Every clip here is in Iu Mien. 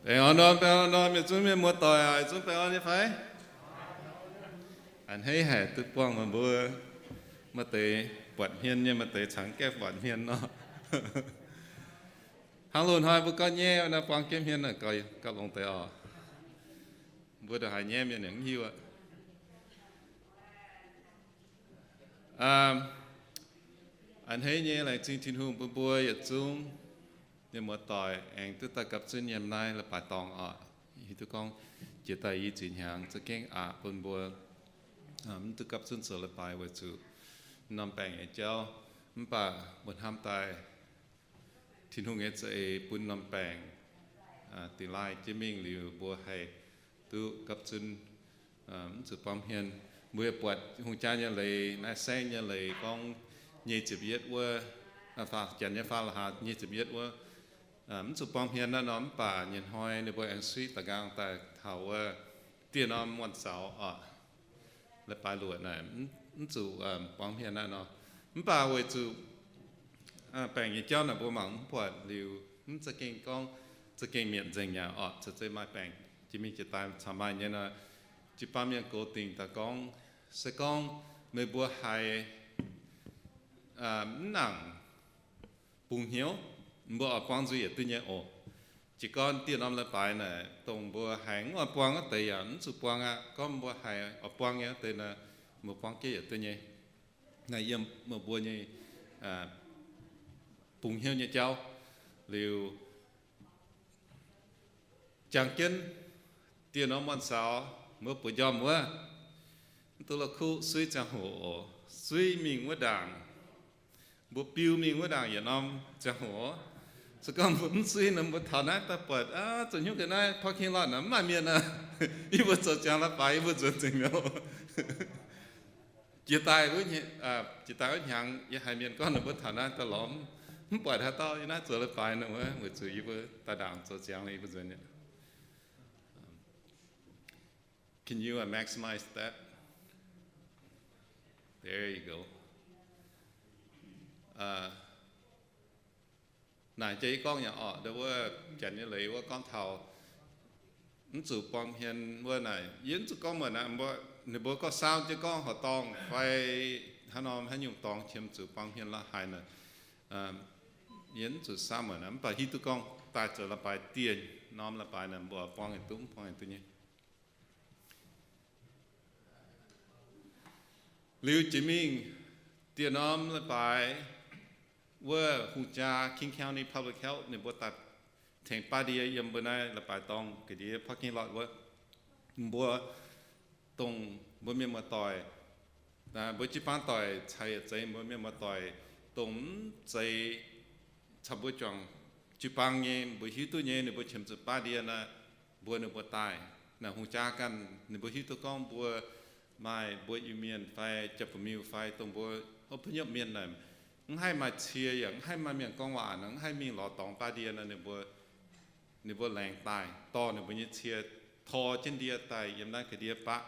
Aengx oix norm baengh orn norm yietc zungv mienh muoz-doic aac, yietc zungv baengh orn nyei fai? A'hneiv haic duqv buangh meih mbuo. Maaih deix buatc hmien nyei, maaih deix cangx gaengh buatc hmien nor. Hnangv loz-hnoi mbuo gorngv nyaiv naaiv, buang jienv hmien naaic gauh longx deix oc. Mbuo ndongc haaix nyaiv mienh yaac mv hiuv aqv. A'hneiv nyei laengz zingh Tin-Hungh bun mbuo yietc zungv mienh muoz-doic aengx duqv daaih gapv zunv yiem naaiv leiz-baaix dorngx oc. Hiuv duqv gorngv jiex daaih i ziex hnyangx za'gengh aqc bun mbuo mv duqv gapv zunv zoux leiz-baaix weic zuqc norm baengc nyei jauv. Mv baac mbuo hnamv daaih Tin-Hungh nyei za'eix bun norm baengc delay jienv mingh liuz mbuo haih duqv gapv zunv, mv zuqc buang hmien. Mbuo yaac buatc hungh jaa nyei leiz, naaiv saengv nyei leiz gorngv nyei ziepc yietv wuov, janx nyei faam la'haax nyei ziepc yietv wuov, mv zuqc buang hmien naaiv nor. Mv baac nyei hnoi ninh mbuo aengx suiv da'nqaang daaih taux wuov dieh norm muonh saux oc, leiz-baaix luoqc naaic, mv zuqc buang hmien naaiv nor. Mv baac weic zuqc baengc nyei jauv naaic mbuo mangc mv buatc liuz, mv za'gengh gorngv za'gengh mietc nzengc aqv oc. Caux zeiz maaih baengc jiex mingh jiex daaih caux maaih nyei nor, jiu-baang mienh gox dingc daaih gorngv, se gorngv meih mbuo haiz mv nangc bungx hnyouv, mbuo oix buang nzuih yietc duqv nyei oc. Jiez gorn dieh norm leiz-baaix naaic dongh mbuo haiz mv oix buang wuov deix yaac mv zuqc buang aqv. Gorngv mbuo haiz oix buang nyei wuov deix nor, mbuo buang jienv yietc duqv nyei. Naaiv yiem meih mbuo nyei bungx hnyouv nyei jauv. Liuz jangx jienv dieh norm muonh saux, mbuo buoz njormh wuov, mv duqv la'kuqv suiv ziangh hoc oc. Suiv mingh wuov ndaangc, mbuo biu mingh wuov ndaangc yietc norm ziangh hoc. Se gorngv mbuo mv suiv nor, mbuo taux naaiv daaih buatc zoux hnyouv ga'naaiv parking lot naaic mv maaih mienh aqv. Yie mbuo zoux ziangx leiz-baaix yie mbuo nzuonx nzengc mi'aqv. Jiex daaih, jiex daaih wuov hnyangx yie haiz mienh gorngv ninh mbuo taux naaiv daaih lorz mv buatc haaix dauh yiem naaiv zoux leiz-baaix nor wuov, weic zuqc yie mbuo daaih ndaangc zoux ziangx liuz yie mbuo nzuonx. Can you uh, maximize that? There you go. Naaic jiex yie gorngv yaac orqc, ndau wuov janx nyei leiz wuov gorngv taux mv zuqc buang hmien wuov naaic, yie mv zuqc gorngv meih naaic, ninh mbuo gorngv sound jienv gorngv horqc dorngh fai haaix norm haaix nyungc dorngx qiemx zuqc buang hmien la'haaix naaic, yie mv zuqc sound meih naaic. Mv baac hiuv duqv gorngv daaih zoux leiz-baaix dieh norm leiz-baaix naaic mbuo buang yietc duqv mv buang yietc duqv nyei. Liuz jiex mingh dieh norm leiz-baaix wuov hungh jaa King County Public Health ninh mbuo daaih tengx baav ndie yiem mbuo naaiv leiz-baaix dorngx ga'ndiev parking lot wuov, mbuo dongh mbuo mienh muoz-doic, mbuo jiu-baang doic caux yietc zeiz mbuo mienh muoz-doic dongh mv zeiz caux mbuo juangc jiu-baang nyei, mbuo hiuv duqv nyei ninh mbuo qiemx zuqc baav ndie naaic, mbuo ninh mbuo daaih naaic hungh jaa ganh ninh mbuo hiuv duqv gorngv mbuo maaih mbuo Iu-Mienh fai Jaa-Bun-Miuh fai dongh mbuo hopv hnyouv mienh naaic, mv haih maaih cie yaac mv haih maaih mienh gorngv waac nor, mv haih mingh lorz dorngx baav ndie nor, ninh mbuo, ninh mbuo laengz daaih dorh ninh mbuo nyei cie tor jienv ndie daaih yiem naaiv ga'ndiev baqv.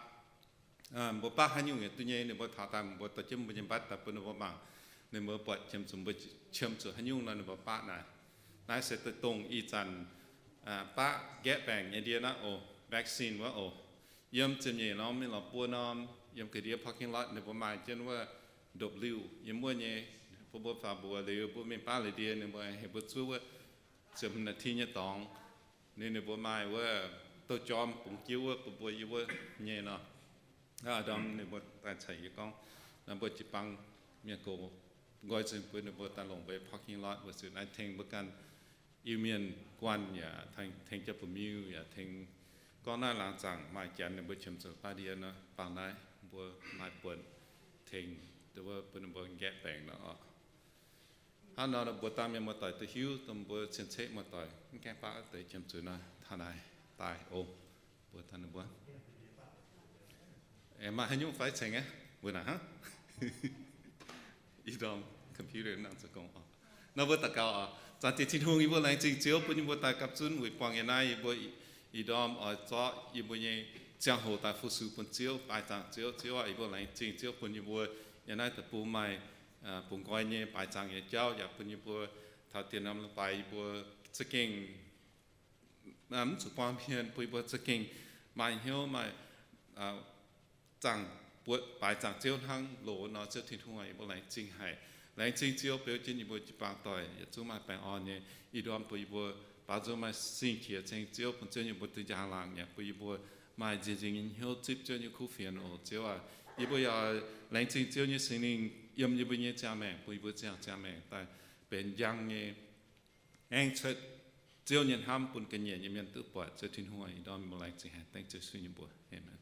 Mbuo baqv haaix nyungc yaac duqv nyei, ninh mbuo taux daaih mbuo dorh jienv mbuo nyei mbatv daaih bun ninh mbuo mangc. Ninh mbuo buatc qiemx zuqc mbuo qiemx zuqc haaix nyungc nor ninh mbuo baqv naaic. Naaiv se dongh ih zanc baqv nqaeqv baengc nyei ndie naaiv oc, vaccine wuov oc. Yiem ziepc nyeic norm mingh lorz buo norm yiem ga'ndiev parking lot ninh mbuo maaih jienv wuov ndopv-liuh yiem wuov nyei. Bun mbuo faaux mbuox liuz mbuo mingh baav liuz ndie ninh mbuo heuc mbuo zuov wuov ziepc hmz naaic ti nyei dorngx. Ninh, ninh mbuo maaih wuov douh jorm bungx jienv wuov bun mbuo yiem wuov nyei nor. Aa, ndorm ninh mbuo daaih caux yie gorngv, naaiv mbuo jiu-baang mienh gox nqoi nzengc bun ninh mbuo daaih longc mbuo parking lot weic zuqc naaiv tengx mbuo ganh Iu-Mienh guanh yaac tengx Jaa-Bun-Miuh yaac tengx gorngv naaiv laangz zaangc maaih janx ninh mbuo qiemx zuqc baav ndie nor, bangc naaiv mbuo maaih buonc tengx bun ninh mbuo nqaeqv baengc nor oc. Hnangv nor mbuo dangh mienh muoz-doic duqv hiuv, dongh mbuo cien-ceqv muoz-doic mv gaengh baav deix qiemx zuqc nor, taux naaiv daaih oc. Mbuo dangh ninh mbuo maaih haaix nyungc fai cengx aqv, mbuo naaic hnangv. Ih ndorm computer nangc zoux gong oc. Nor mbuo daux gaux oc. Zaangc Diex Tin-Hungh, yie mbuo laengz zingh Ziouv bun yie mbuo daaih gapv zunv weic buangh yie naaiv, yie mbuo ih ndorm oix zorqv yie mbuo nyei ziangh hoc daaih fu-sux bun Ziouv, baaix zaangc Ziouv. Ziouv aah, yie mbuo laengz zingh Ziouv bun yie mbuo yiem naaiv deic-bung maaih bungx nqoi nyei baaix zaangc nyei jauv yaac bun yie mbuo taux dien norm leiz-baaix yie mbuo za'gengh mv zuqc buangh mienh, bun yie mbuo za'gengh maaih hnyouv, maaih zaangc, baaix zaangc Ziouv hnangv loz nor. Ziouv Tin-Hungh, yie mbuo laengz zingh haic. Laengz zingh Ziouv beu jienv yie mbuo jiu-baang doic yietc zungv maaih baengh orn nyei. Ih ndorm bun yie mbuo baaux nzung maaih sing-qiex ceng Ziouv, bun Ziouv yie mbuo duqv njang-laangc nyei, bun yie mbuo maaih nziex nzingc nyei hnyouv zipv Ziouv nyei kuv fienx oc. Ziouv aac, yie mbuo yaac laengz zingh Ziouv nyei Singx Lingh yiem yie mbuo nyei ziangh maengc, bun yie mbuo ziangh ziangh maengc daaih benx njang nyei, aengx cuotv Ziouv nyei hnamv bun ga'nyiec nyei mienh duqv buatc. Ziouv Tin-Hungh, ih ndorm yie mbuo laengz zingh haic, dengv Ziouv Yesu nyei mbuox. Aamen.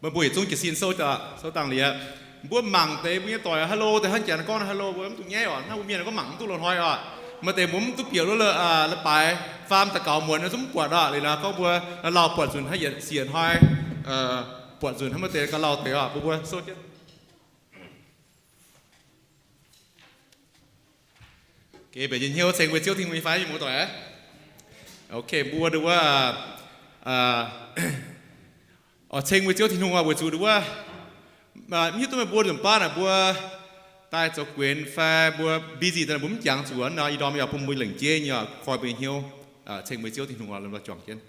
Meih mbuo yietc zungv jiez sin souv, souv dangh liuz, mbuo mangc deix mbuo nyei doic hello deix hnangv, janx gorngv hello mbuo mv dungx nyaiv oc. Hnangv mbuo mienh gorngv mangc mv duqv loz-hnoi oc. Maaih deix mbuo mv duqv bieqc wuov leiz-baaix faam daux gaux muonz zungv mv buatc oc. Liuz nor gorngv mbuo lauh buatc nzunc hnangv yietc siec hnoi, buatc nzunc hnangv maaih deix gauh lauh deix oc. Mbuo mbuo souv jienv. Mbenc nyei hnyouv ceng mbuo Ziouv Tin-Hungh nyei fai, mienh muoz-doic? Ok, mbuo nduov, oix ceng mbuo Ziouv Tin-Hungh oc, weic zuqc nduov, mv hiuv duqv meih mbuo nzunc baav naaic mbuo daaih zoux guenx fai mbuo busy daaih mbuo mv jangx zuqc nor, ih ndorm yaac bun mbuo lengc jeiv nyei oc, foi mbuo nyei hnyouv ceng mbuo Ziouv Tin-Hungh oc, lomh nzoih juangc jienv.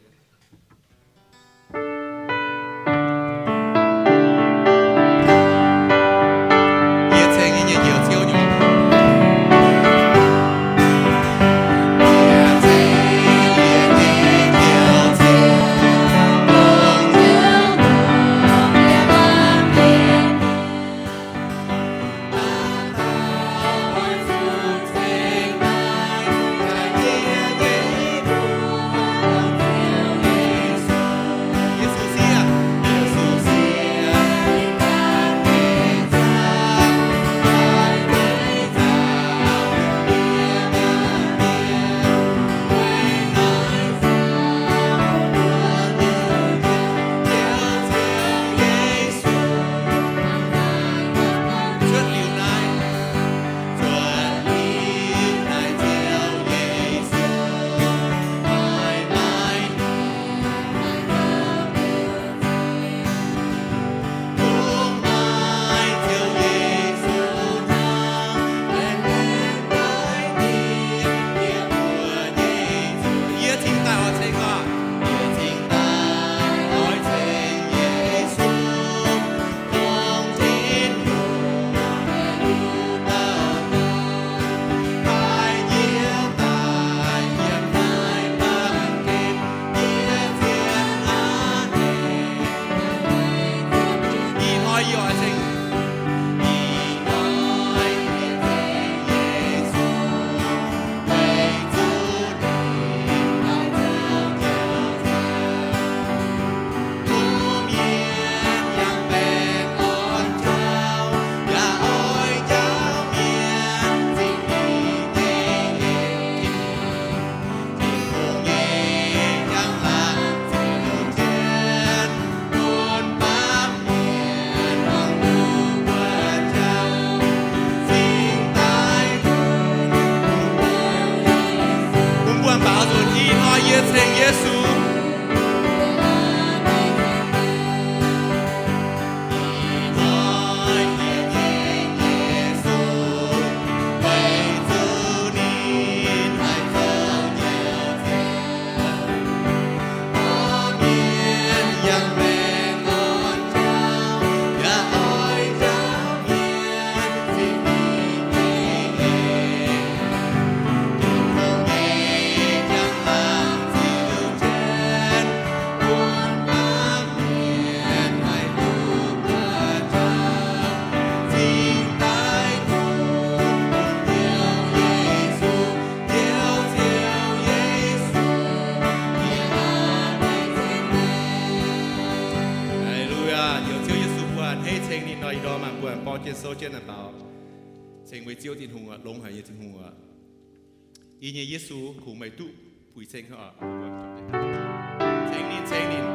Bun mbuo baaux nzunc ih hnoi yie ceng Yesu. Aa^le^lu^yaa. Njoux Ziouv Yesu, mbuo a'hneiv ceng ninh nor, ih ndorm mbuo aengx borqv jienv souv jienv naaic baaux. Ceng mbuo Ziouv Tin-Hungh aac, longx haic nyei Tin-Hungh aac. Yie nyei Yesu, kungx meih duqv puix ceng oc. Ceng ninh, ceng ninh.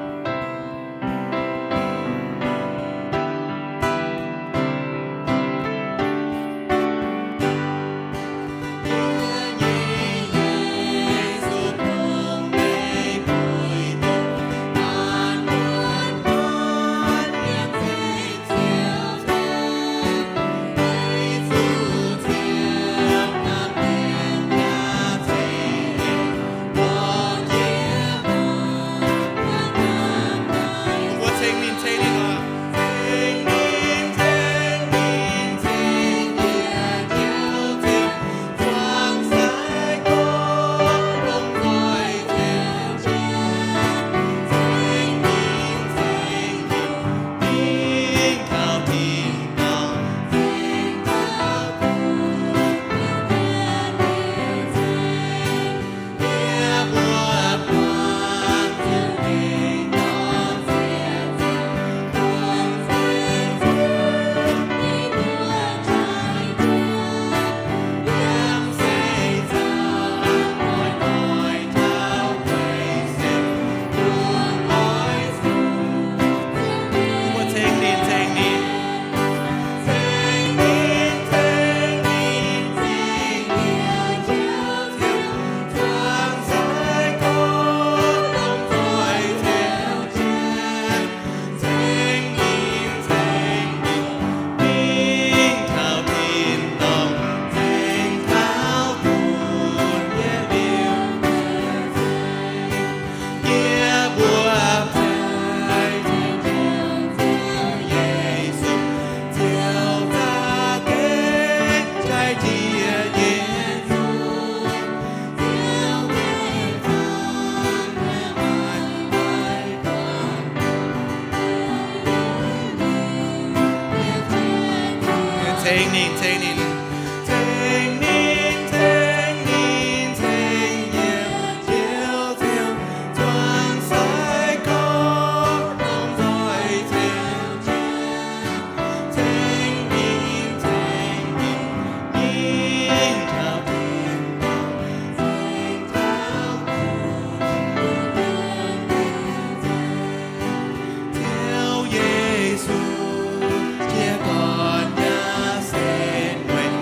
Ceng ninh, ceng ninh, ceng ninh, ceng ninh, ceng yie, Ziouv, Ziouv, zuangx sai gorx, longc nzoih Ziouv jiex. Ceng ninh, ceng ninh, mingh taux tin-dorngh, ceng taux Ziouv Yesu, jiex gorn yaac setv mueiz,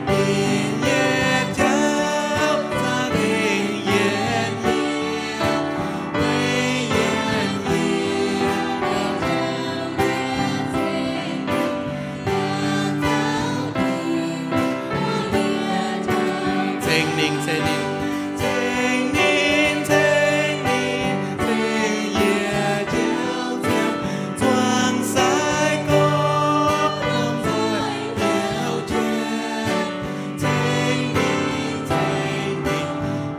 ninh yietc jauv za'gengh yienc yie, weic yienc yie. Ceng ninh, ceng ninh, ceng ninh, ceng ninh, ceng yie, Ziouv, Ziouv, zuangx sai gorx, longc nzoih Ziouv jiex. Ceng ninh, ceng ninh,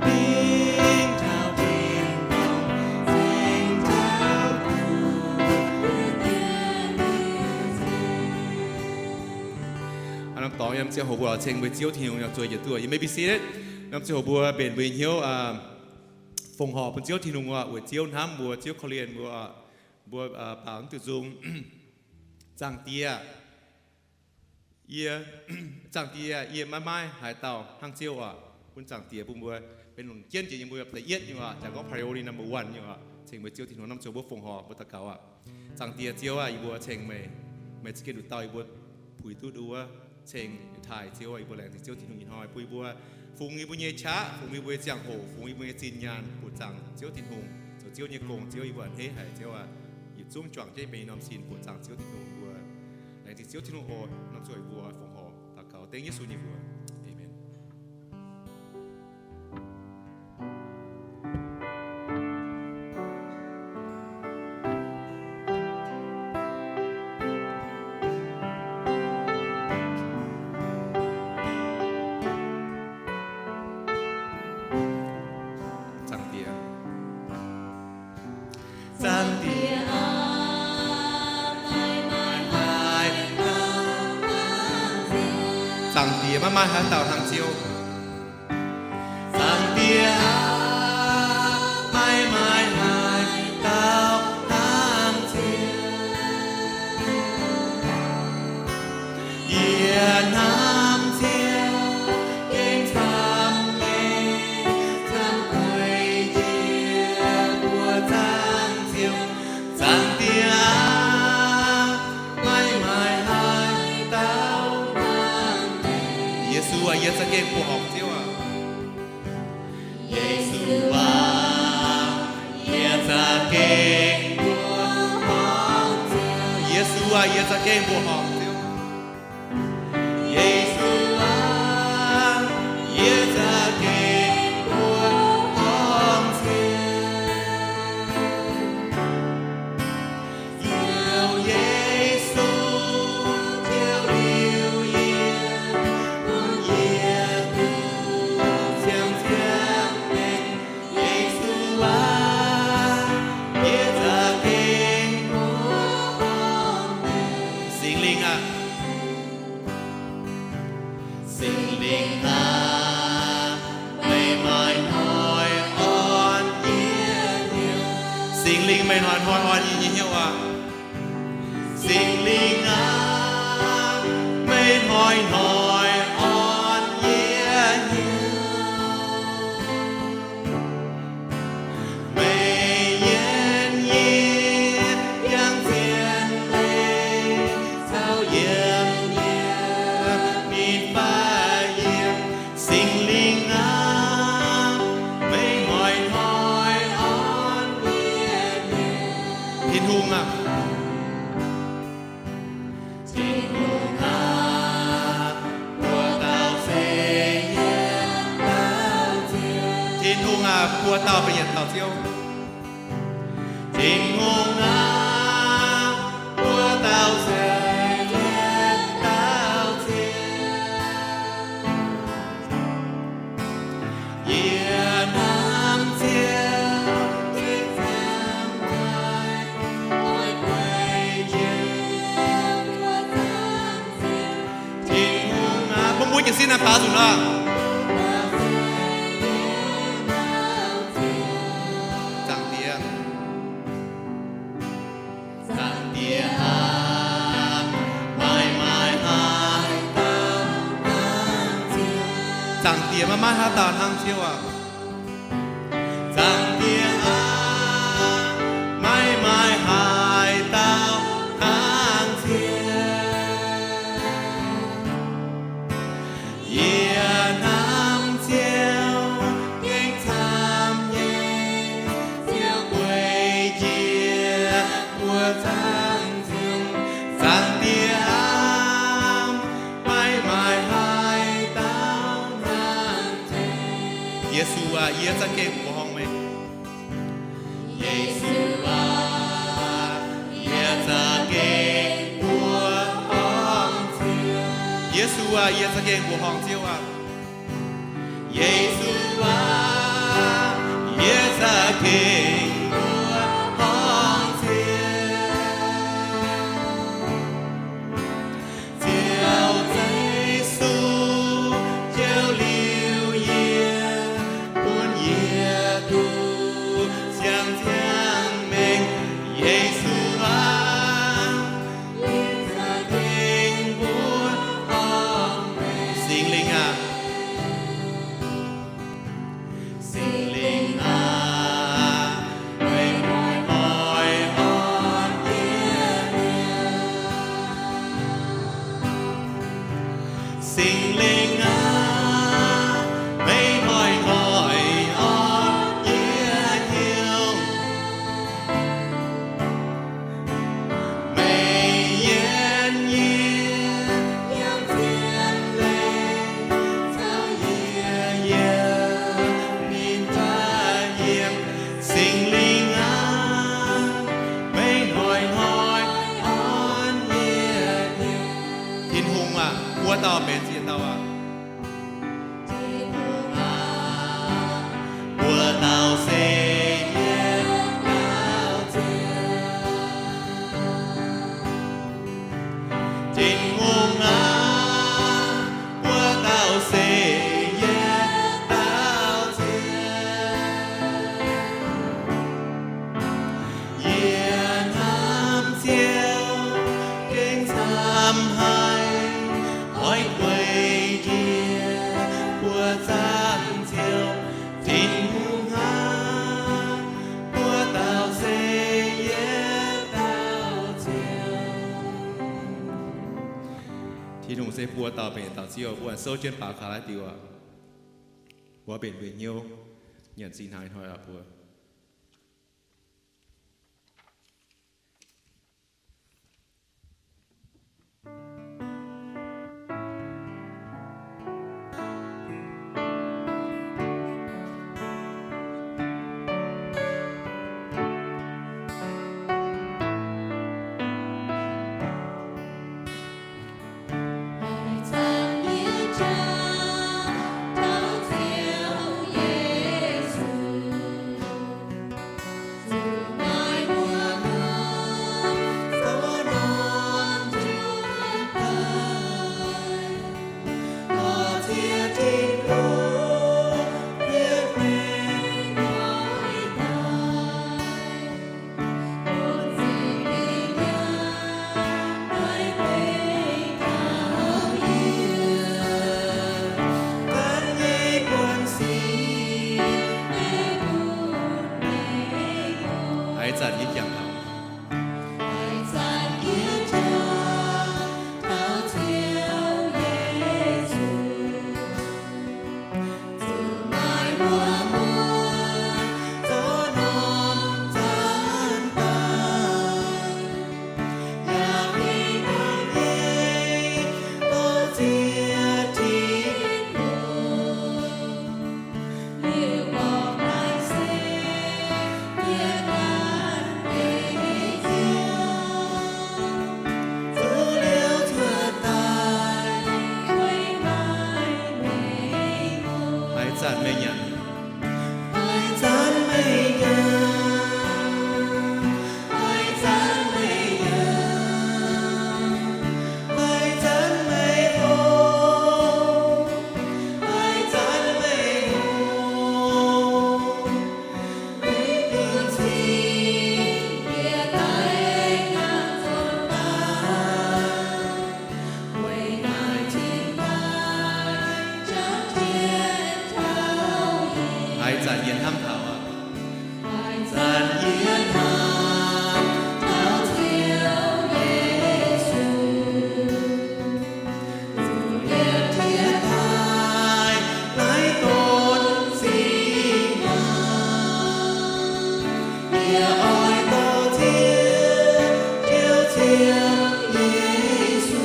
mingh taux tin-dorngh, ceng taux Aa, norm dorngx yiem ziangh hoc mbuo ceng mbuo Ziouv Tin-Hungh nyei zueiz njiec duqv. You may be seated. Norm ziangh hoc mbuo mbenc mbuo nyei hnyouv, aa, fongc horc bun Ziouv Tin-Hungh oc, weic Ziouv hnamv mbuo, Ziouv korv-lienh mbuo oc. Mbuo, aa, baaux mv duqv nzung. Zaangc Diex, yie, Zaangc Diex, yie maiv maaih haaix dauh hnangv Ziouv oc. Bun Zaangc Diex bun mbuo benx longc jienv jiex yiem mbuo da'yietv nyei oc, jangx gorngv priority number one nyei oc. Ceng mbuo Ziouv Tin-Hungh. Norm ziangh hoc mbuo fongc horc mbuo daux gaux aqv. Zaangc Diex Ziouv aah, yie mbuo ceng meih, meih za'gengh nduqc dauh yie mbuo puix duqv wuov ceng yietc taaih. Ziouv aah, yie mbuo laengz zingh Ziouv Tin-Hungh ih hnoi bun yie mbuo fungx yie mbuo nyei qaqv, fungx yie mbuo nyei ziangh hoc, fungx yie mbuo nyei zinh nyaanh, buoqc zaangc Ziouv Tin-Hungh, zoux Ziouv nyei gong. Ziouv, yie mbuo a'hneiv haic Ziouv aah, yietc zungv juangc jienv benx norm sin, buoqc zaangc Ziouv Tin-Hungh. Yie mbuo laengz zingh Ziouv Tin-Hungh oc. Norm ziangh hoc yie mbuo fongc horc daux gaux dengv Yesu nyei mbuox. Aamen. Zaangc Diex, Zaangc Diex, Zaangc Diex, maiv maaih haaix dauh hnangv Ziouv. Zaangc Diex, maiv maaih haaix dauh hnangv Ziouv. Yie hnamv Ziouv gengh camv nyei, camv guei jiex buoqc zaangc Ziouv. Zaangc Diex, maiv maaih haaix dauh hnangv Ziouv. Yesu aah, yie za'gengh mbuoqc horngc Ziouv aac. Yesu aah, yie za'gengh mbuoqc horngc Ziouv. Yesu aah, yie za'gengh mbuoqc horngc Ziouv. Yesu aah, yie za'gengh mbuoqc horngc Ziouv. Ziouv Yesu, Ziouv liuc yie, bun yie duqv ziangh ziangh mengh. Yesu aah, yie za'gengh mbuoqc horngc Ziouv. Singx Lingh aah, Singx Lingh aah, meih hnoi-hnoi orn yie hnyouv. Singx Lingh, meih hnoi-hnoi orn yie nyei hnyouv aac. Singx Lingh aah, meih hnoi-hnoi orn yie hnyouv. Meih yienc yie yangh zien leiz, caux yiem yie min faix yiem. Singx Lingh aah, meih hnoi-hnoi orn yie hnyouv. Tin-Hungh aah, Tin-Hungh aah, buo dauh se yietc dauh Ziouv. Tin-Hungh aah, buo dauh benx yietc dauh Ziouv. Tin-Hungh aah, buo dauh se yietc dauh Ziouv. Yie hnamv Ziouv, Tin-Hungh aah, oix gueic Ziouv, buo dauh Ziouv. Tin Gengh sin naaiv baaux nzunc nor. Zaangc Diex, Zaangc Diex aac, maiv maaih haaix dauh hnangv Ziouv. Zaangc Diex maiv maaih haaix dauh hnangv Ziouv aac. Zaangc Diex aac, maiv maaih haaix dauh hnangv Ziouv. Yie hnamv Ziouv gengh camv nyei, Ziouv guei jiex mbuo zaangc Ziouv. Zaangc Diex aac, maiv maaih haaix dauh hnangv Ziouv. Yesu aac, yie za'gengh mbuoqc horngh meih. Yesu aac, yie za'gengh mbuoqc horngh Ziouv. Yesu aac, yie za'gengh mbuoqc horngh Ziouv aac. Yesu aac, yie za'gengh mbuoqc horngh Ziouv. Ziouv Yesu, Ziouv liuc yie, bun yie duqv siang-ziangh mengh. Yesu aac, yie za'gengh mbuoqc horngh meih. Singx Lingh aac, Singx Lingh aac, meih hnoi-hnoi orn yie hnyouv. Singx Lingh aac, meih hnoi-hnoi orn yie hnyouv. Meih yienx yie yiem zien leiz, caux yie yiem ninh jaav yiem. Singx Lingh aac, meih hnoi-hnoi orn yie hnyouv. Tin-Hungh aac, buo dauh benx ziex dauh aac. Tin-Hungh aac, buo dauh se yietc dauh Ziouv. Tin-Hungh aac, buo dauh se yietc dauh Ziouv. Yie hnamv Ziouv gengh camv haic, oix gueic jiex buo zaangc Ziouv. Tin-Hungh aac, buo dauh se yietc dauh Ziouv. Tin-Hungh se buo dauh benx dauh Ziouv. Mbuo souv jienv baaux gaax naaiv diuh aac. Mbuo mbenc mbuo hnyouv nyanc zinh hnaangx hnoi aac mbuo. Haaix zanc yie jangx taux. Haaix zanc meih nyanc. Haaix zanc meih nyanc. Haaix zanc meih nyanc. Haaix zanc meih hopv. Haaix zanc yie hnamv taux, haaix zanc yie hnamv taux Ziouv Yesu, zuqc liepc jiez daaih naaiv donx singx hnyangx, yie oix dorh Ziouv, Ziouv Ziouv Yesu.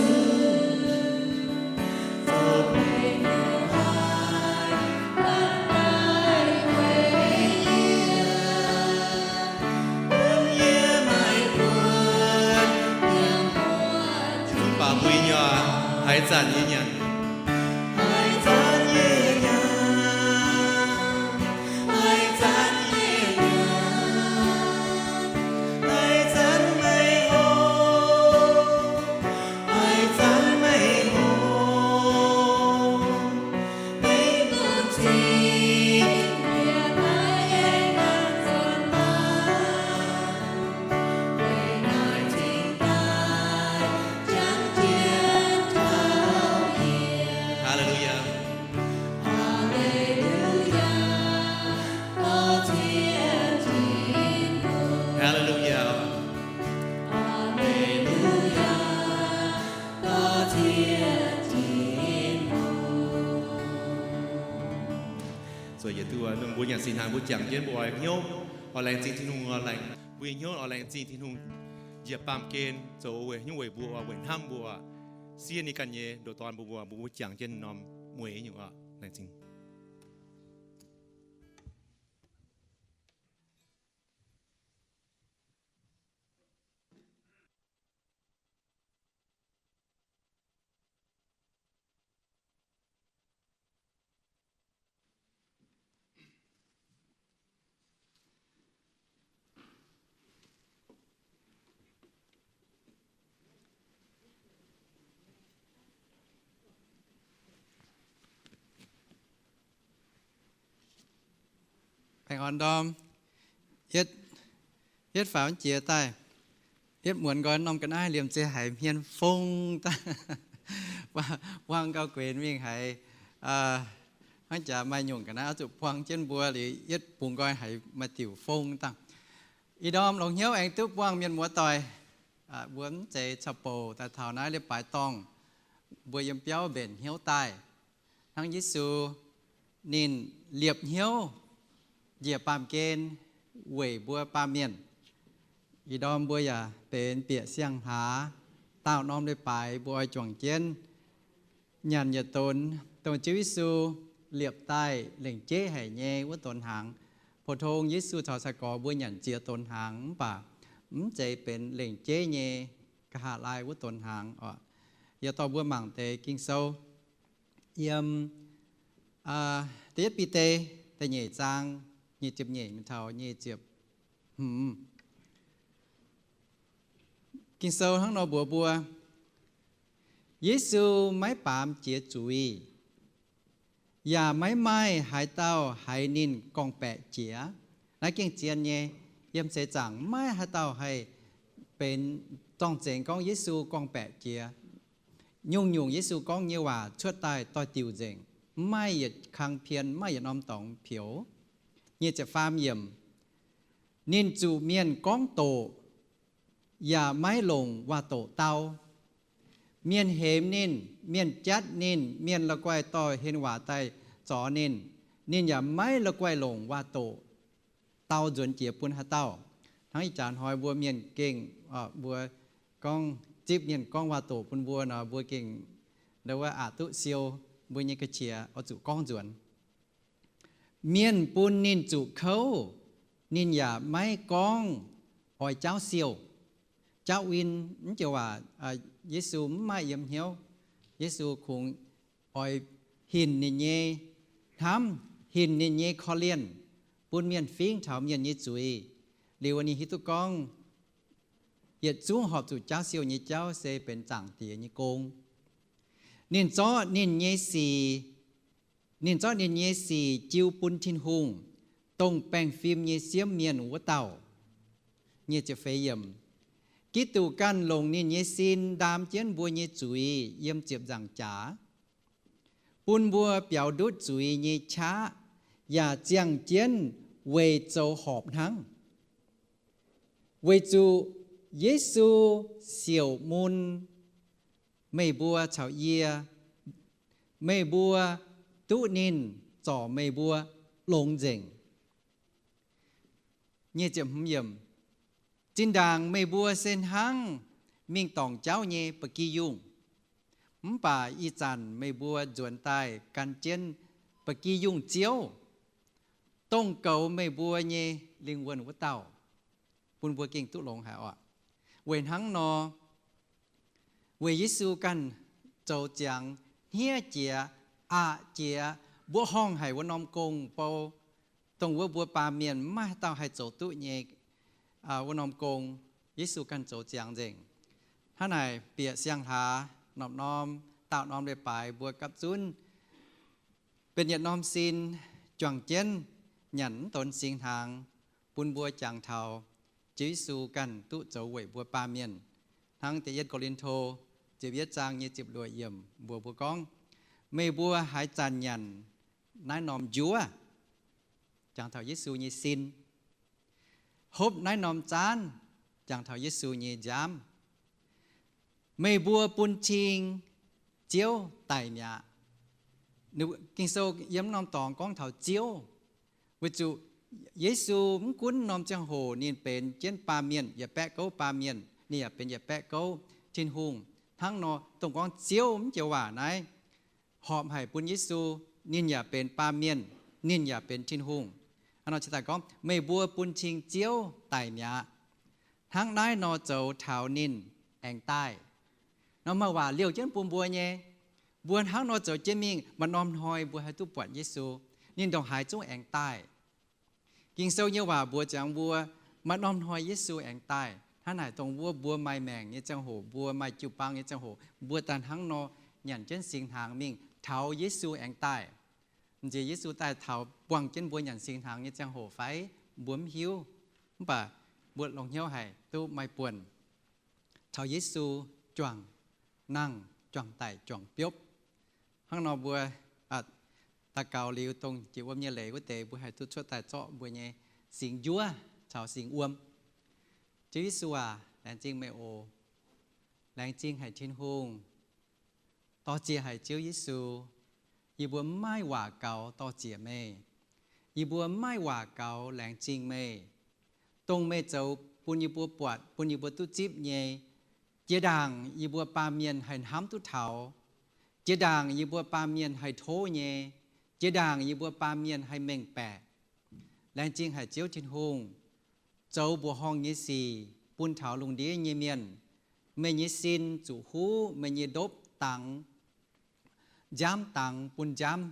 Mv baac mbuo nyei, haaix zanc yie nyanc, haaix zanc yie nyanc, haaix zanc yie nyanc, haaix zanc meih hlo, haaix zanc meih hlo, meih bun cing yie naaiv aengx nangh nzuonx daaih, weic naaiv cingx daaih janx jienv taux yie. Hallelujah. Hallelujah. Dorh Ziouv Tin-Hungh. Hallelujah. Hallelujah. Dorh Ziouv Tin-Hungh. Zoux yietc duqv, mbuo nyanc singx hnaangx, mbuo jangx jienv, mbuo oix hnyouv oix laengz zingh Tin-Hungh, oix laengz, mbuo nyei hnyouv oix laengz zingh Tin-Hungh njiec baamh gen zoux weic hnyouv weic mbuo, weic hnamv mbuo, siev ninh ganh nyei ndoqc dorn mbuo, mbuo, mbuo jangx jienv norm mueiz nyungc oc. Laengz zingh. Baengh orn ndorm, yietv, yietv faaux jiex daaih, yietv muonz nqoi norm ga'naaiv liemh zeih haiz hmien fong daaih, buang gau guenx mingh haiz, hnangv jaax maaih nyungc ga'naaiv oix zuqc buang jienv mbuo liuz, yietv bungx nqoi haiz maaih diuc fong dangh. Ih ndorm longx hnyouv aengx duqv buangh mienh muoz doic, mbuo mv zeiz caux bouc daaih taux naaiv leiz-baaix dorngh, mbuo yiem biauv mbenc hnyouv daaih. Hnangv Yesu ninh liepc hnyouv njiec baamh gen weic mbuo baamh mienh. Ih ndorm mbuo yaac benx bieqc siang-hlaax, daauh norm leiz-baaix mbuo oix juangc jienv nyanc yietc donx, dongh Ziouv Yesu liepc daaih lengc jeiv haic nyei wuov donx hnaangx. Pou-tong Yesu caux sai-gorx mbuo nyanc ziex donx hnaangx mv baac mv zeiz benx lengc jeiv nyei nqa'haav laai wuov donx hnaangx oc. Yie dorh mbuo mangc deix Ging-Sou yiem da'yietv Bide da'nyeic zaang nyic ziepc nyeic mingh taux nyic ziepc hmz. Ging-Sou hnangv nor mbuox mbuo, Yesu maiv baamz jiex zuiz, yaac maiv maaih haaix dauh haiz ninh gorngv-baeqc jiex. Naaiv gengh zien nyei. Yiem seix zaangc maiv haaix dauh haih benx zorng-zengx gorngv Yesu gorngv-baeqc jiex. Nyungc-nyungc Yesu gorngv nyei waac cuotv daaih doix-diuc nzengc, mv maaih yietc kang pien, mv maaih yietc norm dorngx pioux. Nyic ziepc faam yiemc, ninh zuqc mienh gorngv doqc, yaac maiv longc waac-doqc dau. Mienh hemx ninh, mienh jatv ninh, mienh la'guaih dorh hlen waac daaih zorz ninh, ninh yaac maiv la'guaih longc waac-doqc dau nzuonx jiex bun haaix dauh. Hnangv ih jaax hnoi mbuo mienh gengh, mbuo gorngv zipv mienh gorngv waac-doqc bun mbuo nor, mbuo gengh ndau wuov aqc duqv siou, mbuo nyei ga'qiex oix zuqc gorngv nzuonx. Mienh bun ninh zuqc kouv, ninh yaac maiv gorngv oix jaauv siou, jaauv win. Mv joux waac, Yesu mv maaih yiem hnyouv. Yesu kungx oix hinc ninh nyei hnamv, hinc ninh nyei korv-lienh, bun mienh fingx taux mienh nyei zuiz. Liuz ninh hiuv duqv gorngv yietc zungv horpc zuqc jaauv siou nyei jauv se benx Zaangc Diex nyei gong. Ninh zorqv ninh nyei sic, ninh zorqv ninh nyei sic jiu bun Tin-Hungh, dongh baengh fim nyei siemv mienh wuov dauh. Nyic ziepc feix yiemc, Giduc ganh longc ninh nyei sin ndaam jienv mbuo nyei zuiz yiem ziepc nzaangc jaax, bun mbuo biaux ndutv zuiz nyei qaqv, yaac ziangh jienv weic zoux horpc hnangv. Weic zuqc Yesu siouc mun meih mbuo caux yie, meih mbuo duqv ninh zorc meih mbuo longx nzengc. Zinh ndaangc meih mbuo se hnangv mingh dorngc jauv nyei ba'gi yungh, mv baac ih zanc meih mbuo nzuonx daaih gan jienv ba'gi yungh Ziouv, dongh goux meih mbuo nyei lingh wuonh wuov dauh, bun mbuo gengh duqv longx haic oc. Weic hnangv nor, weic Yesu ganh zoux ziangx hniev jiex, aqc jiex, mbuoqc horngh haic wuov norm gong bou, dongh wuov mbuo baamh mienh maiv maaih dauh haih zoux duqv nyei wuov norm gong, Yesu ganh zoux ziangx nzengc. Hnangv naaic bieqc siang-hlaax norm-norm, daauh norm leiz-baaix mbuo gapv zunv benx yietc norm sin juangc jienv nyanc mv donx singx hnaangx, bun mbuo jangx taux Ziouv Yesu ganh duqv zoux weic mbuo baamh mienh. Hnangv da'yietv Ko^lin^to ziepc yietv zaang nyei ziepc luoqc yiemc mbuox mbuo gorngv, meih mbuo haaix zanc nyanc naaiv norm njuov, jangx taux Yesu nyei sin, hopv naaiv norm zaanv, jangx taux Yesu nyei nziaamv, meih mbuo bun cing Ziouv daic mi'aqv. Ging-Sou yiem norm dorngx gorngv taux Ziouv, weic zuqc Yesu mv gunv norm ziangh hoc ninh benx jienv baamh mienh, yietc baeqv gouv baamh mienh, ninh yaac benx yietc baeqv gouv Tin-Hungh. Hnangv nor, dongh gorngv Ziouv mv joux waac naaiv horpc haic bun Yesu, ninh yaac benx baamh mienh, ninh yaac benx Tin-Hungh. Hnangv nor cingx daaih gorngv, meih mbuo bun cing Ziouv daic mi'aqv. Hnangv naaiv nor zoux taux ninh aengx daaih. Nor maaih waac liouh jienv bun mbuo nyei. Mbuo hnangv nor zoux jienv mingh, maaih norm hnoi mbuo haih duqv buatc Yesu. Ninh ndongc haaix zungv aengx daaih. Ging-Sou nyei waac mbuox ziangx mbuo, maaih norm hnoi Yesu aengx daaih. Hnangv naaic dongh wuov mbuo maaih maengc nyei ziangh hoc, mbuo maaih jiu-baang nyei ziangh hoc, mbuo daaih hnangv nor nyanc jienv singx hnaangx mingh taux Yesu aengx daaih. M'nziex Yesu daaih taux buangh jienv mbuo nyanc singx hnaangx nyei ziangh hoc fai? Mbuo mv hiuv. Mv baac mbuo longc hnyouv haic duqv maaih buonc caux Yesu juangc nangh, juangc daic, juangc biopv. Hnangv nor mbuo daux gaux liuz dongh jiex wuom nyei leiz wuov deix, mbuo haih duqv cuotv daaih zorqv mbuo nyei singx njuov caux singx wuom. Ziouv Yesu aac, laengz zingh meih oc. Laengz zingh haic Tin-Hungh. Dor-ziec haic Ziouv Yesu. Yie mbuo maiv maaih waac gaux dor-ziec meih. Yie mbuo maiv maaih waac gaux laengz zingh meih, dongh meih zoux bun yie mbuo buatc, bun yie mbuo duqv zipv nyei. Jiex ndaangc yie mbuo baamh mienh haih hnamv duqv taux. Jiex ndaangc yie mbuo baamh mienh haih tov nyei. Jiex ndaangc yie mbuo baamh mienh haih mengh baeqc. Laengz zingh haic Ziouv Tin-Hungh, zoux mbuoqc horngh nyei sic bun taux lungh ndiev nyei mienh. Meih nyei sin zuqc huv, meih nyei ndopv dangx, nziaamv dangx bun nziaamv,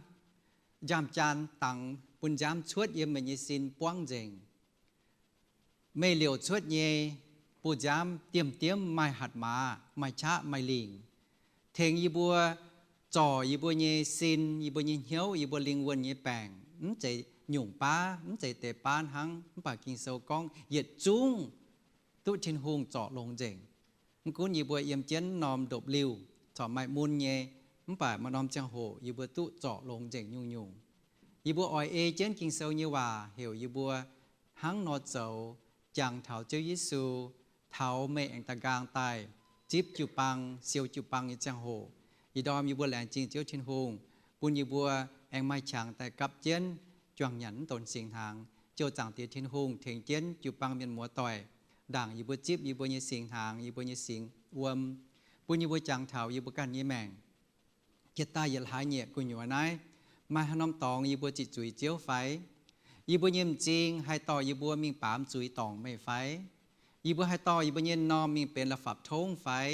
nziaamv-jaan dangx bun nziaamv cuotv yiem meih nyei sin buangv nzengc. Meih liouc cuotv nyei buoz-nziaamv diemv-diemv maaih hatc maaz, maaih qaqv, maaih lingc, tengx yie mbuo zorc yie mbuo nyei sin, yie mbuo nyei hnyouv, yie mbuo lingh wuonh nyei baengc, mv zeiz nyungc baav, mv zeiz deix baav hnangv. Mv baac Ging-Sou gorngv yietc zungv duqv Tin-Hungh zorc longx nzengc. Mv gunv yie mbuo yiem jienv norm ndopv-liuh, corc maaih mun nyei, mv baac maaih norm ziangh hoc yie mbuo duqv zorc longx nzengc nyungc-nyungc. Yie mbuo oix ei jienv Ging-Sou nyei waac heuc yie mbuo hnangv nor zoux, jangx taux Ziouv Yesu, taux meih aengx da'nqaang daaih zipv jiu-baang, siou jiu-baang nyei ziangh hoc. Ih ndorm yie mbuo laengz zingh Ziouv Tin-Hungh bun yie mbuo aengx maaih qangx daaih gapv jienv juangc nyanc mv donx singx hnaangx. Ziouv Zaangc Diex Tin-Hungh tengx jienv jiu-baang mienh muoz-doic, ndaangc yie mbuo zipv yie mbuo nyei singx hnaangx, yie mbuo nyei singx wuom, bun yie mbuo jangx taux yie mbuo ganh nyei maengc. Jiex daaih yietc hlaax nyieqc gu'nyuoz naaiv, maaih haaix norm dorngx yie mbuo ziqc zuiz Ziouv fai? Yie mbuo nyei m'zing haih dorh yie mbuo mingh baamz zuiz dorngc meih fai? Yie mbuo haih dorh yie mbuo nyei m'normh mingh benx la'fapv-tongv fai?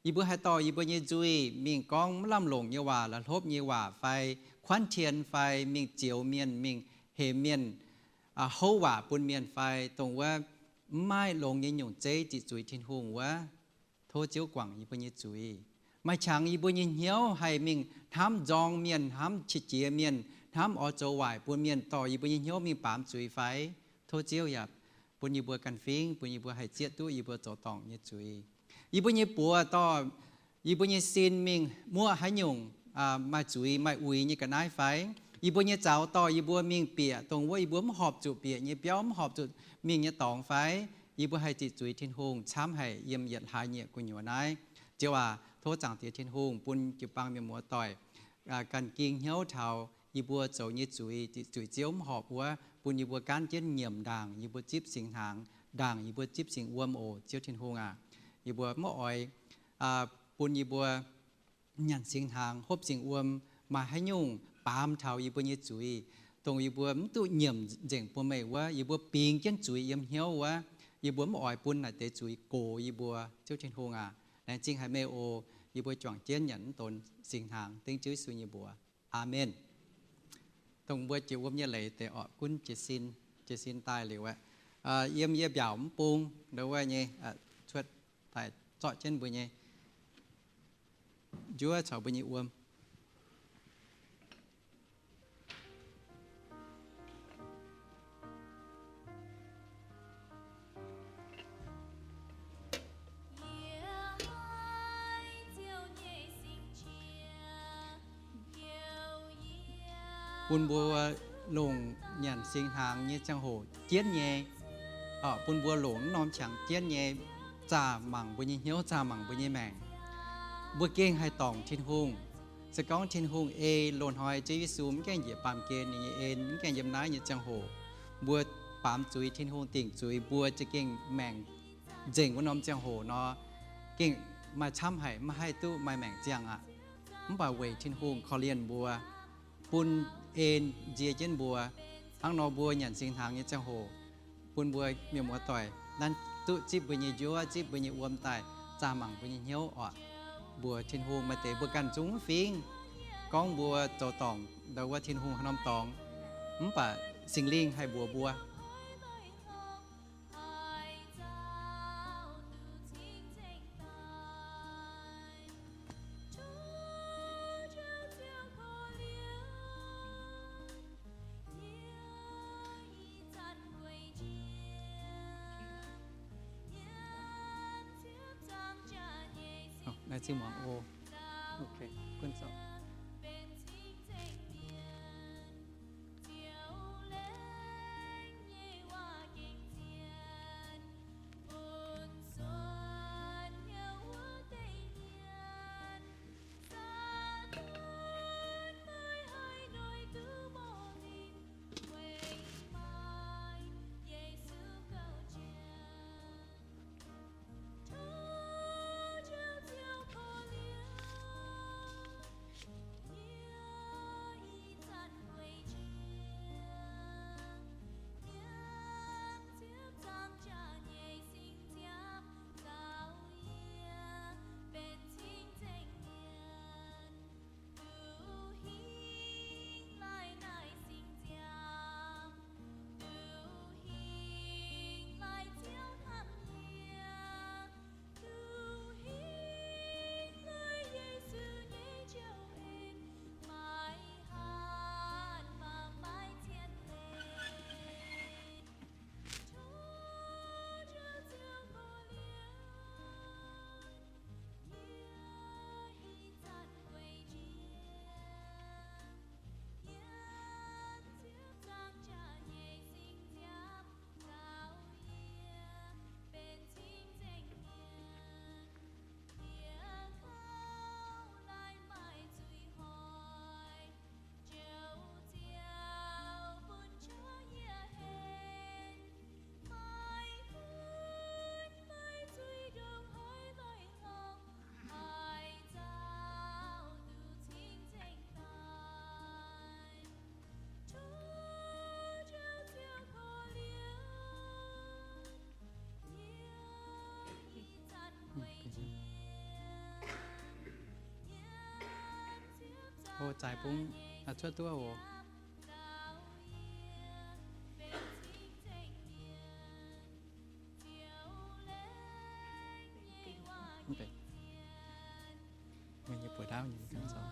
Yie mbuo haih dorh yie mbuo nyei nzuih mingh gorngv maiv lamh longc nyei waac, la'hlopv nyei waac fai, kuanv tien fai, mingh zioux mienh, mingh hemx mienh, houv waac bun mienh fai, dongh wuov maiv longx nyei nyungc zeiv ziqc zuiz Tin-Hungh wuov. Tov Ziouv guangc yie mbuo nyei zuiz. Maaih qangx yie mbuo nyei hnyouv haih mingh hnamv nzorng mienh, hnamv qiex jiez mienh, hnamv oix zoux waaic bun mienh, dorh yie mbuo nyei hnyouv mingh baamz zuiz fai? Tov Ziouv yaac bun yie mbuo ganh fingv, bun yie mbuo haih zieqv duqv yie mbuo zoux dorngc nyei zuiz. Yie mbuo nyei buoz dorh yie mbuo nyei sin mingh muoqv haaix nyungc maaih zuiz maaih uix nyei ga'naaiv fai? Yie mbuo nyei zaux dorh yie mbuo mingh bieqc dongh wuov yie mbuo mv horpc zuqc bieqc nyei biauv, mv horpc zuqc mingh nyei dorngx fai? Yie mbuo haih ziqc zuiz Tin-Hungh camv haic yiem yietc hlaax nyieqc gu'nyuoz naaiv. Ziouv aac, tov Zaangc Diex Tin-Hungh bun jiu-baang mienh muoz-doic ganh ging hnyouv taux yie mbuo zoux nyei zuiz, zuiz Ziouv mv horpc wuov, bun yie mbuo gaanv jienv nyiemc ndaangc yie mbuo zipv singx hnaangx, ndaangc yie mbuo zipv singx wuom oc. Ziouv Tin-Hungh aac, yie mbuo mv oix bun yie mbuo nyanc singx hnaangx hopv singx wuom maaih haaix nyungc baamz taux yie mbuo nyei zuiz, dongh yie mbuo mv duqv nyiemc nzengc bun meih wuov, yie mbuo bingx jienv zuiz yiem hnyouv wuov, yie mbuo mv oix bun naaic deix zuiz gox yie mbuo. Ziouv Tin-Hungh aac, laengz zingh haic meih oc. Yie mbuo juangc jienv nyanc mv donx singx hnaangx dengv Ziouv Yesu nyei mbuox. Aamen. Dongh mbuo jiex wuom nyei leiz deix orqc, gunv jiez sin, jiez sin daaih liuz aeqv, yiem yie mbiaauc mv bung ndo wuov nyei, cuotv daaih zorqv jienv mbuo nyei njuov caux mbuo nyei wuom. Bun mbuo longc nyanc singx hnaangx nyei ziangh hoc jienv nyei, bun mbuo longc naaiv norm qangx jienv nyei, zaah mangc mbuo nyei hnyouv, zaah mangc mbuo nyei maengc. Mbuo gengh haih dorngc Tin-Hungh. Se gorngv Tin-Hungh ei loz-hnoi Ziouv Yesu mv gaengh njiec baamh gen ninh nyei en, mv gaengh yiem naaiv nyei ziangh hoc, mbuo baamz zuiz, Tin-Hungh dingc zuiz, mbuo za'gengh maengc nzengc wuov norm ziangh hoc nor, gengh maaih camv haic, maiv haih duqv maaih maengc ziangh aqv. Mv baac weic Tin-Hungh korv-lienh mbuo, bun en nzie jienv mbuo, hnangv nor mbuo nyanc singx hnaangx nyei ziangh hoc, bun mbuo mienh muoz-doic nanv duqv zipv mbuo nyei njuov, zipv mbuo nyei wuom daaih zaah mangc mbuo nyei hnyouv oc. Mbuox Tin-Hungh, maaih deix mbuo ganh zungv mv fingx gorngv mbuo zoux dorngc ndau wuov Tin-Hungh haaix norm dorngx, mv baac Singx Lingh haih mbuox mbuo. Naaiv zinh muangx o. Ok, gunv zoux. O, zaaic bung cuotv duqv oc. Mienh nyei buoz ndaauv nyei ganh zoux.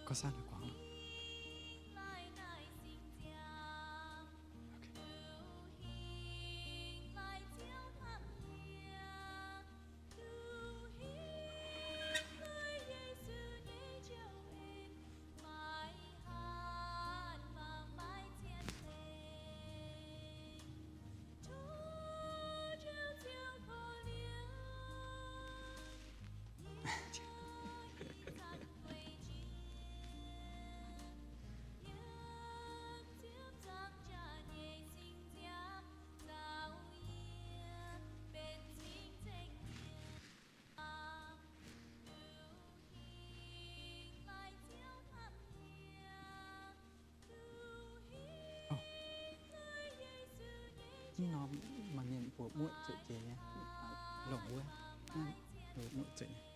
Gorngv sanh guangc lorqc. Ih norm maaih mienh mbuox muoqv zuqc jiex nyei, longc wuov, mbuox muoqv zuqc nyei.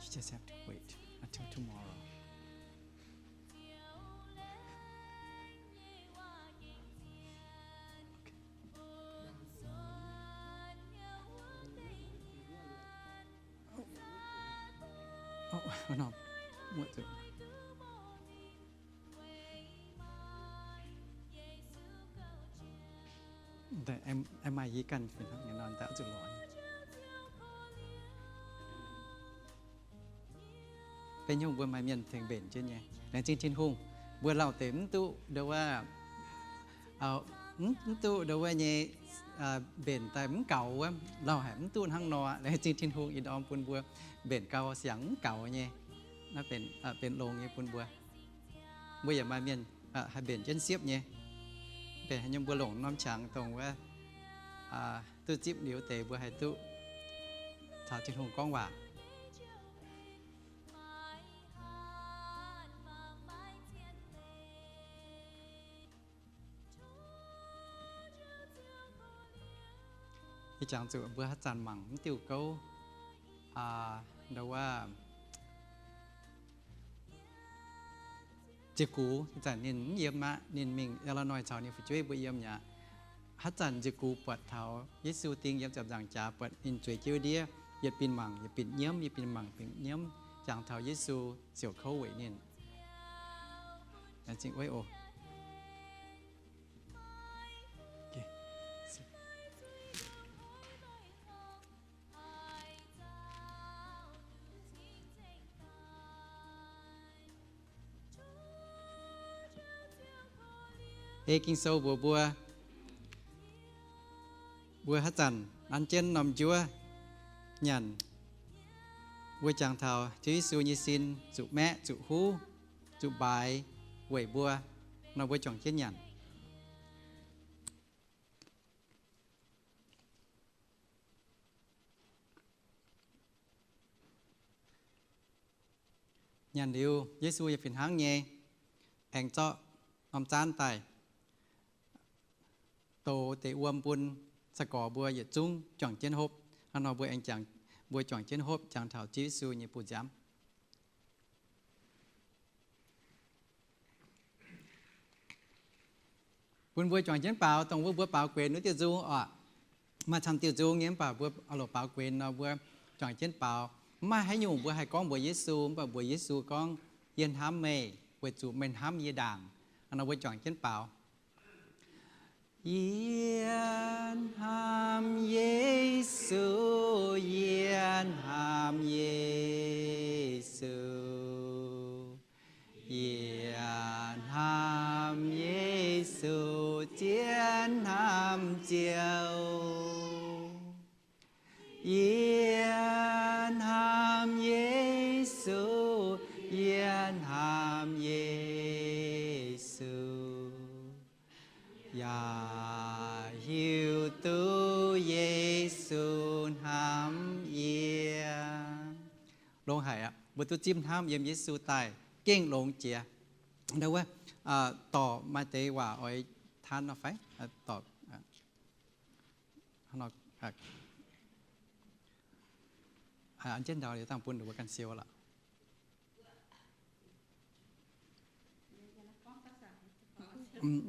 You just have to wait until tomorrow. Em maaih yie ganh fih hnangv nyei nor, daaih zuqc lorz. Beiv nyungc mbuo maaih mienh tengx mbenc jienv nyei. Laengz zingh Tin-Hungh, mbuo lauh deix mv duqv ndo wuov, mv duqv ndo wuov nyei, mbenc daaih mv gaux wuov, lauh haic mv duqv hnangv nor. Laengz zingh Tin-Hungh ih ndorm bun mbuo mbenc gau siangx mv gaux nyei. Naaiv benx longx nyei bun mbuo. Mbuo yaac maaih mienh haih mbenc jienv siepv nyei. Mbenc haaix nyungc mbuo longc norm qangx dongh wuov duqv zipv liuz deix mbuo haih duqv caux Tin-Hungh gorngv waac. Ih jangx zuqc mbuo haaix zanc mangc mv diuh gouv, ndo wuov, njiec gux, ih zanc ninh mv yiem aqv. Ninh mingh Illinois caux ninh fu'jueiv mbuo yiem mi'aqv. Haaix zanc njiec gux buatc taux Yesu ding yiem ziepc nzaangc jaax, buatc ninh zueiz jienv ndiev, yietc binc mangc yietc binc nyiemv, yietc binc mangc binc nyiemv, jangx taux Yesu ziouc kouv weic ninh. Laengz zingh Ueiv oc. Ei Ging-Sou mbuox mbuo, mbuo haaix zanc nanv jienv norm njuov nyanc, mbuo jangx taux Ziouv Yesu nyei sin zuqc maeqv, zuqc huv, zuqc mbaaix weic mbuo, nor mbuo juangc jienv nyanc. Nyanc liuz, Yesu yaac fih hnangv nyei aengx zorqv norm zaanv daaih, douz deix wuom bun sai-gorx mbuo yietc zungv juangc jienv hopv. Hnangv nor mbuo aengx jangx, mbuo juangc jienv hopv jangx taux Ziouv Yesu nyei buoz-nziaamv. Bun mbuo juangc jienv baaux, dongh wuov mbuo baaux guenx wuov diuh nzung oc. Maaih camv diuh nzung nyei, mv baac mbuo oix longc baaux guenx nor mbuo juangc jienv baaux. Mv maaih haaix nyungc mbuo haih gorngv mbuox Yesu, mv baac mbuox Yesu gorngv, Yie hnamv meih weic zuqc meih hnamv yie ndaangc. Nor mbuo juangc jienv baaux. Yie hnamv Yesu, yie hnamv Yesu. Yie hnamv Yesu, zien hnamv Ziouv. Yie hnamv Yesu, yie hnamv Yesu, yaac hiuv duqv Yesu hnamv yie. Longx haic aqv. Mbuo duqv zipv hnamv yiem Yesu daaih gengh longx jiex. Ndau wuov, dorc maaih deix waac oix taan nor fai? Dorc, an jienv ndau liuz dangh bun mbuo ganh siou lorqc.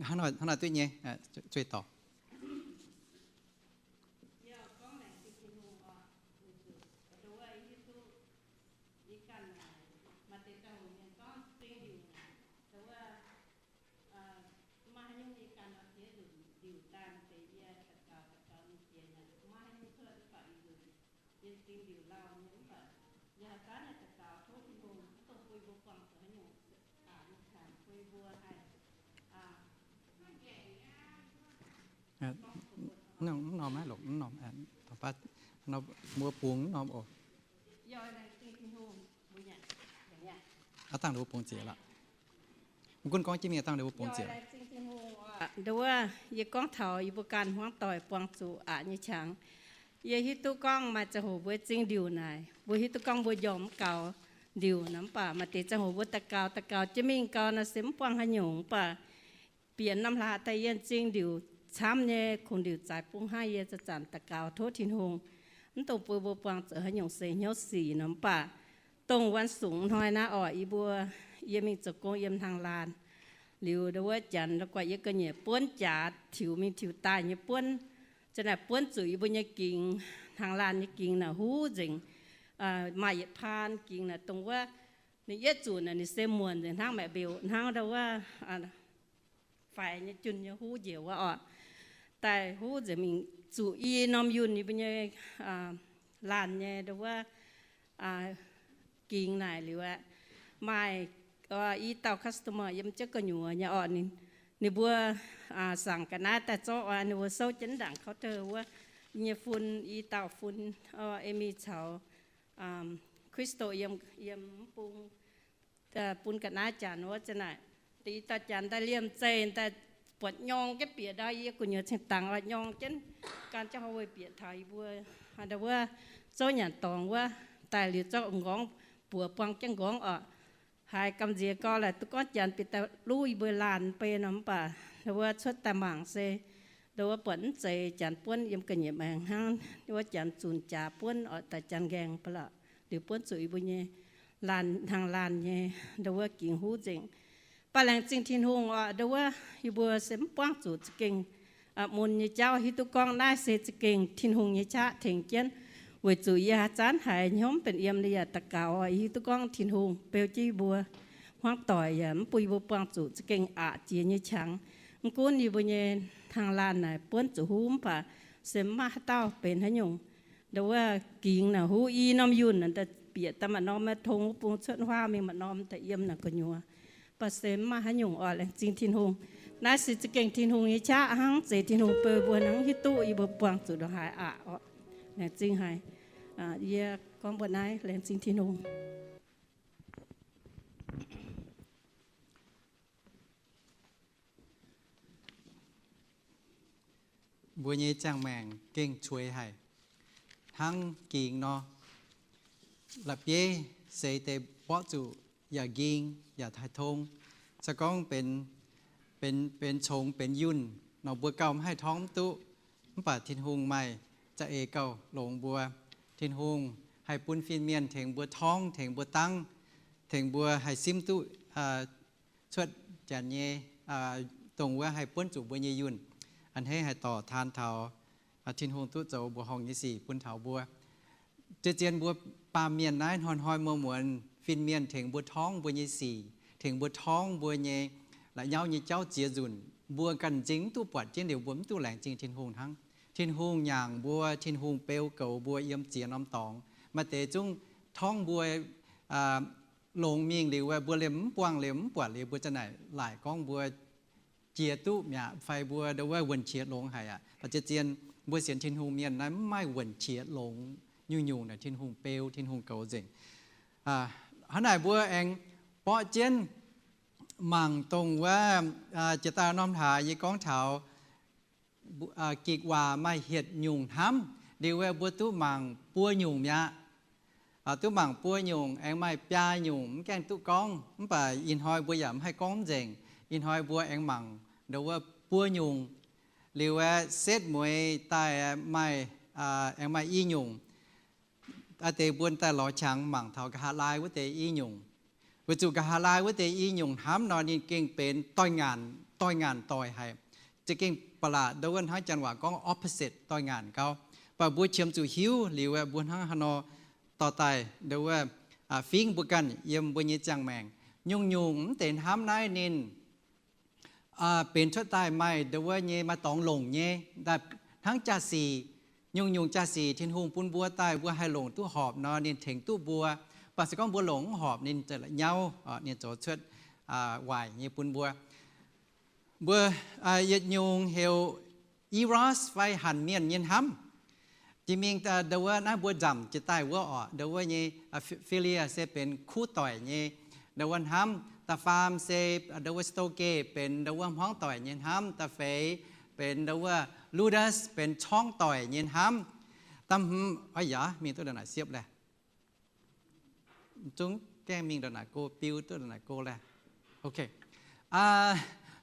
Hnangv nor duqv nyei, zueih dorc. Mv norm aqv, longc mv norm, mbuo bungx mv norm oc. Aav dangh mbuo bungx ziex lorqc. Mv gunv gorngv jienv mingh aav dangh mbuo bungx ziex. Nduov, yie gorngv taux yie mbuo ganh hmuangv doic buangh zuqc aqc nyei qangx. Yie hiuv duqv gorngv maaih ziangh hoc mbuo zingh ndiuc naaic, mbuo hiuv duqv gorngv mbuo njormh mv gaux ndiuc nor, mv baac maaih deix ziangh hoc mbuo daux gaux daux gaux jienv mingh gau nor se mv buangh haaix nyungc, mv baac bieqc norm hlaax daaih yie zingh ndiuc camv nyei, kungx ndiuc zaaix bung hnangv. Yie zanc-zanc daux gaux tov Tin-Hungh, mv dongh bun mbuo buangh zuqc haaix nyungc seix hnyouv sic nor, mv baac dongh วันศุกร์ hnoi naaiv oc, yie mbuo, yie mingh zoux gong yiem hnaangx laanh. Liuz ndau wuov janx la'guaih yie ga'nyiec buonv jaax tiux mingh tiux daaih nyei buonv. Zanc naaic buonv zuqc yie mbuo nyei gingx, hnaangx laanh nyei gingx naaic huv nzengc, maaih yietc paan gingx naaic dongh wuov, ninh yietv zuqc naaic ninh se muonc nzengc hnangv, maeqc mbeux hnangv ndau wuov faix nyei junh nyei huv njiec wuov oc. Daaih huv nzengc mingh zuqc i norm yunh yie mbuo nyei laanh nyei ndau wuov gingx naaic liuz aeqv, maaih i dauh customer yiem jienv gu'nyuoz nyei oc. Ninh mbuo saangc ga'naaiv daaih zorqv oc, ninh mbuo souv jienv ndaangc counter wuov, yie nyei fun, i dauh fun, Amy caux Crystal yiem, yiem mv bung bun ga'naaiv janx wuov. Zanc naaic deix i dauh janx daaih liemh zeih daaih buatc nyorng jienv bieqc ndau yie gu'nyuoz cingx dangx oc, nyorng jienv gan jienv hov weih bieqc taux yie mbuo ndau wuov zouv nyanc dorngx wuov. Daaih liuz zorqv m'nqorngv buoz buangh jienv m'nqorngv oc. Haiz gamh nziex gau laaix duqv gorngv janx bieqc daaih luv yie mbuo laanh bei nor, mv baac ndau wuov cuotv daaih mangc se ndau wuov buatc mv zeiz janx buonv yiem ga'nyiec maengx hnangv. Ndau wuov janx zunc jaax buonv oc, daaih janx nqaengh ba'laqc liuz buonv zuqc yie mbuo nyei laanh, hnaangx laanh nyei ndau wuov gingx huv nzengc. Baac laengz zingh Tin-Hungh oc, ndau wuov yie mbuo se mv buangv zuqc za'gengh mun nyei jauv hiuv duqv gorngv naaiv se za'gengh Tin-Hungh nyei qaqv tengx jienv. Weic zuqc yie haaix zanc haiz hnyouv mv benx yiem, yaac daux gaux oc, yie hiuv duqv gorngv Tin-Hungh beu jienv yie mbuo hmuangv doic, yaac mv bun yie mbuo buangh zuqc za'gengh aqc jiex nyei qangx. Mv gunv yie mbuo nyei hnaangx laanh naaic buonv zuqc huv mv baac se mv maaih haaix dauh benx haaix nyungc. Ndau wuov gingx naaic huv i norm yunh naaic daaih bieqc daaih maaih norm tong wuov bung cuotv huaav mingh maaih norm daaih yiem naaic gu'nyuoz. Baac se mv maaih haaix nyungc oc, laengz zingh Tin-Hungh. Naaiv se za'gengh Tin-Hungh nyei qaqv hnangv, zeiz Tin-Hungh beu mbuo hnangv hiuv duqv yie mbuo buangh zuqc ndongc haaix aqc oc. Laengz zingh haic. Yie gorngv mbuo naaiv, laengz zingh Tin-Hungh. Mbuo nyei ziangh maengc gengh cueix haic, hnangv gingx nor. La'bieiv seix deix mborqv zuqc yaac nqing yaac taaih tong. Se gorngv benx benx, benx congx benx yunh nor, mbuo gauh maiv haih torngv mv duqv. Mv baac Tin-Hungh maaih za'eix gauh longx mbuo. Tin-Hungh haih bun fin-mienh tengx mbuo torngv, tengx mbuo dangv, tengx mbuo haih simv duqv cuotv janx nyei, dongh wuov haih buonv zuqc mbuo nyei yunh. A'hneiv haih dorh taan taux Tin-Hungh duqv zoux mbuoqc horngh nyei sic bun taux mbuo. Zien-zien mbuo baamh mienh naaiv hnoi-hnoi muonz-muonz fin-mienh tengx mbuo torngv mbuo nyei sic, tengx mbuo torngv mbuo nyei la'nyauv nyei jauv ziex nzunc, mbuo ganh m'zing mv duqv buatc jienv liuz, mbuo mv duqv laengz zingh Tin-Hungh hnangv. Tin-Hungh nyaangc mbuo, Tin-Hungh beu goux mbuo yiem ziex norm dorngx. Maaih deix zungv torngv mbuo longx mingh liuz, mbuo liemh mv buangh, liemh mv buatc liuz, mbuo za'naaic laaic gorngv mbuo jiex duqv mi'aqv fai mbuo ndau wuov wuonh qiex longx haic aqv. Baac zien-zien mbuo sienx Tin-Hungh mienh naaiv mv maaih wuonh qiex longx. Nyungc-nyungc naaic Tin-Hungh beu, Tin-Hungh goux nzengc. Hnangv naaic mbuo aengx borqv jienv mangc dongh wuov jiex daaih norm hlaax yie gorngv taux gikc waac maaih hietc nyungc hnamv. Liuz wuov mbuo duqv mangc buo nyungc mi'aqv. Duqv mangc buo nyungc, aengx maaih biaa nyungc mv gaengh duqv gorngv, mv baac ih hnoi mbuo yaac mv haih gorngv nzengc. Ih hnoi mbuo aengx mangc ndau wuov buo nyungc. Liuz aeqv, setv mueiz daaih maaih, aengx maaih i nyungc. Aa deix mbuo daaih lorz qangx mangc taux nqa'haav laai wuov deix i nyungc. Weic zuqc nqa'haav laai wuov deix i nyungc hnamv nor, ninh gengh benx doix ngaanc, doix ngaanc doic haic. Za'gengh ba'laqc ndau wuov hnangv janx waac gorngv opposite, doix ngaanc gau. Baac mbuo qiemx zuqc hiuv liuz aeqv, mbuo hnangv haaix nor dorh daaih ndau wuov fingv mbuo ganh yiem mbuo nyei ziangh maengc. Nyungc-nyungc mv deix hnamv naaiv ninh benx cuotv daaih maaih ndau wuov nyei maaih dorngx longc nyei, hnangv jaa-sic. Nyungc-nyungc jaa-sic Tin-Hungh bun mbuo daaih, mbuo haih longc duqv horpc nor, ninh tengx duqv mbuo. Mv baac se gorngv mbuo longc mv horpc, ninh za'gengh nyauv, ninh zoux cuotv waaic nyei bun mbuo. Mbuo yietc nyungc heuc eros fai hanc mienh nyei hnamv. Jiex mingh ndau wuov naaiv mbuo nzamc jiex daaih wuov orqc, ndau wuov nyei philia se benx kuv doic nyei ndau wuov hnamv. Da'faam se ndau wuov storge benx ndau wuov hmuangv doic nyei hnamv. Da'feix benx ndau wuov ludus benx corngv doic nyei hnamv. Da'hmz, o yaac mingh duqv ndongc naaic siepv laeh. Zungv gaengh mingh ndongc naaic go, biu duqv ndongc naaic go laeh.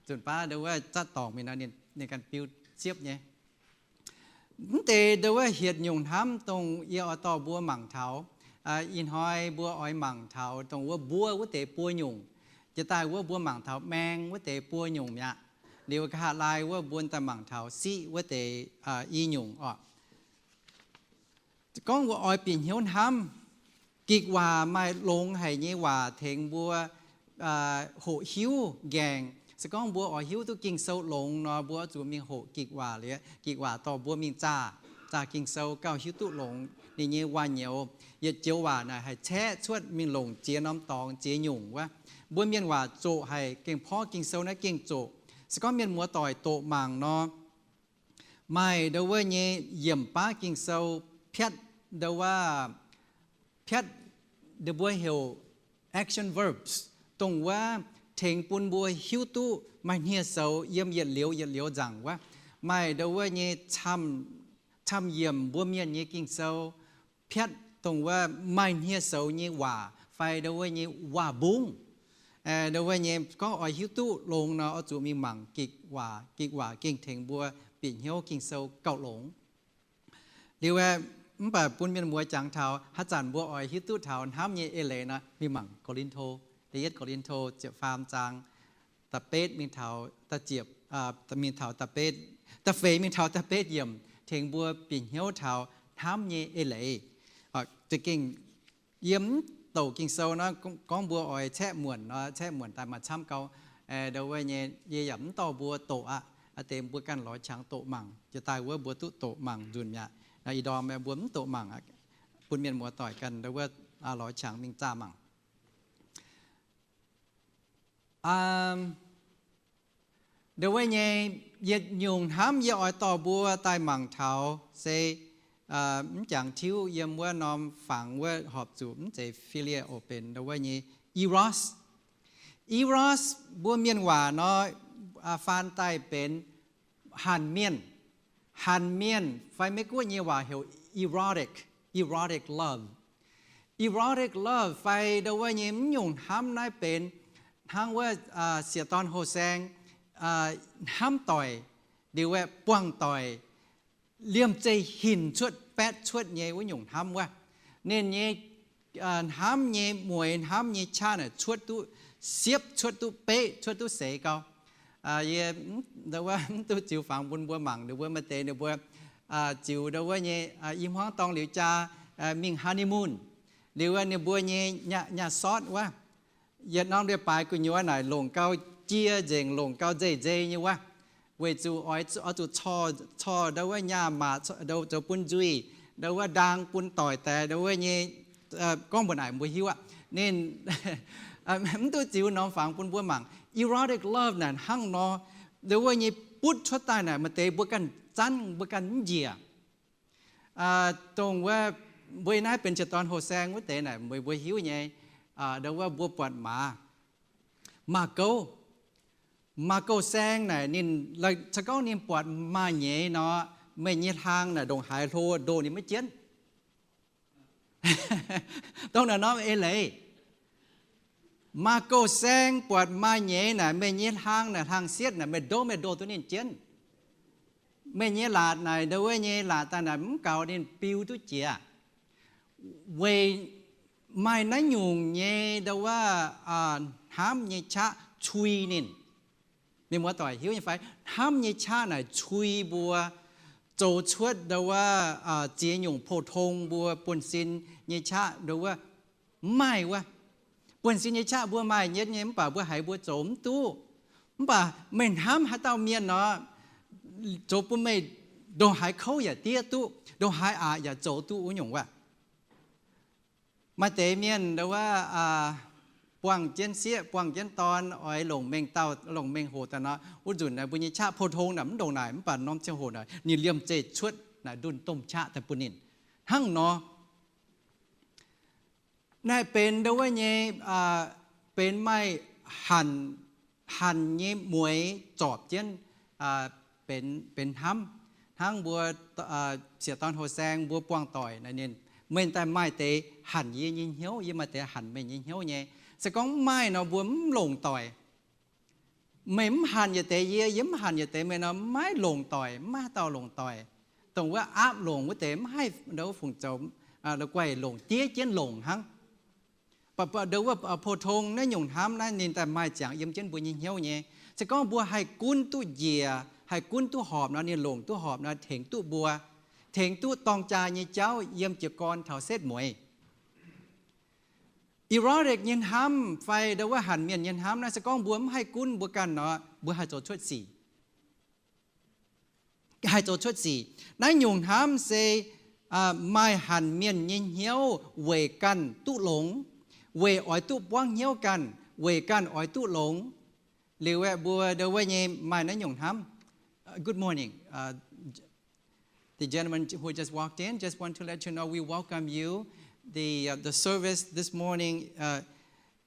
Nzunc baav ndau wuov zatv dorngc mingh nor, ninh ganh biu siepv nyei. Mv deix ndau wuov hietc nyungc hnamv dongh yie oix dorh mbuo mangc taux. Ih hnoi mbuo oix mangc taux dongh wuov mbuo wuov deix buo nyungc. Jiex daaih wuov mbuo mangc taux maeng wuov deix buo nyungc mi'aqv. Liuz nqa'haav laai wuov mbuo daaih mangc taux siqv wuov deix i nyungc orqc. Gorngv mbuo oix bieqc hnyouv hnamv, gikc waac maaih longx haic nyei waac tengx mbuo hoqc hiuv nqaengc. Se gorngv mbuo oix hiuv duqv Ging-Sou longx nor, mbuo oix zuqc mingh hoqc gikc waac liuz, gikc waac dorh mbuo mingh zaah, zaah Ging-Sou gauh hiuv duqv longx ninh nyei waac-nyouz. Yietc joux waac naaic haih caeqv cuotv mingh longc ziex norm dorngx ziex nyungc wuov. Mbuo mienh waac zoqc haic, gengh porv Ging-Sou naaiv gengh zoqc. Se gorngv mienh muoz-doic doqc mangc nor, maaih ndau wuov nyei yiemc baav Ging-Sou piatv, ndau wuov piatv, ndau mbuo heuc action verbs, dongh wuov tengx bun mbuo hiuv duqv maaih hniev-soux yiem yietc liuz yietc liuz nzaangc wuov. Maaih ndau wuov nyei camv-yiemc mbuo mienh nyei Ging-Sou piatv dongh wuov maaih hniev-soux nyei waac fai ndau wuov nyei waac-mbungv. Ndau wuov nyei gorngv oix hiuv duqv longx nor, oix zuqc mingh mangc gikc waac. Gikc waac gengh tengx mbuo bieqc hnyouv Ging-Sou gauh longx. Liuz aeqv, mv baac bun mienh muoz jangx taux haaix zanc mbuo oix hiuv duqv taux hnamv nyei eix leiz nor, mingh mangc Ko^lin^to, da'yietv Ko^lin^to ziepc faam zaang, da'betv mingh taux da'ziepc, mingh taux da'betv, da'feix mingh taux da'betv yiemc tengx mbuo bieqc hnyouv taux hnamv nyei eix leiz. Za'gengh yie mv douc Ging-Sou nor, gorngv mbuo oix caeqv muonc nor, caeqv muonc daaih maaih camv gau. Ndau wuov nyei yie yaac mv dorh mbuo doqc aqv. Aa deix mbuo ganh lorz qangx doqc mangc, jiex daaih wuov mbuo duqv doqc mangc nzunc mi'aqv. Ih ndorm mbuo mv doqc mangc aqv, bun mienh muoz-doic ganh ndau wuov lorz qangx mingh zaah mangc. Ndau wuov nyei yietc nyungc hnamv yie oix dorh mbuo daaih mangc taux se mv jangx tiuv yiem wuov norm fangx wuov horpc zuqc mv zeiz filia oc, benx ndau wuov nyei eros. Eros mbuo mienh waac nor, faan daaih benx hanc mienh. Hanc mienh fai Meiv-Guoqv nyei waac heuc erotic, erotic love. Erotic love fai ndau wuov nyei mv nyungc hnamv naaiv benx hnangv wuov sieqv-dorn houh saeng, hnamv doic, liuz aeqv, buangh doic, liemh zeih hinc cuotv, baetv cuotv nyei wuov nyungc hnamv wuov. Ninh nyei hnamv nyei mueix, hnamv nyei qaqv naaic cuotv duqv siepv, cuotv duqv beqv, cuotv duqv seix gau. Yie ndau wuov mv duqv ziux fangx bun mbuo mangc, ninh mbuo maaih deix ninh mbuo ziux ndau wuov nyei i hmuangv dorngh liuz jaa mingh honeymoon, liuz ninh mbuo nyei nyaah sortv wuov, yietc norm leiz-baaix gu'nyuoz naaic longc gau jiex nzengc, longc gau nzeic nzei nyei wuov, weic zuqc oix zuqc corc ndau wuov nyaah maac zoux bun nzuih, ndau wuov ndaang bun doic daix ndau wuov nyei. Gorngv mbuo naaic mbuo hiuv aqv. Ninh mv duqv ziux norm fangx bun mbuo mangc. Erotic love naaic hnangv nor, ndau wuov nyei butv cuotv daaih naaic maaih deix mbuo ganh zanv, mbuo ganh mv njiec. Dongh wuov mbuo naaiv benx sieqv dorn houh saeng wuov deix naaic mbuo hiuv nyei. Ndau wuov mbuo buatc maaz, maaz gouv, maaz gouv saeng naaic ninh, se gorngv ninh buatc maaih nyeiz nor, meih nyei hlaang naaic ndongc haaix hlo ndoh ninh maiv jienv. Dongh naaic norm eix leiz, maaz gouv saeng buatc maaih nyeiz naaic meih nyei hlaang naaic, hlaang sietv naaic meih ndouv meih ndoh duqv ninh jienv. Meih nyei laatc naaic ndau wuov nyei laatc daaih naaic mv gaux ninh biu duqv jiex. Weic maaih naaiv nyungc nyei ndau wuov hnamv nyei qaqv cui ninh. Mienh muoz-doic hiuv nyei fai? Hnamv nyei qaqv naaic cui mbuo zoux cuotv ndau wuov ziex nyungc pou-tong mbuo buonv-sin nyei qaqv ndau wuov mv maaih wuov. Buonv-sin nyei qaqv mbuo maaih nyetv nyei mv baac mbuo haiz mbuo zoux mv duqv. Mv baac meih hnamv haaix dauh mienh nor, zoux bun meih ndongc haaix kouv yaac diev duqv, ndongc haaix aqc yaac zoux duqv wuov nyungc wuov. Maaih deix mienh ndau wuov buangh jienv sieqv, buangh jienv dorn, oix longc mengh dauh, longc mengh hoc daaih nor, wuov nzunc naaic mbuo nyei qaqv pou-tong naaic mv ndongc naaic, mv baac norm ziangh hoc naaic ninh liemh zeih cuotv naaic ndunh domh qaqv daaih bun ninh. Hnangv nor, naaiv benx ndau wuov nyei, benx maaih hanc, hanc nyei mueix zorpc jienv benx, benx hnamv. Hnangv mbuo sieqv dorn houh saeng mbuo buangh doic naaic ninh, meih daaih maaih deix hanc yie nyei hnyouv, yie maaih deix hanc meih nyei hnyouv nyei. Se gorngv mv maaih nor mbuo mv longc doic. Meih mv hanc yietc deix yie, yie mv hanc yietc deix meih nor, mv maaih longc doic, mv maaih haaix dauh longc doic. Dongh wuov aapv longc wuov deix mv haih ndau wuov fungc zoux la'guaih longc, diev jienv longc hnangv. Ndau wuov pou-tong naaiv nyungc hnamv naaiv ninh daaih maaih ziangx yiem jienv mbuo nyei hnyouv nyei. Se gorngv mbuo haih gunv duqv njiec, haih gunv duqv horpc nor, ninh longc duqv horpc nor, tengx duqv mbuo, tengx duqv dorng jaa nyei jauv yiem jiez gorn taux setv mueiz. Erotic nyei hnamv fai ndau wuov hanc mienh nyei hnamv naaiv, se gorngv mbuo mv haih gunv mbuo ganh nor, mbuo haih zoux cuotv sic. Haih zoux cuotv sic. Naaiv nyungc hnamv se maaih hanc mienh nyei hnyouv weic ganh duqv longx, weic oix duqv buangv hnyouv ganh, weic ganh oix duqth longx. Liuz aeqv, mbuo ndau wuov nyei maaih naaiv nyungc hnamv. Good morning. The gentleman who just walked in, just want to let you know we welcome you. The, uh, the service this morning, uh,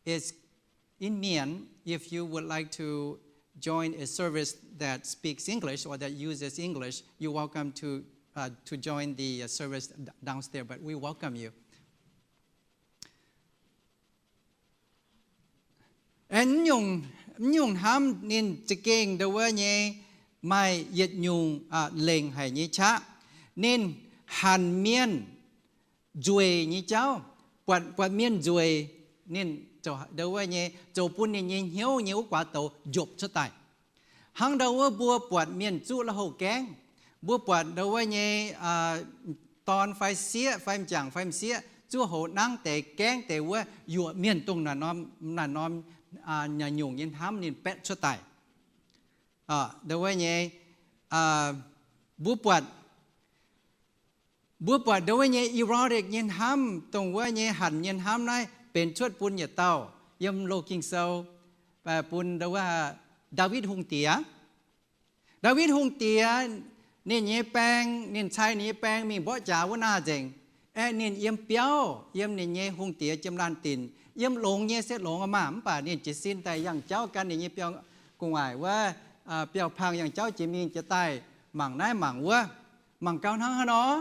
is in Mien. If you would like to join a service that speaks English or that uses English, you're welcome to, uh, to join the, uh, service d-, downstairs, but we welcome you. Aeqv, mv nyungc hnamv ninh za'gengh ndau wuov nyei maaih yietc nyungc lengc haic nyei qaqv. Ninh hanc mienh nzueic nyei jauv, buatc, buatc mienh nzueic, ninh ndau wuov nyei zoux bun ninh nyei hnyouv nyei wuov guaax douz njopc cuotv daaih. Hnangv ndau wuov mbuo buatc mienh zuqv la'houh gaengv, mbuo buatc ndau wuov nyei dorn fai sieqv fai m'jangc fai m'sieqv zuqv hoz nangv deix gaengv deix wuov, yuoqc mienh dongh naaiv norm, naaiv norm nyungc nyei hnamv ninh baetv cuotv daaih. Ndau wuov nyei, mbuo buatc, mbuo buatc ndau wuov nyei erotic nyei hnamv, dongh wuov nyei hanc nyei hnamv naaiv benx cuotv bun yietc dauh yiem Loz-Ging Sou, bun ndau wuov Ndaawitv Hungh Diex. Ndaawitv Hungh Diex, ninh nyei baeng, ninh cai ninh nyei baeng mingh mborqv jaax wuov naah nzengc. Aeqv, ninh yiem biauv, yiem ninh nyei hungh diex jiem laanh dinc, yiem longx nyei setv longx aqv maah, mv baac ninh jiez sin daaih yangh jauv gan ninh nyei biauv gu'nguaaic wuov, biauv-pangh yangh jauv jiex mingh jiex daaih, mangc naaiv mangc wuov, mangc gau hnangv haaix nor,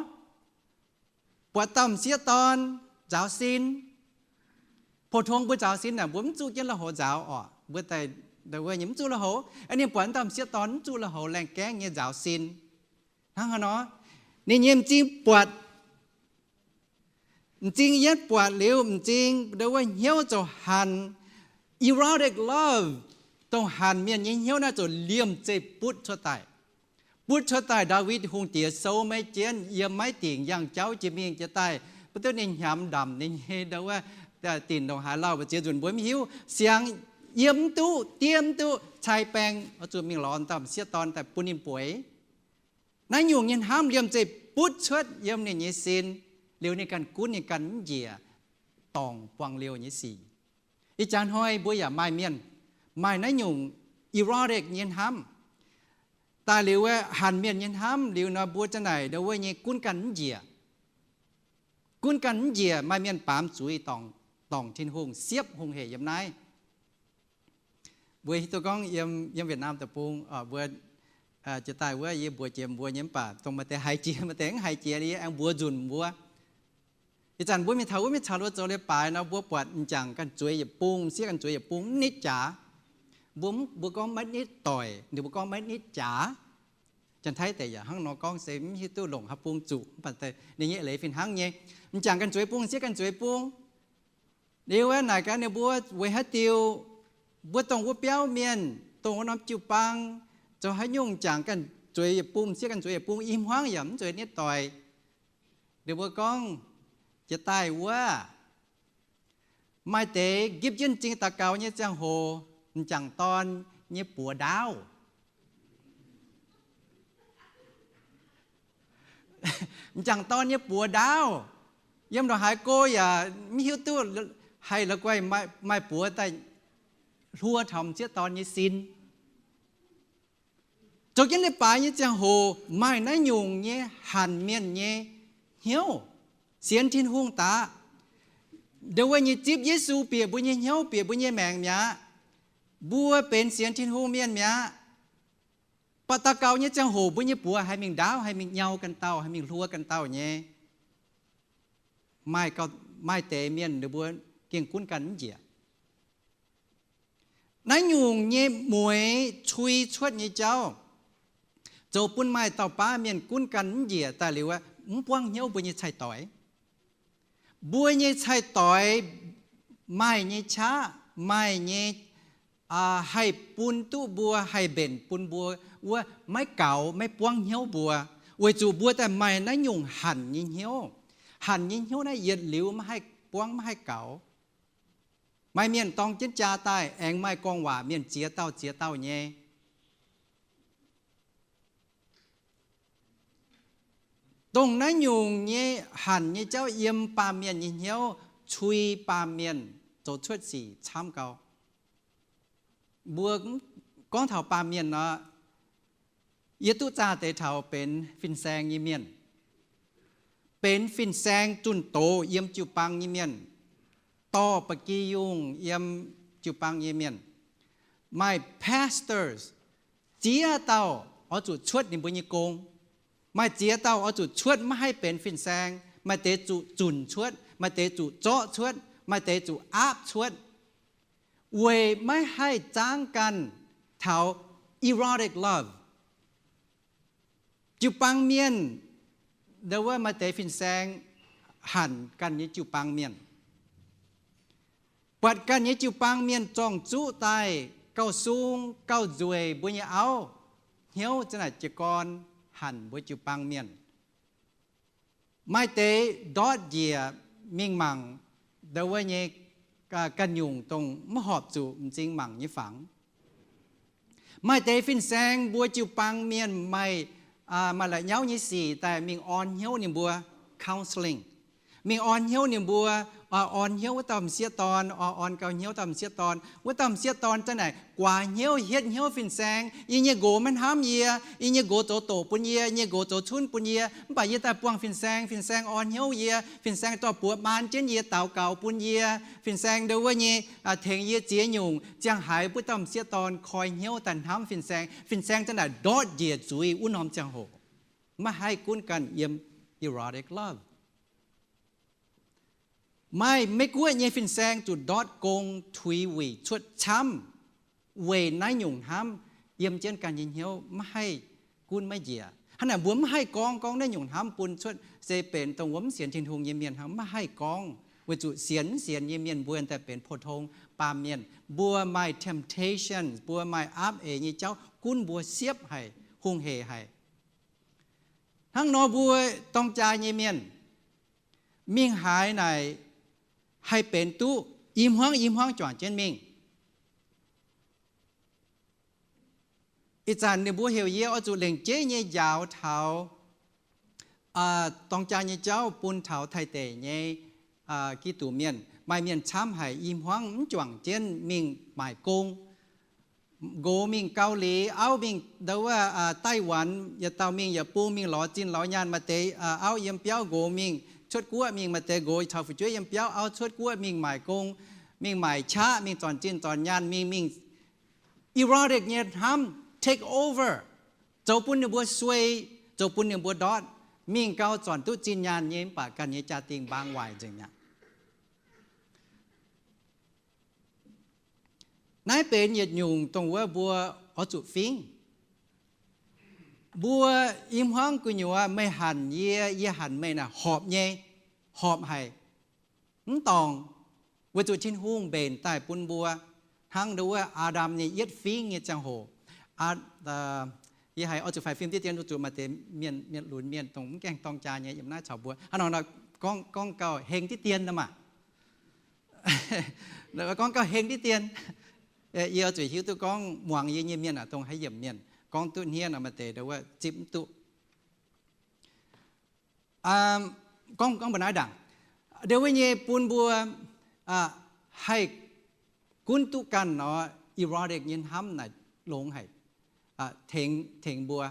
buatc dauh m'sieqv dorn nzaaux sin. Pou-tong mbuo nzaaux sin naaic, mbuo mv zuqv jienv la'hoz nzaaux orqc, mbuo daaih Wuov nyei mv zuqc lui-houx, ninh buatc wuov dauh m'sieqv dorn mv zuqc lui-houx, laengh gaengv nyei nzaaux sin. Hnangv haaix nor, ninh nyei m'zing buatc, m'zing yietv buatc liuz, m'zing ndo wuov hnyouv ziouc hanc, erotic love, dongh hanc mienh nyei hnyouv naaiv ziouc liemh zeih butv cuotv daaih. Butv cuotv daaih, Ndaawitv Hungh Diex souv maiv jienv, yiem maiv dingc, yangh jauv jiex mingh jiex daaih, butv duqv ninh hnyamx ndamc ninh nyei ndo wuov, dinc ndongc haaix lauh, mbu'ziex nzunc mbuo mv hiuv. Siangx yiem mv duqv, diev mv duqv, cai baeng, oix zuqc mingh lorz dauh m'sieqv dorn daaih bun ninh bueix. Naaiv nyungc nyei hnamv liemh zeih butv cuotv yiem ninh nyei sin, liuz ninh ganh gunv ninh ganh mv njiec, dorngc buangh liouh nyei sic. Ih jaax hnoi mbuo yaac maaih mienh maaih naaiv nyungc erotic nyei hnamv. Daaih liuz wuov hanc mienh nyei hnamv liuz nor, mbuo za'naaic ndo wuov nyei gunv ganh mv njiec. Gunv ganh mv njiec, maaih mienh baamz zuiz dorngc, dorngc Tin-Hungh, siepv hungh hec yiem naaiv. Mbuo hiuv duqv gorngv yiem, yiem Việt Nam deic-bung, mbuo jiex daaih wuov yie mbuox jiex mbuo nyei, mv baac dongh maaih deix haiz jiex, maaih deix mv haiz jiex, yie aengx mbuox nzunc mbuo. Ih zanc mbuo mingh taux wuov mienh caux wuov zoux leiz-baaix nor, mbuo buatc m'jangc ganh zueiz yietc bung, m'sieqv ganh zueiz yietc bung, mv nitv jaax. Mbuo, mbuo gorngv maiv nitv doic, ninh mbuo gorngv maiv nitv jaax. Janx-Taiv deix yaac hnangv nor gorngv, se mv hiuv duqv longc haaix bung zuqc, mv baac ninh nyei eix leiz fih hnangv nyei. M'jangc ganh zueiz bung, m'sieqv ganh zueiz bung. Liuz wuov naaic gaax ninh mbuo, weic haaix diuc mbuo dongh wuov biauv mienh, dongh wuov norm jiu-baang, zoux haaix nyungc m'jangc ganh zueiz yietc bung, m'sieqv ganh zueiz yietc bung, i hmuangv yaac mv zueiz nitv doic? Ninh mbuo gorngv, jiex daaih wuov, maaih deix gipv jienv m'zing daux gaux nyei ziangh hoc, m'jangc dorn nyei buoz ndaauv. M'jangc dorn nyei buoz ndaauv. Yiem ndongc haaix go yaac mv hiuv duqv haih la'guaih maaih buoz daaih hluo taux m'sieqv dorn nyei sin. Zoux jienv leiz-baaix nyei ziangh hoc maaih naaiv nyungc nyei hanc mienh nyei hnyouv, sienx Tin-Hungh daaih. Ndo wuov nyei zipv Yesu bieqc mbuo nyei hnyouv, bieqc mbuo nyei maengc mi'aqv. Mbuo benx sienx Tin-Hungh mienh mi'aqv. Baac daux gaux nyei ziangh hoc mbuo nyei buoz haih mingh ndaauv, haih mingh nyau ganh dauh, haih mingh hluo ganh dauh nyei. Maaih, maaih deix mienh ninh mbuo gengh gunv ganh mv njiec. Naaiv nyungc nyei mueix cui cuotv nyei jauv zoux bun maaih dauh baav mienh gunv ganh mv njiec daaih liuz, mv buangv hnyouv mbuo nyei cai-doix. Mbuo nyei cai-doix maaih nyei qaqv, maaih nyei haih bun duqv mbuo, haih mbenc bun mbuo wuov maiv gaux, maiv buangv hnyouv mbuo, weic zuqc mbuo daaih maaih naaiv nyungc hanc nyei hnyouv. Hanc nyei hnyouv naaiv yietc liuz maiv haih buangv, maiv haih gaux. Maaih mienh dorng jienv jaa daaih aengx maaih gorngv waac mienh ziex dauh ziex dauh nyei. Dongh naaiv nyungc nyei hanc nyei jauv yiem baamh mienh nyei hnyouv cui baamh mienh zoux cuotv sic camv gau. Mbuo gorngv taux baamh mienh nor, yie duqv zaah deix taux benx fin-saeng nyei mienh, benx fin-saeng zunh doz yiem jiu-baang nyei mienh, dorh ba'gi yungh yiem jiu-baang nyei mienh. Maaih pastors, ziex dauh oix zuqc cuotv ninh mbuo nyei gong. Maaih ziex dauh oix zuqc cuotv maiv haih benx fin-saeng. Maaih deix zuqc zunc cuotv, maaih deix zuqc zorqv cuotv, maaih deix zuqc aapv cuotv, weic maiv haih zaangv ganh taux erotic love. Jiu-baang mienh, ndo wuov maaih deix fin-saeng hanc ganh nyei jiu-baang mienh. Buatc ganh nyei jiu-baang mienh zorng-zuqv daaih gauh sung gauh nzueic mbuo nyei auv, hnyouv za'naaic jiez gorn hanc mbuo jiu-baang mienh. Maaih deix ndortv njiec mingh mangc ndo wuov nyei ganh nyungc dongh mv horpc zuqc m'zing mangc nyei fangx. Maaih deix fin-saeng mbuo jiu-baang mienh maaih, maaih la'nyauv nyei sic daaih mingh orn hnyouv ninh mbuo, counselling. Mingh orn hnyouv ninh mbuo, orn hnyouv wuov dauh m'sieqv dorn, orn gau hnyouv dauh m'sieqv dorn. Wuov dauh m'sieqv dorn za'naaic guaax hnyouv, hietv hnyouv fin-saeng. Yie nyei nqox maiv hnamv yie, yie nyei nqox zoux doqc bun yie, yie nyei nqox zoux cunv bun yie. Mv baac yie daaih buangh fin-saeng, fin-saeng orn hnyouv yie, fin-saeng dorh buoz maan jienv yie, daux gaux bun yie, fin-saeng ndo wuov nyei tengx yie ziex nyungc. Ziangh haaix wuov dauh m'sieqv dorn koi hnyouv daaih hnamv fin-saeng, fin-saeng za'naaic ndortv njiec zuiz wuov norm ziangh hoc. Maiv haih gunv ganh yiem erotic love. Maaih Meiv-Guoqv nyei fin-saeng zuqc ndortv gong tuix wuic cuotv camv. weic naaiv nyungc hnamv yiem jienv ganh nyei hnyouv maiv haih gunv maiv njiec. Hnangv naaic mbuo maiv haih gorngv, gorngv naaiv nyungc hnamv bun cuotv se benx dongh wuov mv sienx Tin-Hungh nyei mienh hnangv, maiv haih gorngv, weic zuqc sienx mv sienx nyei mienh mbuo daaih benx pou-tong baamh mienh, mbuo maaih temptation, mbuo maaih aapv eix nyei jauv gunv mbuo siepv haic, hungh heic haic. Hnangv nor mbuo dorng jaa nyei mienh mingh haaix naaic haih benx duqv i hmuangv i hmuangv juangc jienv mingh. Ih zanc ninh mbuo heuc yie oix zuqc lengc jeiv nyei njaaux taux dorng jaa nyei jauv bun taux Taiv deic nyei Giduc mienh. Maaih mienh camv haic i hmuangv mv juangc jienv mingh maaic gong. Nqox mingh Gau^li, auv mingh ndo wuov Daiv^wan, yietc dauh mingh yietc bung, mingh lorz zinh lorz nyaanh. Maaih deix auv yiem biauv, nqox mingh cuotv guoqv mingh. Maaih deix nqox caux fu'jueiv yiem biauv, auv cuotv guoqv mingh maaic gong, mingh maaic qaqv, mingh zornc zinh zornc nyaanh, mingh, mingh erotic nyei hnamv take over, zoux bun ninh mbuo suei, zoux bun ninh mbuo ndortv. Mingh gau zornc duqv zinh nyaanh nyei, mv baac ganh nyei jaa-dingh mbaang waaic nzengc mi'aqv. Naaiv benx yietc nyungc dongh wuov mbuo oix zuqc fingv. Mbuo i hmuangv gu'nyuoz meih hanc yie, yie hanc meih naaic horpc nyei, horpc haic. Mv dorngc, weic zuqc Tin-Hungh mbenc daaih bun mbuo hnangv ndo wuov Aa^ndam nyei yietv fingv nyei ziangh hoc. Yie haiz oix zuqc faix fim diqv dien, weic zuqc maaih deix mienh, mienh lunx mienh dongh mv gaengh dorng jaa nyei yiem naaiv caux mbuo hnangv nor, gorngv, gorngv gauh heng diqv dien nor maah. Gorngv gauh heng diqv dien. Yie oix zuqc hiuv duqv gorngv muangx yie nyei mienh aah, dongh haaix yiemc mienh gorngv duqv hniev nor, maaih deix ndo wuov zipv mv duqv. Gorngv, gorngv mbu'naaiv ndaangc, ndo wuov nyei bun mbuo haih gunv duqv ganh nor, erotic nyei hnamv naaic longx haic, tengx, tengx mbuo.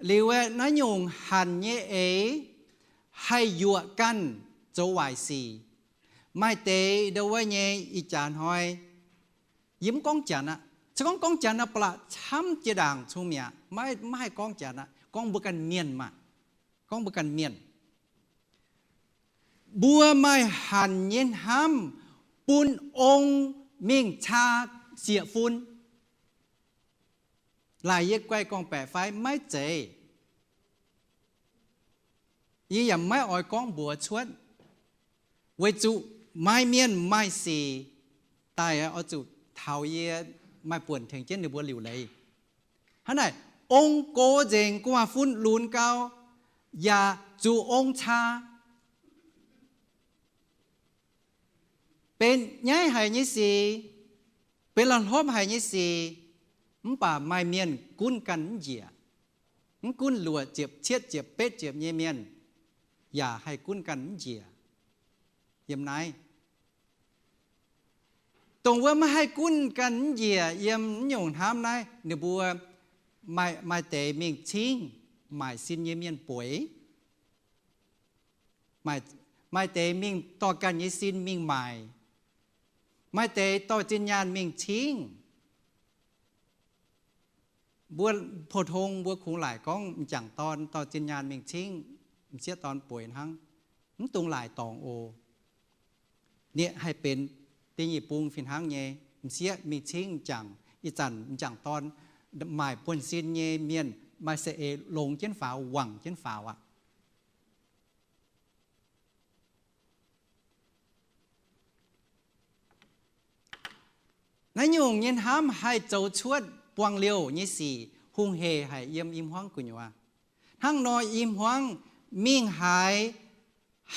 Liuz naaiv nyungc hanc nyei eix haih yuoqc ganh zoux waaic sic. Maaih deix ndo wuov nyei ih jaax hnoi, yie mv gorngv Janx aqv. Se gorngv gorngv Janx nor, ba'laqc camv jiex ndaangc cung mi'aqv. Maiv, maiv haih gorngv Janx aqv, gorngv mbuo ganh mienh maah. Gorngv mbuo ganh mienh, mbuo maaih hanc nyei hnamv bun ong mingh caa sieqv-fun. Laaic yie guai gorngv-baeqc fai maiv zeiz? Yie yaac maiv oix gorngv mbuox cuotv, weic zuqc maaih mienh maaih sic daaih oix zuqc taux yie maaih buonc tengx jienv ninh mbuo liuc leiz. Hnangv naaic, ong gox nzengc, gu'nguaaz-fun lunx gau, yaac zuqc ong caa. Benx nyaiv haic nyei sic, benx la'hlopv haic nyei sic, mv baac maaih mienh gunv ganh mv njiec. Mv gunv luoqc ziepc, cietv ziepc, betv ziepc nyei mienh yaac haih gunv ganh mv njiec. Yiem naaiv, dongh wuov maiv haih gunv ganh mv njiec yiem naaiv nyungc hnamv naaiv, ninh mbuo maaih, maaih deix mingh cingv maaic sin nyei mienh bueix. Maaih, maaih deix mingh dorh ganh nyei sin mingh maaic. Maaih deix dorh zinh nyaanh mingh cingv. Mbuo pou-tong mbuo kungx laaic gorngv m'jangc dorn dorh zinh nyaanh mingh cingv m'sieqv dorn bueix hnangv. Mv dungx laaic dorngc oc. Ninh haih benx da'nyeic bung fih hnangv nyei. M'sieqv mingh cingv m'jangc, ih zanc m'jangc dorn maaic buonv-sin nyei mienh maaih saeng-eix longx jienv faaux, wangc jienv faaux aqv. Naaiv nyungc nyei hnamv haih zoux cuotv buangh liouh nyei sic, hungh heic haic yiem i hmuangv gu'nyuoz. Hnangv nor i hmuangv mingh haaix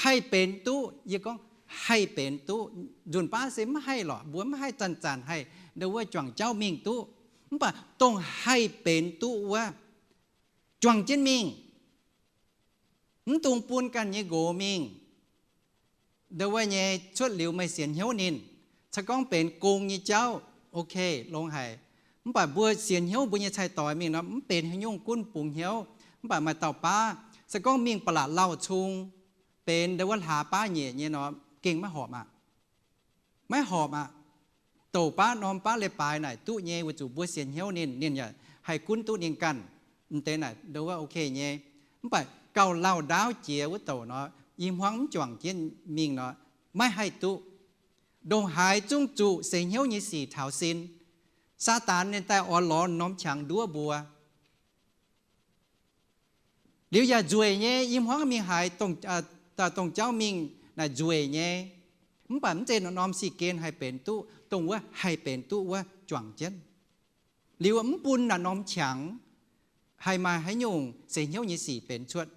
haih benx duqv, yie gorngv haih benx duqv. Nzunc baav se maiv haih lorqc, mbuo maiv haih zanc-zanc haih ndo wuov juangc jauv mingh duqv. Mv baac dongh haih benx duqv wuov, juangc jienv mingh. Mv dungx bun ganh nyei nqox mingh. Ndo wuov nyei cuotv liuz meih sienx hnyouv ninh, se gorngv benx gong nyei jauv, ok, longx haic. Mv baac mbuo sienx hnyouv mbuo nyei cai-doix mingh nor, mv benx haaix nyungc, gunv bungx hnyouv. Mv baac maaih dauh baav, se gorngv mingh ba'laqc lauh cung, benx ndo wuov hlaax baav nyeic nyei nor, gengh maiv horpc aqv. Maiv horpc aqv. Douc baav norm baav leiz-baaix naaic duqv nyei, weic zuqc mbuo sienx hnyouv ninh, ninh yaac haih gunv duqv ninh ganh. M'deix naaic ndo wuov ok nyei. Mv baac gauh lauh ndaauv jiex wuov douc nor, i hmuangv mv juangc jienv mingh nor, maiv haih duqv. Ndongc haaix zungv zuqc seix hnyouv nyei sic taux sin. Saadaan ninh daaih oix lorz norm qangx nduov mbuo. Liuz yaac nzueic nyei, i hmuangv mingh haaix, dongh jauv mingh naaic nzueic nyei. Mv baac mv zeiz naaiv norm sic gen haih benx duqv, dongh wuov haih benx duqv wuov juangc jienv. Liuz mv bun naaiv norm qangx haih maaih haaix nyungc seix hnyouv nyei sic benx cuotv.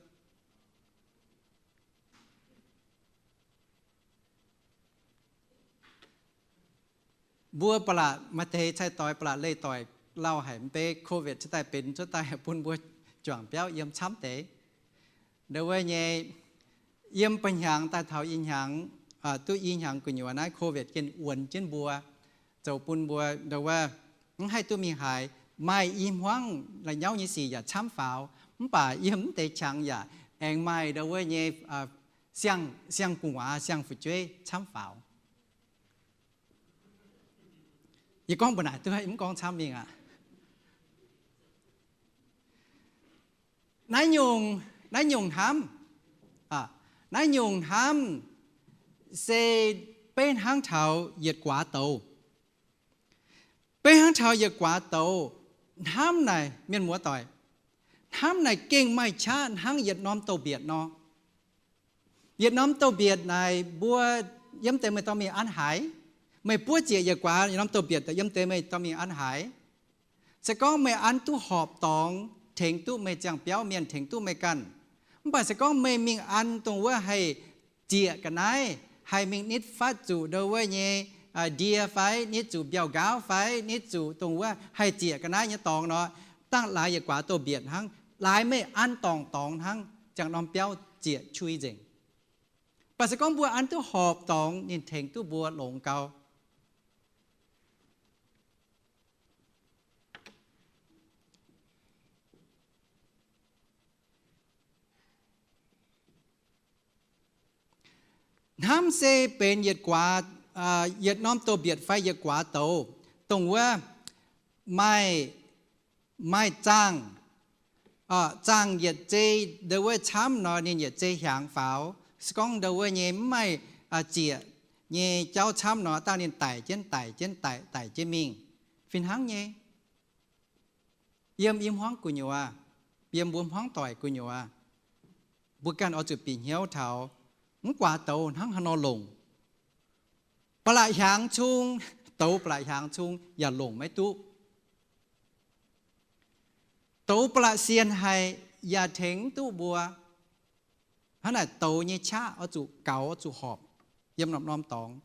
Mbuo ba'laqc maaih deix cai-doix, ba'laqc leih doic lauh haic mv bei COVID cuotv daaih benx cuotv daaih bun mbuo juangc biauv yiem camv deix. Ndau wuov nyei, yiem ba'hnyangx daaih taux i hnyangx, duqv i hnyangx gu'nyuoz naaiv COVID gengh wuonx jienv mbuo, zoux bun mbuo ndau wuov mv haih duqv mingh haaix. Maaih i hmuangv la'nyauv nyei sic yaac camv faaux, mv baac yiem mv deix qangx yaac aengx maaih ndau wuov nyei siang-gu'nguaaz, siang-fu'jueiv camv faaux. Yie gorngv mbuox naaic duqv, mv gorngv camv mingh aqv. Naaiv nyungc, naaiv nyungc hnamv, naaiv nyungc hnamv se beiv hnangv taux yietc guaax douz. Beiv hnangv taux yietc guaax douz. Hnamv naaic, mienh muoz doic, hnamv naaic gengh maaih qaqv hnangv yietc norm douz-mbietc nor. Yietc norm douz-mbietc naaic mbuo yiem deix meih dorh mingh an haaix? Meih buov ziec yietc guaax yietc norm douz-mbietc yiem deix meih dorh mingh an haaix? Se gorngv meih an duqv horpc dorngx, tengx duqv meih ziangh biauv mienh, tengx duqv meih ganh. Mv baac se gorngv meih mingh an dongh wuov haih ziec ga'naaiv, haih mingh nitv fatv zuqc ndau wuov nyei ndie fai nitv zuqc mbiauh nqaauv fai nitv zuqc dongh wuov haih ziec ga'naaiv nyei dorngx nor, dangh laaix yietc guaax douz-mbietc hnangv. Laaix meih an dorngc dorngx hnangv, ziangh norm biauv ziec qui nzengc. Mv baac se gorngv mbuo an duqv horpc dorngx, ninh tengx duqv mbuo longx gau. Hnamv se benx yietc guaax, yietc norm douz-mbietc fai yietc guaax douz, dongh wuov maaih, maaih zaangh, zaangh yietc zei ndau wuov camv nor, ninh yietc zei hiaangx faaux. Se gorngv ndau wuov nyei mv maaih ziec nyei jauv camv nor, dangh ninh daic jienv, daic jienv, daic, daic jienv mingh. Fih hnangv nyei, yiem i hmuangv gu'nyuoz, yiem mbuo hmuangv doic gu'nyuoz, mbuo ganh oix zuqc bieqc hnyouv taux mv guaax douz hnangv haaix nor longc. Ba'laqc hiaangx cung, douz ba'laqc hiaangx cung yaac longc maiv duqv. Douz ba'laqc sienx haic yaac tengx duqv mbuo. Hnangv naaic douz nyei qaqv oix zuqc gaux, oix zuqc horpc yiem norm-norm dorngx.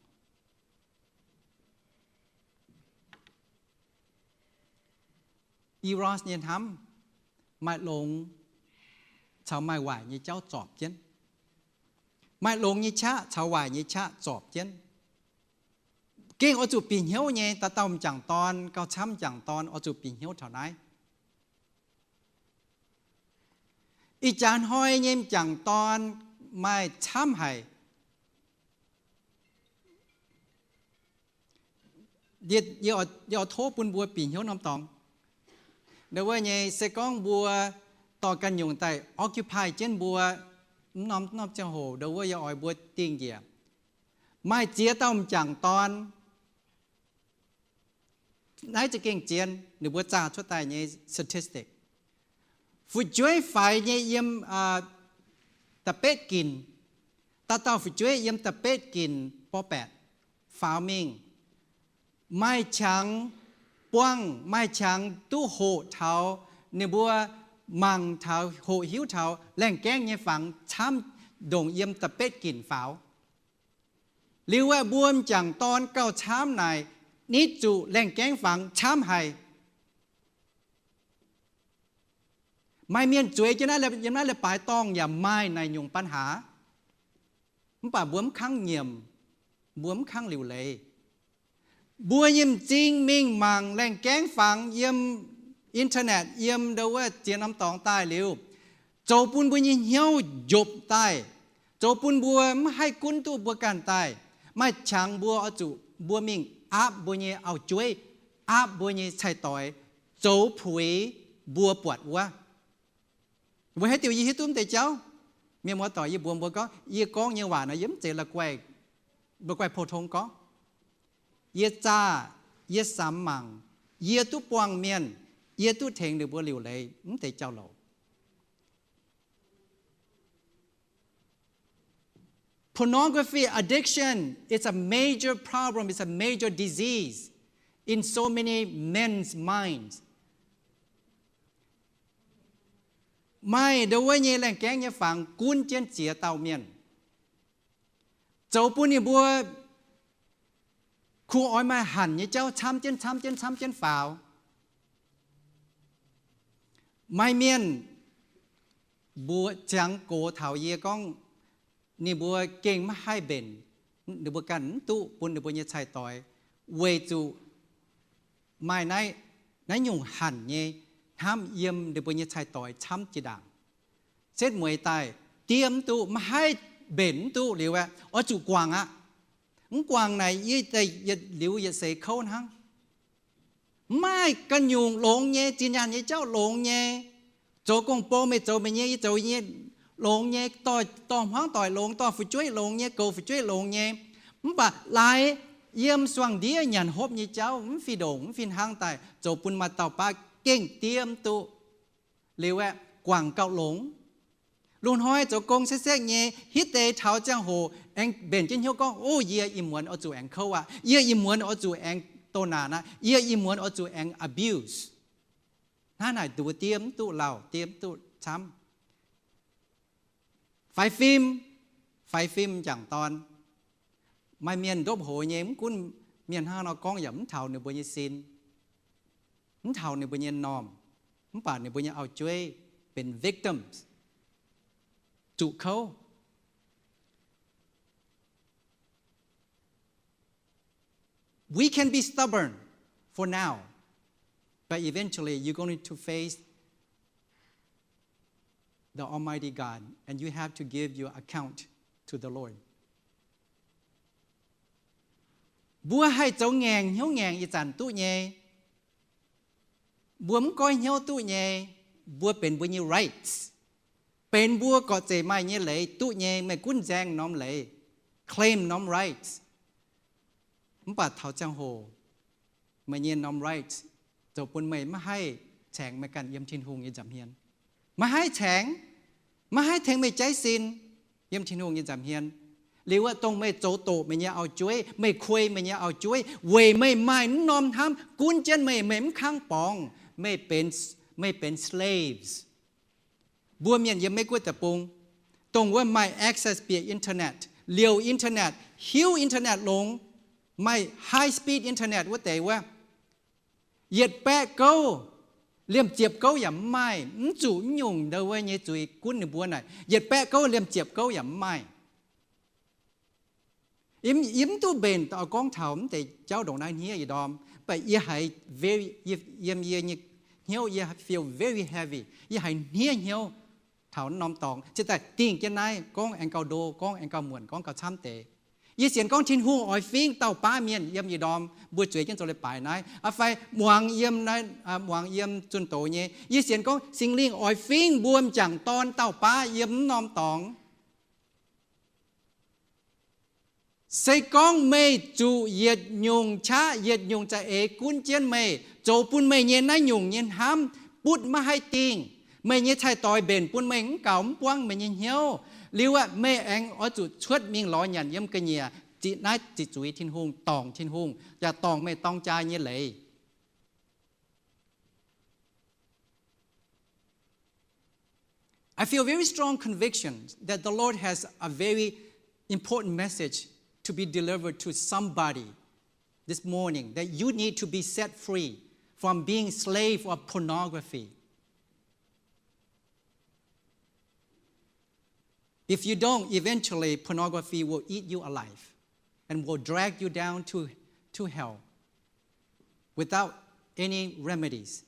Eros nyei hnamv, maaih longx caux maaih waaic nyei jauv zorpc jienv. Maaih longx nyei qaqv caux waaic nyei qaqv zorpc jienv. Gengh oix zuqc bieqc hnyouv nyei, dauh dauh m'jangc dorn, gauh camv m'jangc dorn oix zuqc bieqc hnyouv taux naaiv. Ih jaax hnoi nyei m'jangc dorn maaih camv haic. Yie oix tov bun mbuo bieqc hnyouv norm dorngx. Ndau wuov nyei se gorngv mbuo dorh ganh nyungc daaih occupy jienv mbuo norm, norm ziangh hoc, ndau wuov yie oix mbuo dingh njiec. Maaih ziex dauh m'jangc dorn, naaiv za'gengh zien, ninh mbuo zaah cuotv daaih nyei statistic. Fu'jueiv faix nyei yiem da'betv ginc, dauh dauh fu'jueiv yiem da'betv ginc borqv baeqc faaux mingh. Maaih qangx buangh, maaih qangx duqv hoqc taux, ninh mbuo mangc taux, hoqc hiuv taux laengh gaengv nyei fangx camv ndongc yiem da'betv ginc faaux. Liuz aeqv, mbuo m'jangc dorn gauh camv naaic, nitv zuqc laengh gaengv fangx camv haic. Maaih mienh zueiz jienv naaiv, yiem naaiv leiz-baaix dorngh yaac maaih naaic nyungc ปัญหา. Mv baac mbuo mv kangv nyiemc, mbuo mv kangv liuc leiz. Mbuo nyei m'zing mingh mangc laengh gaengv fangx yiem internet, yiem ndau wuov ziex norm dorngx daaih liuz, zoux bun mbuo nyei hnyouv njopc daaih, zoux bun mbuo mv haih gunv duqv mbuo ganh daaih. Maaih qangx mbuo oix zuqc mbuo mingh aapv mbuo nyei auv-jueiv, aapv mbuo nyei cai-doix, zoux puix mbuo buatc wuov. Mbuo hiuv diuc yie hiuv duqv mv deix jauv. Mienh muoz-doic, yie mbuox mbuo gorngv, yie gorngv nyei waac naaiv yie mv zeiz la'guaih, la'guaih pou-tong gorngv. Yie zaah, yie samx mangc, Yie duqv buangh mienh, yie duqv tengx ninh mbuo liuc leiz mv deix jauv-louc. Pornography addiction is a major problem, is a major disease in so many men's minds. Maaih ndo wuov nyei laengh gaengv nyei fangx gunv jienv ziex dauh mienh, zoux bun ninh mbuo kungx oix maaih hanc nyei jauv camv jienv, camv jienv, camv jienv faaux. Maaih mienh mbuo ziangx gox taux yie gorngv ninh mbuo gengh maiv haih mbenc, ninh mbuo ganh mv duqv bun ninh mbuo nyei cai-doix, weic zuqc maaih naaiv, naaiv nyungc hanc nyei hnamv yiem ninh mbuo nyei cai-doix camv jiex ndaangc. Setv mueiz daaih, diev mv duqv, maiv haih mbenc mv duqv liuz aeqv, oix zuqc guangc aqv. Mv guangc naaic yie daaih yietc liuz yietc seix kouv hnangv. Mv maaih ganh nyungc longx nyei, zinh nyaanh nyei jauv longx nyei. Zoux gong-bou meih zoux meih nyei, yie zoux yie nyei, longx nyei, dorh, dorh hmuangv doic longx, dorh fu'jueiv longx nyei, goux fu'jueiv longx nyei. Mv baac laaix yiem suangx ndiev nyanc hopv nyei jauv mv fih ndongc mv fih hnangv daaih zoux bun maaih dauh baav gengh diev mv duqv. Liuz aeqv, guangc gauh longx. Lungh hnoi zoux gong sekv-sekv nyei, hitv deix taux ziangh hoc aengx mbenc jienv hnyouv gorngv, o, yie ih muonz oix zuqc aengx kouv aqv. Yie ih muonz oix zuqc aengx doh naanc aqv. Yie ih muonz oix zuqc aengx abuse. Hnangv naaic nduov diev mv duqv lauh, diev mv duqv camv. Faix fim, faix fim m'jangc dorn. Maaih mienh ndopv hoz nyei, mv gunv mienh hnangv nor gorngv yaac mv taux ninh mbuo nyei sin, mv taux ninh mbuo nyei m'normh, mv baac ninh mbuo nyei auv-jueiv benx victims, zuqc kouv. We can be stubborn for now, but eventually you're going to face the Almighty God, and you have to give your account to the Lord. Mbuo haih zoux ngaengc hnyouv ngaengc ih zanc duqv nyei. Mbuo mv goiv hnyouv duqv nyei. Mbuo benx mbuo nyei rights. Benx mbuo gorqv-zeic maaih nyei leiz duqv nyei. Meih gunv nzaeng norm leiz, claim norm rights. Mv baac taux ziangh hoc meih nyei norm rights zoux bun meih maiv haih caengx meih ganh yiem Tin-Hungh nyei nza'hmien. Maiv haih caengx, maiv haih tengx meih jaiv sin yiem Tin-Hungh nyei nza'hmien. Liuz aeqv, dongh meih zoux doqc meih nyei auv-jueiv, meih kuei meih nyei auv-jueiv weic meih maaih m'normh hnamv gunv jienv meih, meih mv kangv borngz, meih benx, meih benx slaves. Mbuo mienh yiem Meiv Guoqv deic-bung, dongh wuov maaih access bieqc internet, liouc internet, hiuv internet longx, maaih high speed internet wuov deix wuov, yietc baeqv gouv liemh ziepc gouv yaac mv maaih, mv zuqc mv nyungc ndo wuov nyei zuiz gunv ninh mbuo naaic, yietc baeqv gouv liemh ziepc gouv yaac mv maaih. Yie mv duqv mbenc gorngv taux mv deix jauv ndongc naaiv hniev ih ndorm, but yie haiz very, yiem yie nyei hnyouv yie feel very heavy. Yie haiz hniev hnyouv taux norm dorngx. Cingx daaih dingh jienv naaiv gorngv aengx gauh ndo, gorngv aengx gauh muonc, gorngv gauh camv deix. Yie sienx gorngv Tin-Hungh oix fingv dauh baav mienh yiem ih ndorm mbuo zueiz jienv zoux leiz-baaix naaiv, a'fai muangx yiem naaiv, muangx yiem zunh doz nyei. Yie sienx gorngv Singx Lingh oix fingv mbuo m'jangc dorn dauh baav yiem m'norm dorngx. Se gorngv meih zuqc yietc nyungc qaqv yietc nyungc za'eix gunv jienv meih, zoux bun meih nyei naaiv nyungc nyei hnamv butv maiv haih dingh, meih nyei cai-doix mbenc bun meih mv gaux mv buangv meih nyei hnyouv, liuz aeqv, meih aengx oix zuqc cuotv mingh lorz nyanc yiem ga'nyiec, ziqc naaiv ziqc zuiz Tin-Hungh, dorngc Tin-Hungh, yaac dorngc meih dorng jaa nyei leiz. I feel very strong conviction that the Lord has a very important message to be delivered to somebody this morning, that you need to be set free from being slave of pornography. If you don't, eventually pornography will eat you alive and will drag you down to, to hell without any remedies.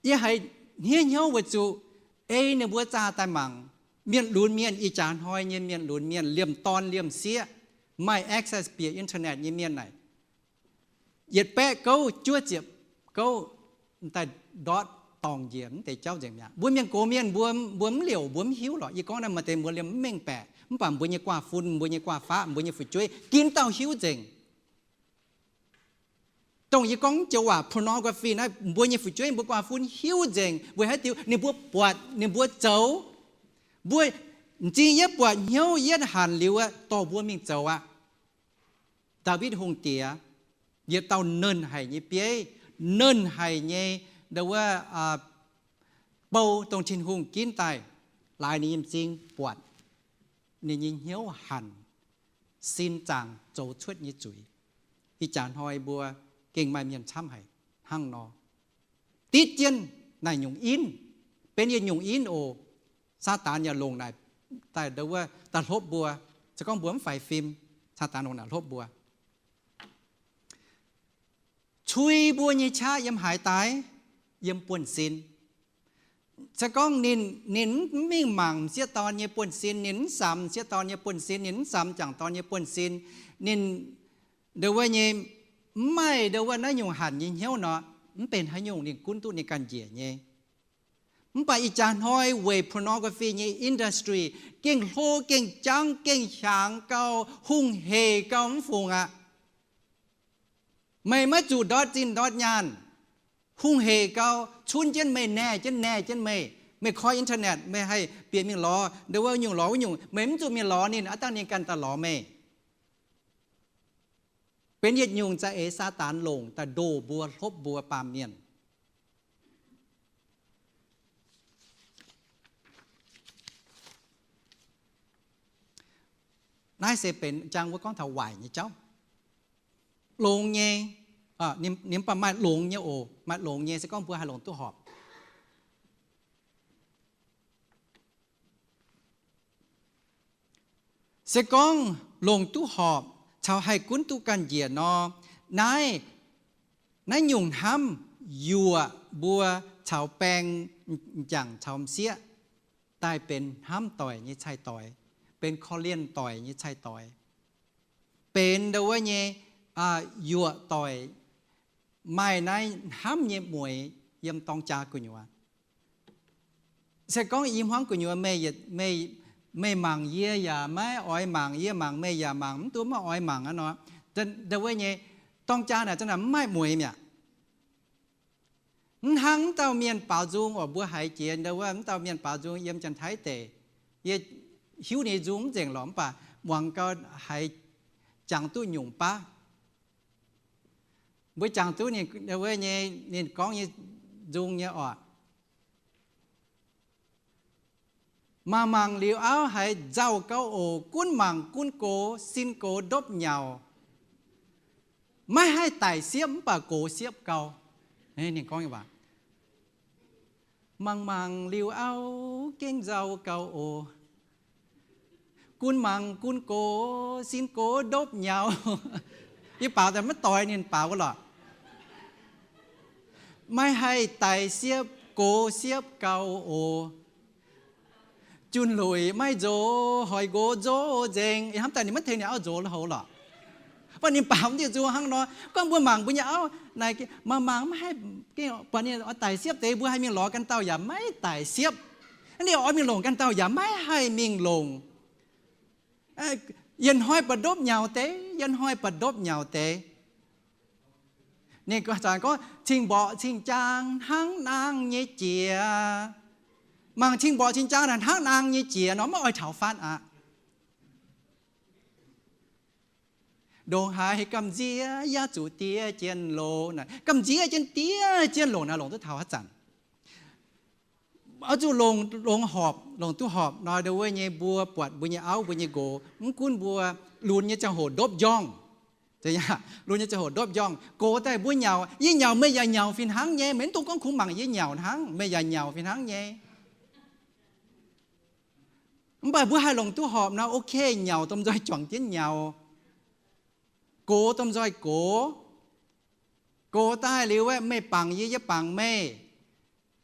Yie haiz hniev hnyouv weic zuqc ei ninh mbuo zaah daaih mangc, mienh lunx mienh, ih jaax hnoi nyei mienh lunx mienh, liemh dorn liemh sieqv, maaih access bieqc internet nyei mienh naaic, yietc baeqv gouv, juov ziepc gouv, daaih ndortv dorngc njiec mv deix jauv nzengc mi'aqv. Mbuo mienh gox mienh mbuo, mbuo mv liouc, mbuo mv hiuv lorqc. Yie gorngv naaiv maaih deix mbuo liemh mv mengh baeqc, mv baac mbuo nyei guaav fun, mbuo nyei guaav faqv, mbuo nyei fu'jueiv ginv dauh hiuv nzengc. Dongh yie gorngv joux waac pornography naaiv, mbuo nyei fu'jueiv, mbuo gu'nguaaz-fun hiuv nzengc weic haaix diuc? Ninh mbuo buatc, ninh mbuo zoux. Mbuo, m'zing yie buatc hnyouv yietv hanc liuz aqv, dorh mbuo mingh zoux aqv. Ndaawitv Hungh Diex, yietc dauh nernh haic nyei bieiv, nernh haic nyei, ndo wuov, bou dongh Tin-Hungh ginv daaih, laaix ninh nyei m'zing buatc, ninh nyei hnyouv hanc, sin zaangc zoux cuotv nyei zuiz. Ih jaax hnoi mbuo gengh maaih mienh camv haic hnangv nor. Ditv jienv naaic nyungc inv, benx yietc nyungc inv oc. Saadaan yaac longc naaic daaih ndo wuov daaih hlopv mbuo. Se gorngv mbuo mv faix fim, Saadaan longc naaic hlopv mbuo, cui mbuo nyei qaqv yiem haaix daaih? Yiem buonv-sin. Se gorngv ninh, ninh mv mingh mangc m'sieqv dorn nyei buonv-sin, ninh mv samx m'sieqv dorn nyei buonv-sin, ninh mv samx m'jangc dorn nyei buonv-sin, ninh ndo wuov nyei, mv maaih ndo wuov naaiv nyungc hanc nyei hnyouv nor, mv benx haaix nyungc ninh gunv duqv ninh ganh njiec nyei. Mv baac ih jaax hnoi weic pornography nyei industry gengh hlo, gengh jangv, gengh hiaangx gau, hungh heic gau mv fungc aqv. Meih maiv zuqc ndortv zinh ndortv nyaanh, hungh heic gau, cunv jienv meih, naeh jienv, naeh jienv meih. Meih koi internet, meih haih bieqc mingh lorz ndo wuov nyungc lorz wuov nyungc, meih mv zuqc mingh lorz ninh, aav dangh ninh ganh daaih lorz meih. Benx yietc nyungc za'eix Saadaan longc daaih ndoh mbuo, hlopv mbuo baamh mienh. Naaiv se benx jang wuov gorngv taux waaic nyei jauv. Longx nyei, ninh mv baac maaih longx nyei oc, maaih longx nyei. Se gorngv mbuo haih longc duqv horpc, se gorngv longc duqv horpc caux haih gunv duqv ganh njiec nor, naaiv, naaiv nyungc hnamv yuoqc mbuo caux baeng, m'jangc caux m'sieqv, daaih benx hnamv doic nyei cai-doix, benx korv-lienh doic nyei cai-doix, benx ndo wuov nyei, yuoqc doic, maaih naaiv hnamv nyei mueix yiem dorng jaa gu'nyuoz. Se gorngv i hmuangv gu'nyuoz meih, meih mangc yie yaac maiv oix mangc, yie mangc meih yaac mangc, mv duqv maiv oix mangc aqv nor, ndo wuov nyei, dorng jaa naaic zanc naaic mv maaih mueix mi'aqv. Mv hnangv mv dauh mienh baaux nzung oc, mbuo haiz jiex ndo wuov mv dauh mienh baaux nzung yiem Janx-Taiv deic. Yie hiuv ninh nzung mv nzengc lorqc, mv baac muangx gau haiz jangx duqv nyungc baav. Mbuo jangx duqv ninh wuov nyei, ninh gorngv nyei nzung nyei oc. Mangc mangc liuz auv haiz nzauh gauh oc, gunv mangc gunv gox, sin gox ndopv nyaux. Maiv haih daic siepv mv baac gox siepv gau. Ninh gorngv nyei waac, mangc mangc liuz auv gengh nzauh gauh oc, gunv mangc gunv gox, sin gox ndopv nyaux. Yie baaux daaih maiv doix ninh baaux wuov lorqc. Maiv haih daic siepv, gox siepv gau oc. Jun luic maiv nzox, hoic nqox nzox nzengc. Ih hnamv daaih ninh maiv tengx ninh auv nzox lui-houx lorqc. Mv baac ninh baaux diuh nzung hnangv nor, gorngv mbuo mangc mbuo nyei auv naaic, mangc mangc maiv haih, buatc ninh oix daic siepv deix, mbuo haih mingh lorz ganh dauh yaac maiv daic siepv. Ninh oix mingh longc ganh dauh yaac maiv haih mingh longc. Yietc hnoi ba'ndopv nyaux deix, yietc hnoi ba'ndopv nyaux deix. Ninh gorngv, cing-mborqc cing-jaang hnangv naang nyei jiex. Mangc cing-mborqc cing-jaang naaic hnangv naang nyei jiex nor maiv oix taux fatv aqv. Ndongc haaix gamh nziex yaac zuqc diev jienv longx naaic, gamh nziex jienv diev jienv longx naaic, longc duqv taux haaix zanc? Oix zuqc longc, longc horpc, longc duqv horpc nor, ndo wuov nyei mbuo buatc mbuo nyei auv mbuo nyei nqox, mv gunv mbuo lunx nyei ziangh hoc ndopv njorngh, lunx nyei ziangh hoc ndopv njorngh, gox daaih mbuo nyaux, yie nyaux meih yaac nyaux fih hnangv nyei. Meih mv dungx gorngv kungx mangc yie nyaux hnangv, meih yaac nyaux fih hnangv nyei. Mv baac mbuo haih longc duqv horpc nor, ok, nyaux domh nzoih juangc jienv nyaux, gox domh nzoih gox. Gox daaih liuz, meih bangc yie, yie bangc meih.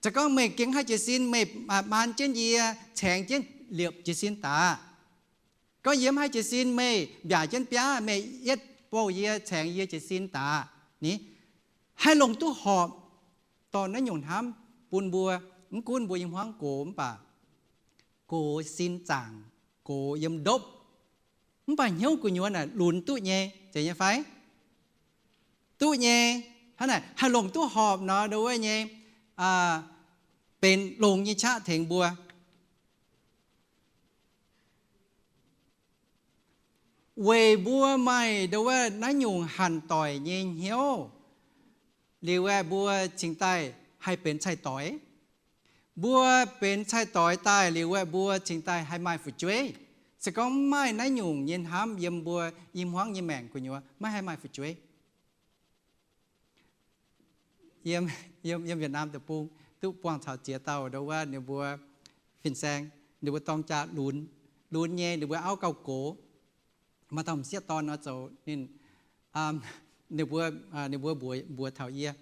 Se gorngv meih gengh haih jiez sin, meih maan jienv yie, caengx jienv liepc jiez sin daaih. Gorngv yie mv haih jiez sin, meih mbiaac jienv biaav, meih yietv bouh yie, caengx yie jiez sin daaih. Ni, haih longc duqv horpc dorh naaiv nyungc hnamv bun mbuo, mv gunv mbuo nyei hmuangv gox mv baac gox sin zaangc, gox yiem ndopv. Mv baac hnyouv gu'nyuoz naaic lunx duqv nyei, zeiz nyei fai? Duqv nyei. Hnangv naaic haih longc duqv horpc nor, ndo wuov nyei, benx longx nyei qaqv tengx mbuo. Weic mbuo maaih ndo wuov naaiv nyungc hanc doic nyei hnyouv, liuz aeqv, mbuo cingx daaih haih benx cai-doix. Mbuo benx cai-doix daaih liuz aeqv, mbuo cingx daaih haih maaih fu'jueiv. Se gorngv mv maaih naaiv nyungc nyei hnamv yiem mbuo i hmuangv nyei maengc gu'nyuoz, maiv haih maaih fu'jueiv. Yiem, yiem, yiem Việt Nam deic-bung duqv buangh caux ziex dauh ndo wuov ninh mbuo fin-saeng, ninh mbuo dorng jaa lunx, lunx nyei ninh mbuo auv gauh gox, maaih dauh m'sieqv dorn nor zoux ninh, ninh mbuo, ninh mbuo mbuox, mbuox taux yie.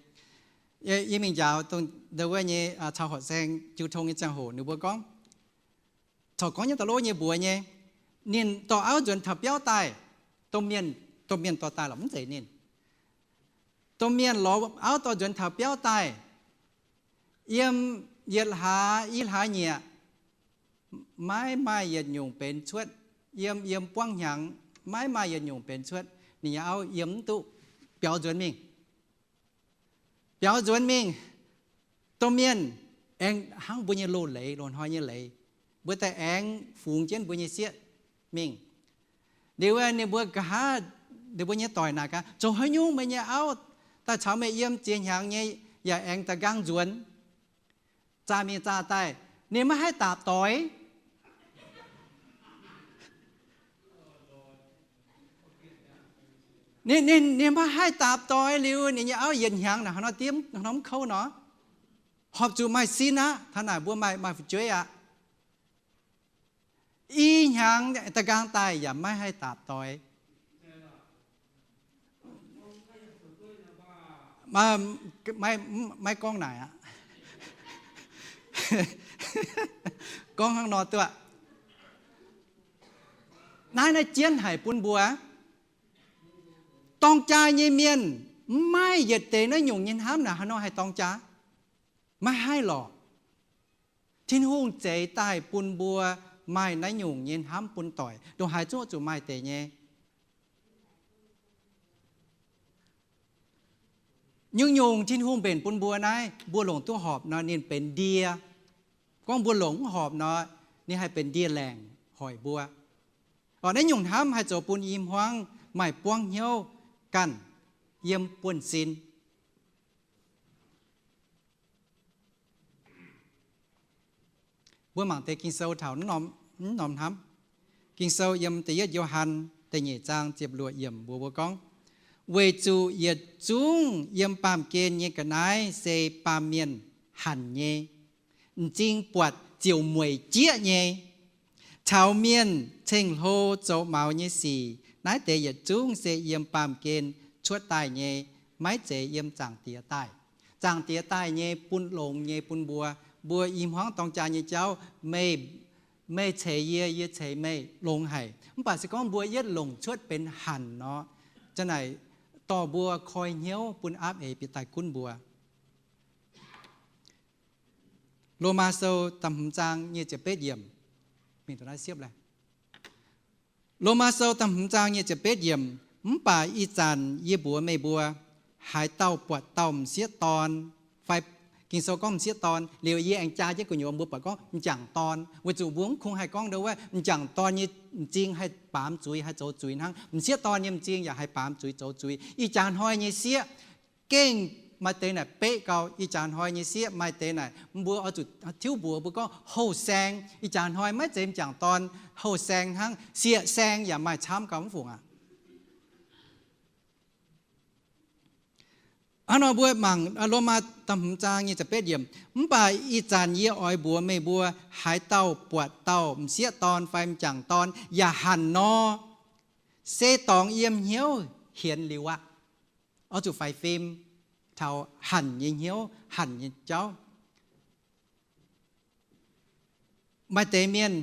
Yie mingh njaaux dongh ndo wuov nyei caux horqc saeng jiu tong nyei ziangh hoc ninh mbuo gorngv, corc gorngv nyei da'lov nyei mbuox nyei, ninh dorh auv nzuonx taux biauv daaih, domh mienh, domh mienh dorh daaih lorqc, mv zeiz ninh. Domh mienh lorz auv dorh nzuonx taux biauv daaih, yiem yietc hlaax i hlaax nyieqc, maiv maaih yietc nyungc benx cuotv. Yiem, yiem buangv hnyangx maiv maaih yietc nyungc benx cuotv. Ninh nyei auv yiem mv duqv, biaux nzuonx mingh. Biaux nzuonx mingh, domh mienh aengx hnangv mbuo nyei loz-leiz, loz-hnoi nyei leiz, mbuo daaih aengx fungx jienv mbuo nyei sieqv mingh. Liuz ninh mbuo nqa'haav, ninh mbuo nyei doic naaic gaax, Zoux haaix nyungc meih nyei auv daaih caux meih yiem ziex hnyangx nyei yaac aengx da'nqaang nzuonx? Zaah mingh zaah daaih, ninh maiv haih daapc doix. Ninh, ninh, ninh maiv haih daapc doix liuz, ninh nyei auv yietc hnyangx naaic hnangv nor diev, hnangv nor mv kouv nor, horpc zuqc maaih sin aqv. Taux naaic mbuo maaih, maaih fu'jueiv aqv. I hnyangx da'nqaang daaih yaac maiv haih daapc doix. Maiv, maiv gorngv naaic aqv. Gorngv hnangv nor duqv. Naaiv, naaiv jienv haic bun mbuo. Dorng jaa nyei mienh mv maaih yietc deix naaiv nyungc nyei hnamv naaic haaix nor haih dorng jaa? Maiv haih lorqc. Tin-Hungh zeix daaih bun mbuo maaih naaiv nyungc nyei hnamv bun doic, ndongc haaix zungv zuqc maaih deix nyei. Nyungc-nyungc Tin-Hungh mbenc bun mbuo naaiv, mbuo longc duqv horpc nor ninh benx ndie. Gorngv mbuo longc mv horpc nor, ninh haih benx ndie-laengc hoic mbuo. Orqc, naaiv nyungc hnamv haih zoux bun i hmuangv maaih buangv hnyouv ganh yiem buonv-sin. Mbuo mangc deix Ging-Sou taux mv norm hnamv. Ging-Sou yiem da'yietv Yo^han da'nyeic zaang ziepc luoqc yiemc mbuox mbuo gorngv, Weic zuqc yietc zungv yiem baamh gen nyei ga'naaiv se baamh mienh hanc nyei, m'zing buatc ziouc mueic jieqv nyei. Caux mienh ceng-hlo zoux maux nyei sic, naaiv deix yietc zungv se yiem baamh gen cuotv daaih nyei, maiv zeiz yiem Zaangc Diex daaih. Zaangc Diex daaih nyei bun longx nyei bun mbuo. Mbuo i hmuangv dorng jaa nyei jauv, meih, meih ceix yie, yie ceix meih, longx haic. Mv baac se gorngv mbuo yietv longc cuotv benx hanc nor, za'naaic dorh mbuo koi hnyouv bun aapv eix bieqc daaih gunv mbuo. Lomaa Sou da'hmz zaang nyic ziepc betv yiemc. Mingh naaiv siepv laeh. Lomaa Sou da'hmz zaang nyic ziepc betv yiemc, Mv baac ih zanc yie mbuox meih mbuo, haaix dauh buatc dauh m'sieqv dorn, fai Ging-Sou gorngv m'sieqv dorn, liuz yie aengx jaa jienv gu'nyuoz mbuo buatc gorngv m'jangc dorn, weic zuqc mbuo mv kungx haih gorngv ndo wuov m'jangc dorn nyei m'zing haih baamz zuiz, haih zoux zuiz hnangv. M'sieqv dorn nyei m'zing yaac haih baamz zuiz zoux zuiz. Ih jaax hnoi nyei sieqv gengh maaih deix naaic beqv gau. Ih jaax hnoi nyei sieqv maaih deix naaic, mbuo oix zuqc tiuv mbuox mbuo gorngv houh saeng. Ih jaax hnoi maiv zeiz m'jangc dorn houh saeng hnangv, sieqv saeng yaac maaih camv gau mv fungc aqv. Hnangv nor mbuo mangc Lomaa da'hmz zaang nyic ziepc betv yiemc, Mv baac ih zanc yie oix mbuox meih mbuo, haaix dauh buatc dauh m'sieqv dorn fai m'jangc dorn yaac hanc nor, se dorngx yiem hnyouv hienx liuz aqv. Oix zuqc faix fim taux hanc nyei hnyouv, hanc nyei jauv. Maaih deix mienh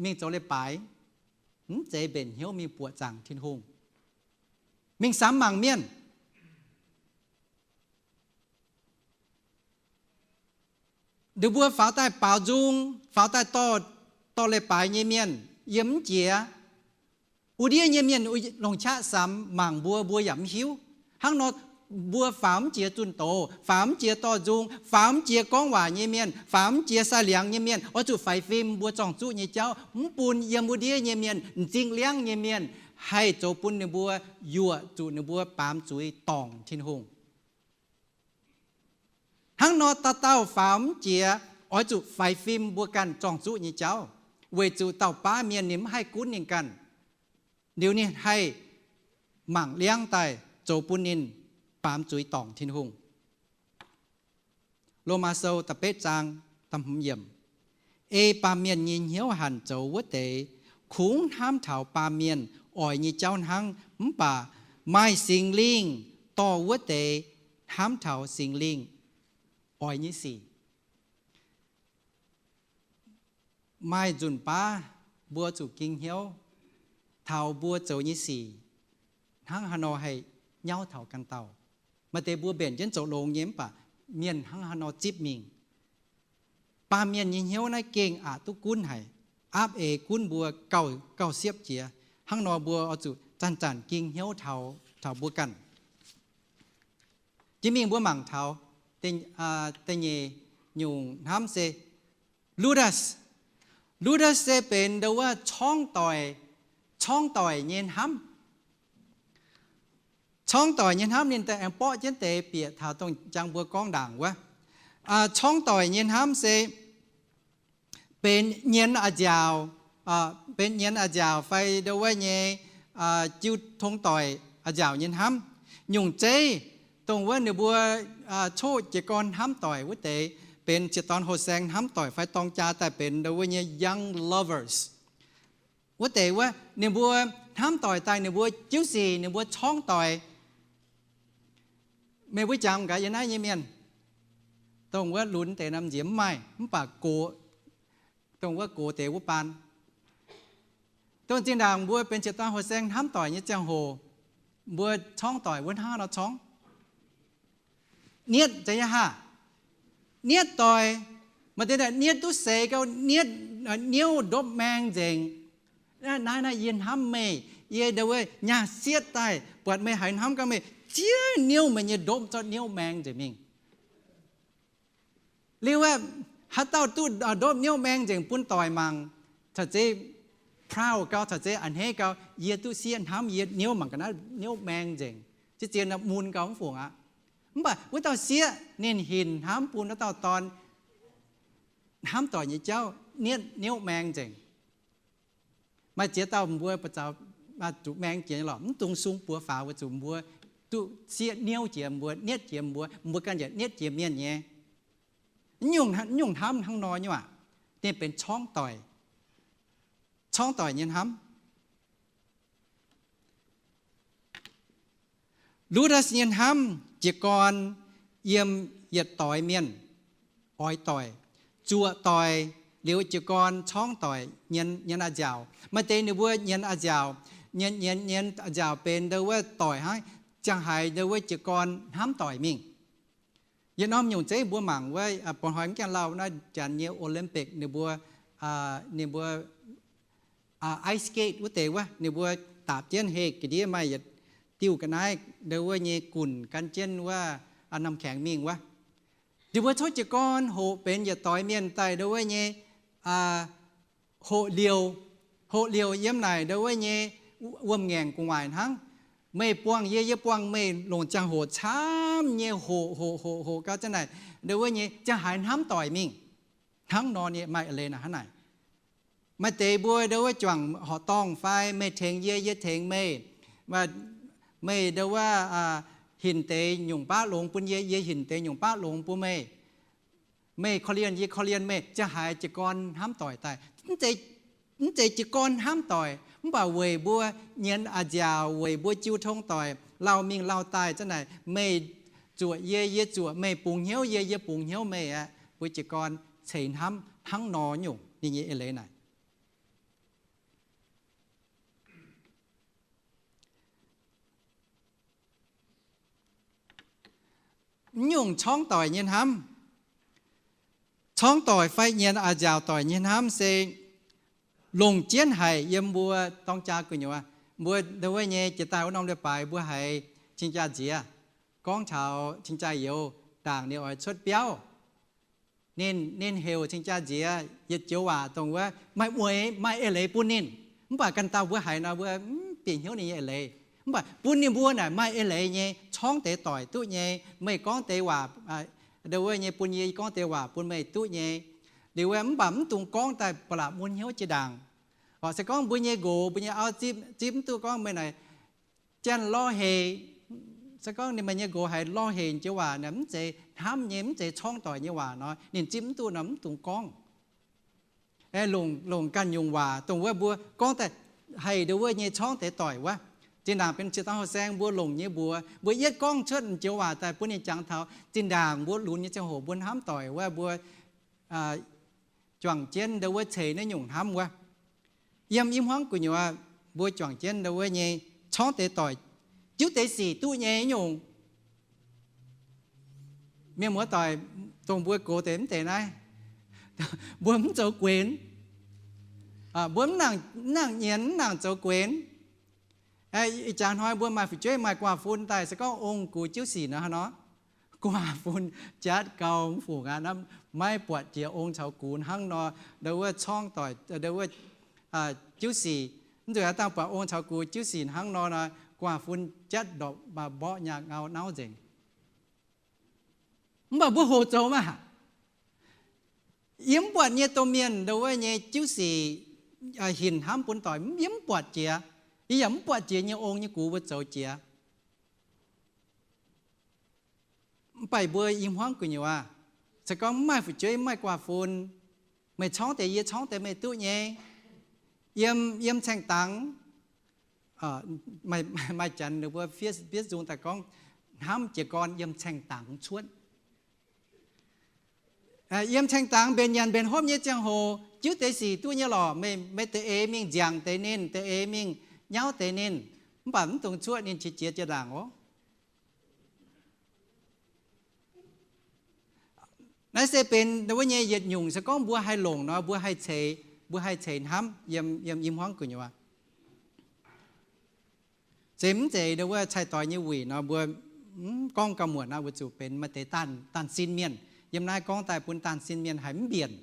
mingh zoux leiz-baaix, mv zeiz mbenc hnyouv mingh buoqc zaangc Tin-Hungh, mingh samx mangc mienh. Ninh mbuo faaux daaih baaux nzung, faaux daaih dorh, dorh leiz-baaix nyei mienh yiem mv jiex. Wuov ndiev nyei mienh longc qaqv samx mangc mbuo, mbuo yaac mv hiuv. Hnangv nor, mbuo faaux mv jiex zunh doz, faaux mv jiex dorh nzung, faaux mv jiex gorngv waac nyei mienh, faaux mv jiex sai liangx nyei mienh, oix zuqc faix fim mbuo zorng-zuqv nyei jauv, mv bun yiem wuov ndiev nyei mienh, m'zing liangv nyei mienh, haih zoux bun ninh mbuo yuoqc zuqc ninh mbuo baamz zuiz dorngc Tin-Hungh. Hnangv nor dauh dauh faaux mv jiex, oix zuqc faix fim mbuo ganh zorng-zuqv nyei jauv, weic zuqc dauh baav mienh ninh mv haih gunv ninh ganh. Liuz ninh haih mangc liangv daaih zoux bun ninh baamz zuiz dorngc Tin-Hungh. Lomaa Sou da'betv zaang da'hmz yiemc, Ei baamh mienh nyei hnyouv hanc zoux wuov deix, kungx hnamv taux baamh mienh oix nyei jauv hnangv, mv baac maaih Singx Lingh dorh wuov deix hnamv taux Singx Lingh oix nyei sic. Maaih nzunc baav mbuo zuqc ging hnyouv taux mbuo zoux nyei sic hnangv haaix nor haih nyauv taux ganh dauh. Maaih deix mbuo mbenc jienv zoux longx nyei mv baac mienh hnangv haaix nor zipv mingh. Baamh mienh nyei hnyouv naaiv gengh aqc duqv gunv haic, aapv eix gunv mbuo gauh, gauh siepv jiex. Hnangv nor mbuo oix zuqc zanc-zanc ging hnyouv taux, taux mbuo ganh. Jiex mingh mbuo mangc taux da'nyeic nyungc hnamv se Ludas. Ludas se benx ndo wuov corngv doic, corngv doic nyei hnamv. Corngv doic nyei hnamv ninh daaih aengx borqv jienv deix bieqc taux dongh jangx mbuo gorngv ndaangc wuov. Corngv doic nyei hnamv se benx nyienz a'nziaauc, benx nyienz a'nziaauc fai ndo wuov nyei jiu tong doic a'nziaauc nyei hnamv. Nyungc zeiv, dongh wuov ninh mbuo coqv jiez gorn hnamv doic wuov deix, benx ziex dorn houh saeng hnamv doic fai dorng jaa daaih benx ndo wuov nyei young lovers. Wuov deix wuov ninh mbuo hnamv doic daaih ninh mbuo jiuv sic ninh mbuo corngv doic. Meih mbuo jangx gaax yie naaiv nyei mienh, dongh wuov lunx deix nor nziex mv maaih, mv baac gox, dongh wuov gox deix wuov baan, dongh zinh ndaangc mbuo benx ziex dorn houh saeng hnamv doic nyei ziangh hoc, mbuo corngv doic wuov hnangv nor corngv. Nietv za'gengh haah, nietv doic, maaih deix nietv duqv seix gau, nietv, niouv ndopv maeng nzengc. Naaiv, naaiv yie hnamv meih, yie ndo wuov nyaah sietv daaih buatc meih haiz hnamv gau meih ziex niouv meih nyei ndopv zorqv niouv maeng nzengc mingh. Liuz aeqv, haaix dauh duqv ndopv niouv maeng nzengc bun doic mangc, caux zeiz proud gau, caux zeiz a'hneiv gau, yie duqv sieqv hnamv yie niouv mangc ga'naaiv niouv maeng nzengc, ziex ziex mun gau mv fungc aqv. Mv baac wuov dauh sieqv ninh hinc hnamv bun wuov dauh dorn hnamv doic nyei jauv nietv niouv maeng nzengc. Maaih ziex dauh mbuo ba'zaux zuqc maeng jiex nyei lorqc, mv dungx sung buoz faaux weic zuqc mbuo duqv sieqv niouv jiex mbuo, nietv jiex mbuo, mbuo ganh yaac nietv jiex mienh nyei. Nyungc, nyungc hnamv hnangv nor nyei aac, ninh benx corngv doic, corngv doic nyei hnamv. Ludas nyei hnamv jiez gorn yiem yietc doix mienh, oix doic, zuoqc doic, liuz jiez gorn corngv doic nyienz, nyienz a'nziaauc. Maaih deix ninh mbuo nyienz a'nziaauc, nyienz, nyienz, nyienz a'nziaauc benx ndo wuov doic hnangv, ziangh haaix ndo wuov jiez gorn hnamv doic mingh. Yietc norm nyungc zeiv mbuo mangc wuov, Bornholm mv gaengh lauh naaiv janx nyei Olympic ninh mbuo, ninh mbuo ice skate wuov deix wuov, ninh mbuo daapc jienv heh ga'ndiev maaih yietc diuh ga'naaiv ndo wuov nyei gunc gan jienv wuov norm kaengx mingh wuov. Ninh mbuo coqv jiez gorn hoqc benx yietc doix mienh daaih ndo wuov nyei hoqc liouh, hoqc liouh yiem naaic ndo wuov nyei wuom-ngaengc gu'nguaaic hnangv. Meih buangh yie, yie buangh meih, longc ziangh hoc camv nyei hoqc hoqc hoqc hoqc gau ziang naaic ndo wuov nyei ziangh haaix hnamv doic mingh. Hnangv nor nyei maaih eix leiz naaic hnangv naaic. Maaih deix mbuo ndo wuov juangc horqc dorngh fai meih tengx yie, yie tengx meih, meih ndo wuov hinc deix nyungc baav longx bun yie, yie hinc deix nyungc baav longx bun meih. Meih korv-lienh yie, korv-lienh meih, ziangh haaix jiez gorn hnamv doic daaih. Mv zeiz jiez gorn hnamv doic, mv baac weic mbuo nyienz a'nziaauc, weic mbuo jiu tong doic lauh mingh lauh daaih ziang naaic, meih zuoqc yie, yie zuoqc meih, bungx hnyouv yie, yie bungx hnyouv meih aqv, mbuo jiez gorn ceix hnamv hnangv nor nyungc ninh nyei eix leiz naaic. Mv nyungc corngv doic nyei hnamv, corngv doic fai nyienz a'nziaauc doic nyei hnamv se longc jienv haic yiem mbuo dorng jaa gu'nyuoz. Mbuo ndo wuov nyei jiex daaih wuov norm leiz-baaix mbuo haiz cing-jaa-nziex. gorngv taux cing-jaa-youz ndaangc ninh oix cuotv biauv. Ninh, ninh heuc cing-jaa-nziex yietc joux waac dongh wuov maaih mueix maaih eix leiz bun ninh. Mv baac ganh dauh mbuo haiz nor mbuo mv bieqc hnyouv ninh nyei eix leiz. Mv baac bun ninh mbuo naaic maaih eix leiz nyei, corngv deix doic duqv nyei. Meih gorngv deix waac, ndo wuov nyei bun yie gorngv deix waac bun meih duqv nyei. Liuz wuov mv baac mv dungx gorngv daaih ba'laqc mun hnyouv jiex ndaangc. Oc, se gorngv mbuo nyei nqox, mbuo nyei auv zipv, zipv mv duqv gorngv meih naaic janx lorh hec. Se gorngv ninh, meih nyei nqox haiz lorh hec joux waac naaic mv zeiz hnamv nyei, mv zeiz corngv doic nyei waac nor, ninh zipv mv duqv nor mv dungx gorngv. Longc, longc ganh nyungc waac dongh wuov mbuo gorngv daaih haih ndo wuov nyei corngv deix doic wuov. Zinh ndaangc benx ziex dauh houh saeng mbuo longc nyei mbuox, mbuo yietv gorngv cuotv joux waac daaih bun ninh jangx taux zinh ndaangc mbuo lunx nyei ziangh hoc mbuo hnamv doic wuov mbuo juangc jienv ndo wuov ceix naaiv nyungc hnamv wuov. Yiem i hmuangv gu'nyuoz mbuo juangc jienv ndo wuov nyei corngv deix doic, jiuv deix sic duqv nyei nyungc. Mienh muoz-doic, dongh mbuo gox deix mv deix naaiv, mbuo mv zoux guenx. Mbuo mv nangc, mv nangc nyienz, mv nangc zoux guenx. Ih jaax hnoi mbuo maaih fu'jueiv maaih guaax fun daaih, se gorngv ong-gux jiuv sic nor, haaix nor, guaax fun jatv gau mv fungc aqv, maiv buatc jiex ong caux gux hnangv nor, ndo wuov corngv doic, ndo wuov jiuv sic. Mv nzunc aav dangh buatc ong caux gux jiuv sic hnangv nor, guaax fun jatv ndorpc mborqv nyaah ngau nauv nzengc. Mv baac mbuo hoqc zoux maah! Yie mv buatc nyei domh mienh ndo wuov nyei jiuv sic hinc hnamv bun doic, yie mv buatc jiex. Yie yaac mv buatc jiex nyei ong nyei gux mbuo zoux jiex. Mv baac mbuo i hmuangv gu'nyuoz, se gorngv mv maaih fu'jueiv mv maaih guaax fun, meih corngv deix yie, corngv deix meih duqv nyei. Yiem, yiem caeng dangx, maaih janx ninh mbuo fiev nzung daaih gorngv, hnamv jiez gorn yiem caeng dangx cuotv. Yiem caeng dangx mbenc nyanc mbenc hopv nyei ziangh hoc, jiuv deix sic duqv nyei lorqc. Meih, meih deix eix mingh nziangc deix ninh, deix eix mingh nyauv deix ninh, mv baac mv dungx cuotv ninh qiex jiez jiex ndaangc oc. Naaiv se benx wuov nyei yietc nyungc, se gorngv mbuo haih longc nor, mbuo haih ceix, mbuo haih ceix hnamv yiem, yiem i hmuangv gu'nyuoz. Se mv zeiz ndo wuov cai-doix nyei wuic nor, mbuo mv gorngv gauh muonc aqv, weic zuqc benx maaih deix daanh, daanh sin mienh. Yiem naaiv gorngv daaih bun daanh sin mienh haiz mv mbienc.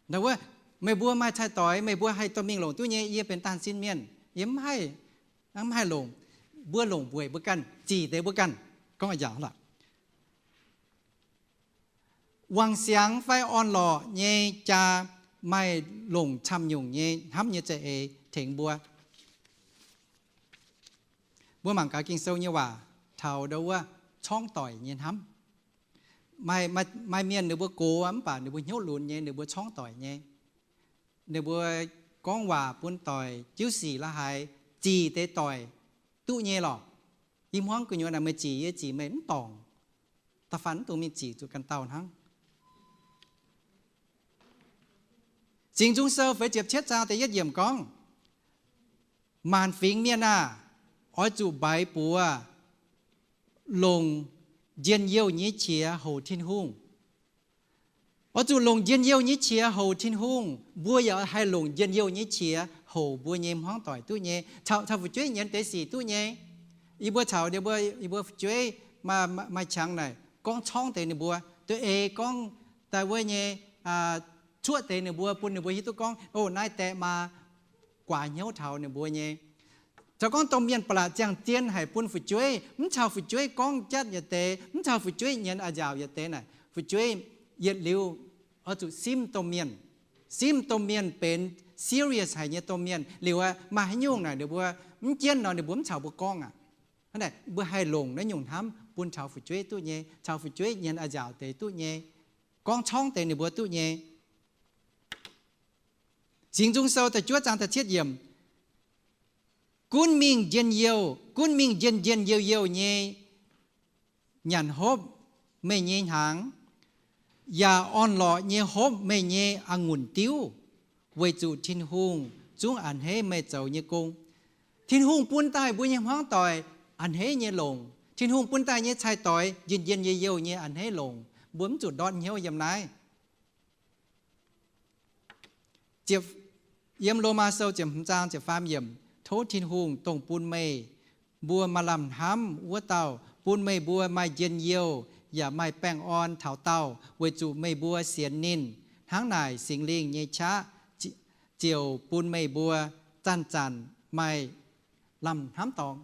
Ndo wuov, meih mbuo maaih cai-doix, meih mbuo haih dorh mingh longc duqv nyei, yie benx daanh sin mienh, yie mv haih, mv haih longc. Mbuo longc weic mbuo ganh, zic deix mbuo ganh. Gorngv a'njaaux lorqc. Wangc siangx fai orn-lorqc nyei jaa maaih longc camv nyungc nyei hnamv nyei za'eix tengx mbuo. Mbuo mangc gaax Ging-Sou nyei waac taux ndo wuov corngv doic nyei hnamv. Maaih, maaih mienh ninh mbuo gox mv baac ninh mbuo hnyouv lunx nyei, ninh mbuo corngv doic nyei. Ninh mbuo gorngv waac bun doic, jiuv sic la'haaix, zic deix doic duqv nyei lorqc. I hmuangv gu'nyuoz naaic meih zic yie, zic meih mv dorngc. Da'faanh mv dungx mingh zic zuqc ganh dauh hnangv. Singx Nzung Sou feix ziepc cietv zaang da'yietv yiemc gorngv, maanc fingx mienh aah! Oix zuqc mbaix buoz longc njien-youh nyei qiex houc Tin-Hungh. Oix zuqc longc njien-youh nyei qiex houc Tin-Hungh, mbuo yaac haih longc njien-youh nyei qiex houc mbuo nyei hmuangv doic duqv nyei, caux, caux fu'jueiv nyienz deix sic duqv nyei. Yie mbuo caux ninh mbuo, yie mbuo fu'jueiv maaih, maaih qangx naaic gorngv corngv deix ninh mbuo, duqv ei gorngv daaih wuov nyei, cuoqv deix ninh mbuo bun ninh mbuo hiuv duqv gorngv, o, naaiv daeh maa guaax hnyouv taux ninh mbuo nyei. Caux gorngv domh mienh ba'laqc ziangh zien haic bun fu'jueiv, mv caux fu'jueiv gorngv jatv yietc deix, mv caux fu'jueiv nyienz a'nziaauc yietc deix naaic, fu'jueiv yietc liuz oix zuqc simv domh mienh. Simv domh mienh benx serious haic nyei domh mienh liuz, maaih haaix nyungc naaic ninh mbuo mv jienv nor ninh mbuo mv caux mbuo gorngv aqv. Hnangv naaic mbuo haih longc naaiv nyungc hnamv bun caux fu'jueiv duqv nyei, caux fu'jueiv nyienz a'nziaauc deix duqv nyei, gorngv corngv deix ninh mbuo duqv nyei. Singx Nzung Sou da'juov zaang da'cietv yiemc, gunv mingh njien-youh, gunv mingh njien-njien-youh-youh nyei nyanc hopv meih nyei hnaangx, yaac orn-lorqc nyei hopv meih nyei a'ngunc diuv, weic zuqc Tin-Hungh zungv a'hneiv meih zoux nyei gong. Tin-Hungh bun daaih mbuo nyei hmuangv doic a'hneiv nyei longc. Tin-Hungh bun daaih nyei cai-doix njien-njien-youh-youh nyei a'hneiv longc. Mbuo mv zuqc ndortv hnyouv yiem naaiv. Yiem Lomaa Sou ziepc hmz zaang ziepc faam yiemc, tov Tin-Hungh, dongh bun meih mbuo maaih lamh hnamv wuov dauh, bun meih mbuo maaih njien-youh yaac maaih baengh orn taux daauh, weic zuqc meih mbuo sienx ninh. Hnangv naaic Singx Lingh nyei qaqv ziouc bun meih mbuo zanc-zanc maaih lamh hnamv dorngx.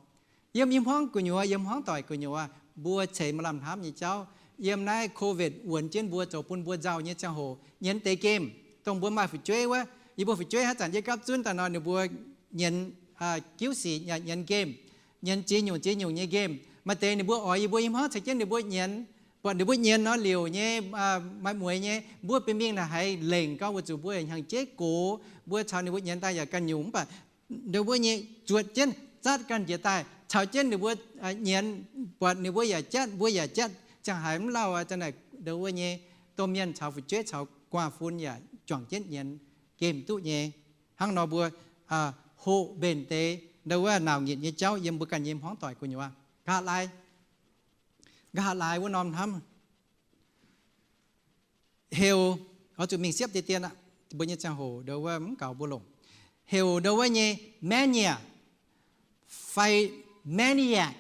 Yiem i hmuangv gu'nyuoz, yiem hmuangv doic gu'nyuoz, mbuo ceix maaih lamh hnamv nyei jauv. Yiem naaiv COVID wuonx jienv mbuo, zoux bun mbuo nzauh nyei ziangh hoc nyienz deix game, dongh mbuo maaih fu'jueiv wuov. Yie mbuo fu'jueiv haaix zanc yie gapv zunv daaih nor, ninh mbuo nyienz giuv sic, nyienz game, nyienz ziex nyungc ziex nyungc nyei game. Maaih deix ninh mbuo oix yie mbuo i hmuangv ceix jienv ninh mbuo nyienz, buatc ninh mbuo nyienz nor liouc nyei, maaih mueix nyei, mbuo benx mingh naaic haiz lengc gau weic zuqc mbuo hnyangx-jeiv gox, mbuo caux ninh mbuo nyienz daaih yaac ganh nyungc, mv baac ninh mbuo nyei zuotc jienv zatv ganh njiec daaih caux jienv ninh mbuo nyienz, buatc ninh mbuo yaac jatv, mbuo yaac jatv, ziangh haiz mv lauh aqv. Za'naaic ndo wuov nyei domh mienh caux fu'jueiv caux gu'nguaaz-fun yaac juangc jienv nyienz game duqv nyei. Hnangv nor mbuo hoqc mbenc deix ndo wuov nauc nyitc nyei jauv yiem mbuo ganh nyei hmuangv doic gu'nyuoz. Nqa'haav lai, nqa'haav lai wuov norm hnamv heuc, oix zuqc mingh siepv deix dien aqv, mbuo nyei ziangh hoc ndo wuov mv gaux mbuo longc, heuc ndo wuov nyei maniac fai maniac,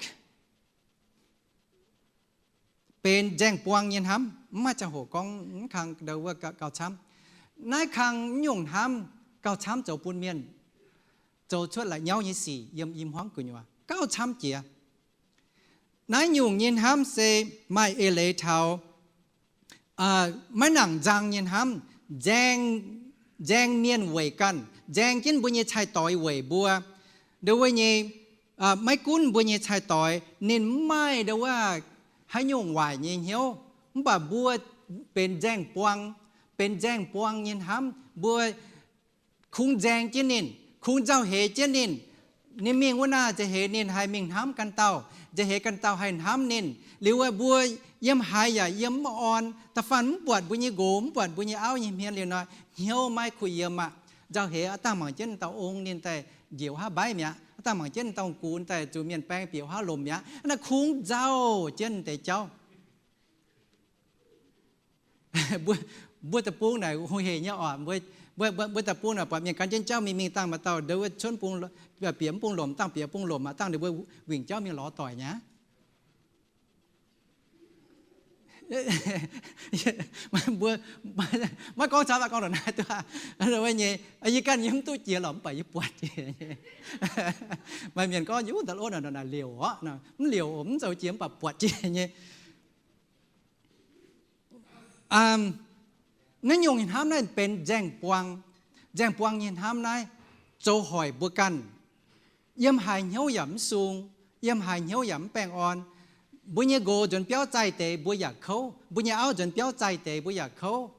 benx nzaeng buang nyei hnamv. Mv maaih ziangh hoc gorngv mv kang ndo wuov gauh camv. Naaiv kang nyungc hnamv gauh camv zoux bun mienh zoux cuotv la'nyauv nyei sic yiem i hmuangv gu'nyuoz, gauh camv jiex. Naaiv nyungc nyei hnamv se maaih eix leiz taux maiv nangc nzang nyei hnamv, nzaeng, nzaeng mienh weic ganh, nzaeng jienv mbuo nyei cai-doix weic mbuo. Ndo wuov nyei, maiv gunv mbuo nyei cai-doix ninh mv maaih ndo wuov haaix nyungc waaic nyei hnyouv, mv baac mbuo benx nzaeng buang, benx nzaeng buang nyei hnamv. Mbuo kungx nzaeng jienv ninh, kungx nzauh heix jienv ninh. Ninh mingh wuov naaic nzauh heix ninh haih mingh hnamv ganh dauh, nzauh heix ganh dauh haih hnamv ninh. Liuz wuov mbuo yiem haaix yaac yiem mv orn, da'faanh mv buatc mbuo nyei nqox, mv buatc mbuo nyei auv nyei hmien liuz nor, hnyouv maiv kuh yiem aqv. Nzauh heix aav dangh mangc jienv dauh ong ninh daaih njiec wuov haav mbaiv mi'aqv, aav dangh mangc jienv dauh gux daaih zuqc mienh baeng bieqc wuov haav lomc mi'aqv. Naaiv kungx nzauh jienv deix jauv. Mbuo deic-bung naaic hungh hec nyei oc. Mbuo deic-bung naaic buatc mienh gan jienv jauv mingh, mingh dangh maaih dauh ndo wuov cuonv bung, bieqc mv bung lomc, dangh bieqc bung lomc aqv, dangh ninh mbuo wingc jauv mingh lorz doic nyei. Mbuo maiv gorngv camv, gorngv ndongc naaiv duqv aqv. Nyei, yie ganh yie mv duqv jiex lorqc, mv baac yie buatc jiex nyei. Maaih mienh gorngv, yie wuov ndau lov naaic liouc orqc. Mv liouc oc, mv zoux jiex mv baac buatc jiex nyei. Naaiv nyungc hnamv naaiv benx nzaeng buang. Nzaeng buang nyei hnamv naaiv zoux hoic mbuo ganh. Yiem haaix hnyouv yaac mv sung, yiem haaix hnyouv yaac mv baengh orn. Mbuo nyei nqox nzuonx biauv zaih deix mbuo yaac kouv, mbuo nyei auv nzuonx biauv zaih deix mbuo yaac kouv.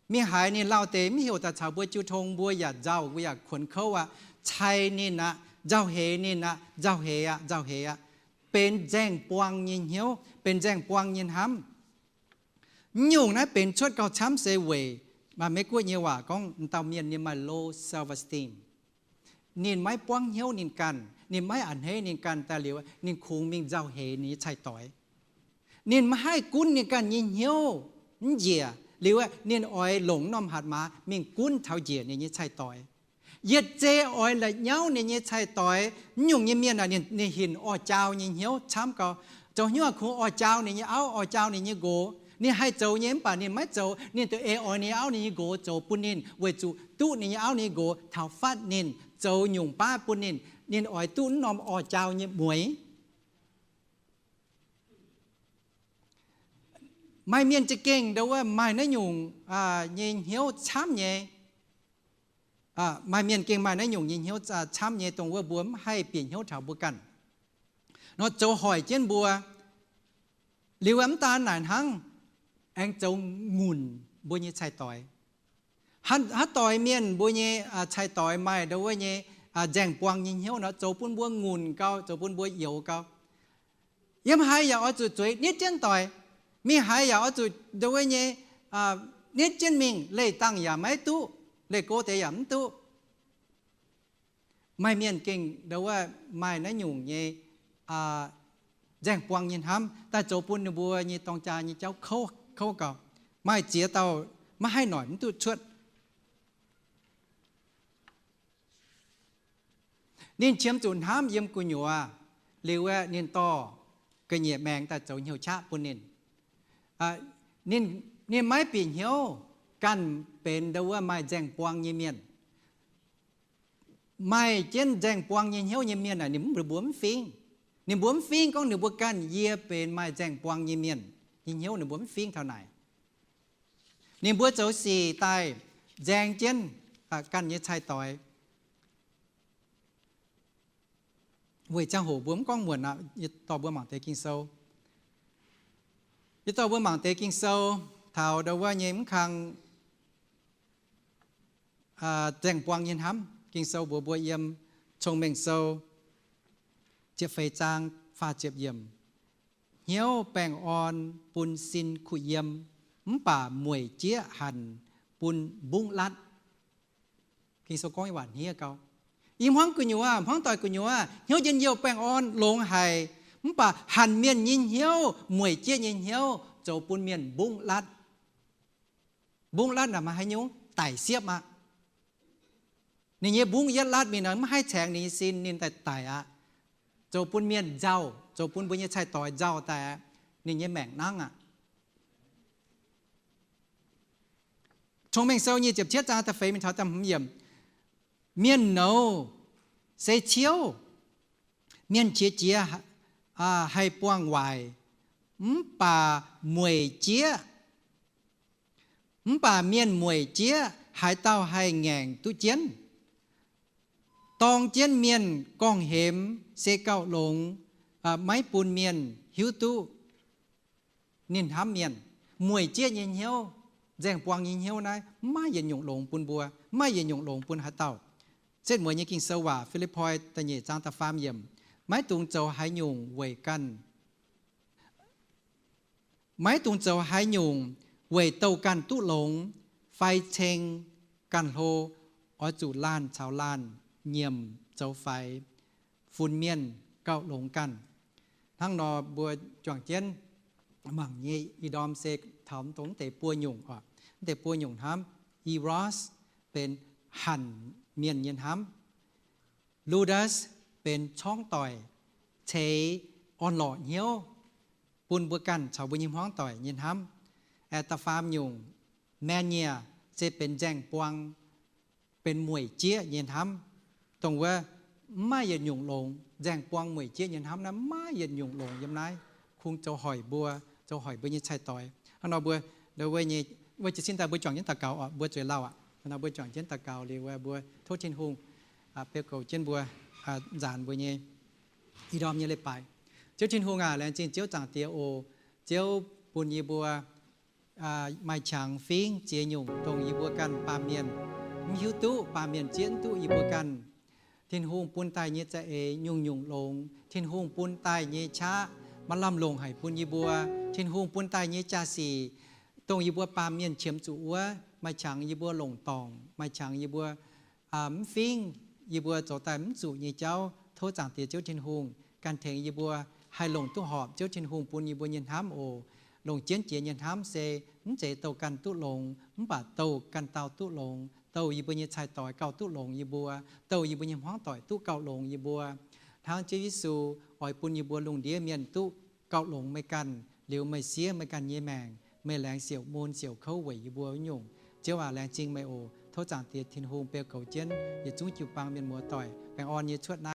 Mingh haaix ninh lauh deix mv heuc daaih caux mbuo jiu tong, mbuo yaac nzauh, mbuo yaac kuonx kouv aqv, cai ninh aqv, nzauh heix ninh aqv, nzauh heix aqv, nzauh heix aqv. Benx nzaeng buang nyei hnyouv, benx nzaeng buang nyei hnamv. Mv nyungc naaiv benx cuotv gauh camv se weic, maaih Meiv-Guoqv nyei waac gorngv m'dauh mienh ninh maaih low self-esteem. Ninh maiv buangv hnyouv ninh ganh, ninh maiv a'hneiv ninh ganh daaih liuz, ninh kungx mingh nzauh heix ninh nyei cai-doix. Ninh maiv haih gunv ninh ganh nyei hnyouv mv njiec liuz, ninh oix longc norm hatc maaz mingh gunv taux njiec ninh nyei cai-doix. Yietc zei oix la'nyauv ninh nyei cai-doix. Mv nyungc nyei mienh aah, ninh hinc orv-jaau nyei hnyouv camv gau. Zoux hnyouv kungx orv-jaau ninh nyei auv, orv-jaau ninh nyei nqox. Ninh haih zoux nyei mv baac ninh maiv zoux. Ninh da'eix oix ninh nyei auv ninh nyei nqox zoux bun ninh, weic zuqc duqv ninh nyei auv ninh nyei nqox taux fatv ninh, zoux nyungc baav bun ninh. Ninh oix duqv wuov norm orv-jaau nyei mueix. Maaih mienh za'gengh ndo wuov maaih naaiv nyungc nyei hnyouv camv nyei. Maaih mienh gengh maaih naaiv nyungc nyei hnyouv camv nyei, dongh wuov mbuo mv haih bieqc hnyouv taux mbuo ganh nor, zoux hoic jienv mbuo. Liuz mv daan naaic hnangv, aengx zoux ngunc mbuo nyei cai-doix. Haaix doix mienh mbuo nyei cai-doix maaih ndo wuov nyei nzaeng buang nyei hnyouv nor, zoux bun mbuo ngunc gau, zoux bun mbuo youx gau. Yiem haaix yaac oix zuqc zueiz nitv jienv doic. Mingh haaix yaac oix zuqc ndo wuov nyei nitv jienv mingh, leih dangh yaac maiv duqv, leih go deix yaac mv duqv. Maaih mienh gengh ndo wuov maaih naaiv nyungc nyei nzaeng buang nyei hnamv daaih zoux bun ninh mbuo nyei dorng jaa nyei jauv kouv gau. Maaih ziex dauh maiv haih noic mv duqv cuotv. Ninh qiemx zuqc hnamv yiem gu'nyuoz liuz aeqv, ninh dorh ga'nyiec maengx daaih zoux hnyouv qaqv bun ninh. Ninh, ninh maiv bieqc hnyouv ganh benx ndo wuov maaih nzaeng buang nyei mienh. Maaih jienv nzaeng buang nyei hnyouv nyei mienh aah, ninh mbuo mv fingv. Ninh mbuo mv fingv gorngv ninh mbuo ganh yie benx maaih nzaeng buang nyei mienh nyei hnyouv, ninh mbuo mv fingv taux naaic. Ninh mbuo zoux sic daaih nzaeng jienv ganh nyei cai-doix. Weic ziangh hoc mbuo mv gorngv muonc aqv, yie dorh mbuo mangc deix Ging-Sou. Yie dorh mbuo mangc deix Ging-Sou taux ndo wuov nyei mv kang nzaeng buang nyei hnamv. Ging-Sou mbuox mbuo yiem Cong-Mengh Sou ziepc feix zaang faah ziepc yiemc, hnyouv baengh orn bun sin kuh yiem, mv baac mueic jieqv hanc bun mbungv latv. Ging-Sou gorngv nyei waac hniev gau. I hmuangv gu'nyuoz, hmuangv doic gu'nyuoz, hnyouv njien-youh baengh orn longx haic, mv baac hanc mienh nyei hnyouv, mueic jieqv nyei hnyouv zoux bun mienh mbungv latv. Mbungv latv naaic maaih haaix nyungc? Daic siepv aqv. Ninh nyei mbungv yietv latv mingh nor, maiv haih caengx ninh nyei sin, ninh daaih daic aqv. Zoux bun mienh nzauh, zoux bun mbuo nyei cai-doix nzauh daaih aqv. Ninh nyei maengc nangv aqv. Cong-Mengh Sou nyic ziepc cietv zaang da'feix mingh taux da'hmz yiemc, mienh nouz se ciouv, mienh qiex jiez haih buangh waaic, mv baac mueic jieqv, mv baac mienh mueic jieqv haaix dauh haih ngaengc duqv jienv? Dorng jienv mienh gorngv-hemx se gauh longx, maiv bun mienh hiuv duqv ninh hnamv mienh. Mueic jieqv nyei hnyouv, nzaeng buang nyei hnyouv naaiv maiv maaih yietc nyungc longx bun mbuo, maiv maaih yietc nyungc longx bun haaix dauh. Setv mueiz nyei Ging-Sou waac, Fi^lipv^poi da'nyeic zaang da'faam yiemc, maiv dungx zoux haaix nyungc weic ganh Maiv dungx zoux haaix nyungc weic douh ganh duqv longx fai ceng ganh hlo. Oix zuqc laanh caux laanh nyiemc zoux faix, funx mienh gauh longx ganh. Hnangv nor mbuo juangc jienv mangc nyei ih ndorm se taux dongh deix buo nyungc oc. Deix buo nyungc hnamv, eros benx hanc mienh nyei hnamv, ludus benx corngv doic, ceix orn-lorqc hnyouv bun mbuo ganh caux mbuo nyei hmuangv doic nyei hnamv. Aengx da'faam nyungc, mania, se benx nzaeng buang, benx mueic jieqv nyei hnamv. Dongh wuov mv maaih yietc nyungc longx. Nzaeng buang mueic jieqv nyei hnamv naaiv mv maaih yietc nyungc longx yiem naaiv. Kungx zoux hoic mbuo, zoux hoic mbuo nyei cai-doix. Hnangv nor mbuo, wuov jiez sin daaih mbuo juangc jienv daux gaux oc, mbuo zueiz lauh aqv. Hnangv nor mbuo juangc jienv daux gaux liuz, mbuo tov Tin-Hungh beu goux jienv mbuo nzaanx mbuo nyei ih ndorm nyei leiz-baaix. Ziouv Tin-Hungh aac, laengz zingh Ziouv Zaangc Diex oc. Ziouv bun yie mbuo maaih qangx fingv ziex nyungc dongh yie mbuo ganh baamh mienh mv hiuv duqv, baamh mienh zieqv mv duqv yie mbuo ganh. Tin-Hungh bun daaih nyei za'eix nyungc-nyungc longx. Tin-Hungh bun daaih nyei qaqv maaih lamh longc haic bun yie mbuo. Tin-Hungh bun daaih nyei jaa-sic dongh yie mbuo baamh mienh qiemx zuqc wuov, maaih qangx yie mbuo longc dorngc, maaih qangx yie mbuo mv fingv, yie mbuo zoux daaih mv zuqc nyei jauv. Tov Zaangc Diex Ziouv Tin-Hungh gan tengx yie mbuo haih longc duqv horpc Ziouv Tin-Hungh bun yie mbuo nyei hnamv oc. Longc jienv jiex nyei hnamv se mv zeiz douh ganh duqv longx, mv baac douh ganh dauh duqv longx, douh yie mbuo nyei cai-doix gauh duqv longx yie mbuo, douh yie mbuo nyei hmuangv doic duqv gauh longx yie mbuo. Hnangv Ziouv Yesu oix bun yie mbuo lungh ndiev mienh duqv gauh longx meih ganh liuz, meih siev meih ganh nyei maengc, meih laengz siouc mun siouc kouv weic yie mbuo wuov nyungc. Ziouv aac, laengz zingh meih oc. Tov Zaangc Diex Tin-Hungh beu goux jienv yietc zungv jiu-baang mienh muoz-doic baengh orn nyei cuotv naaiv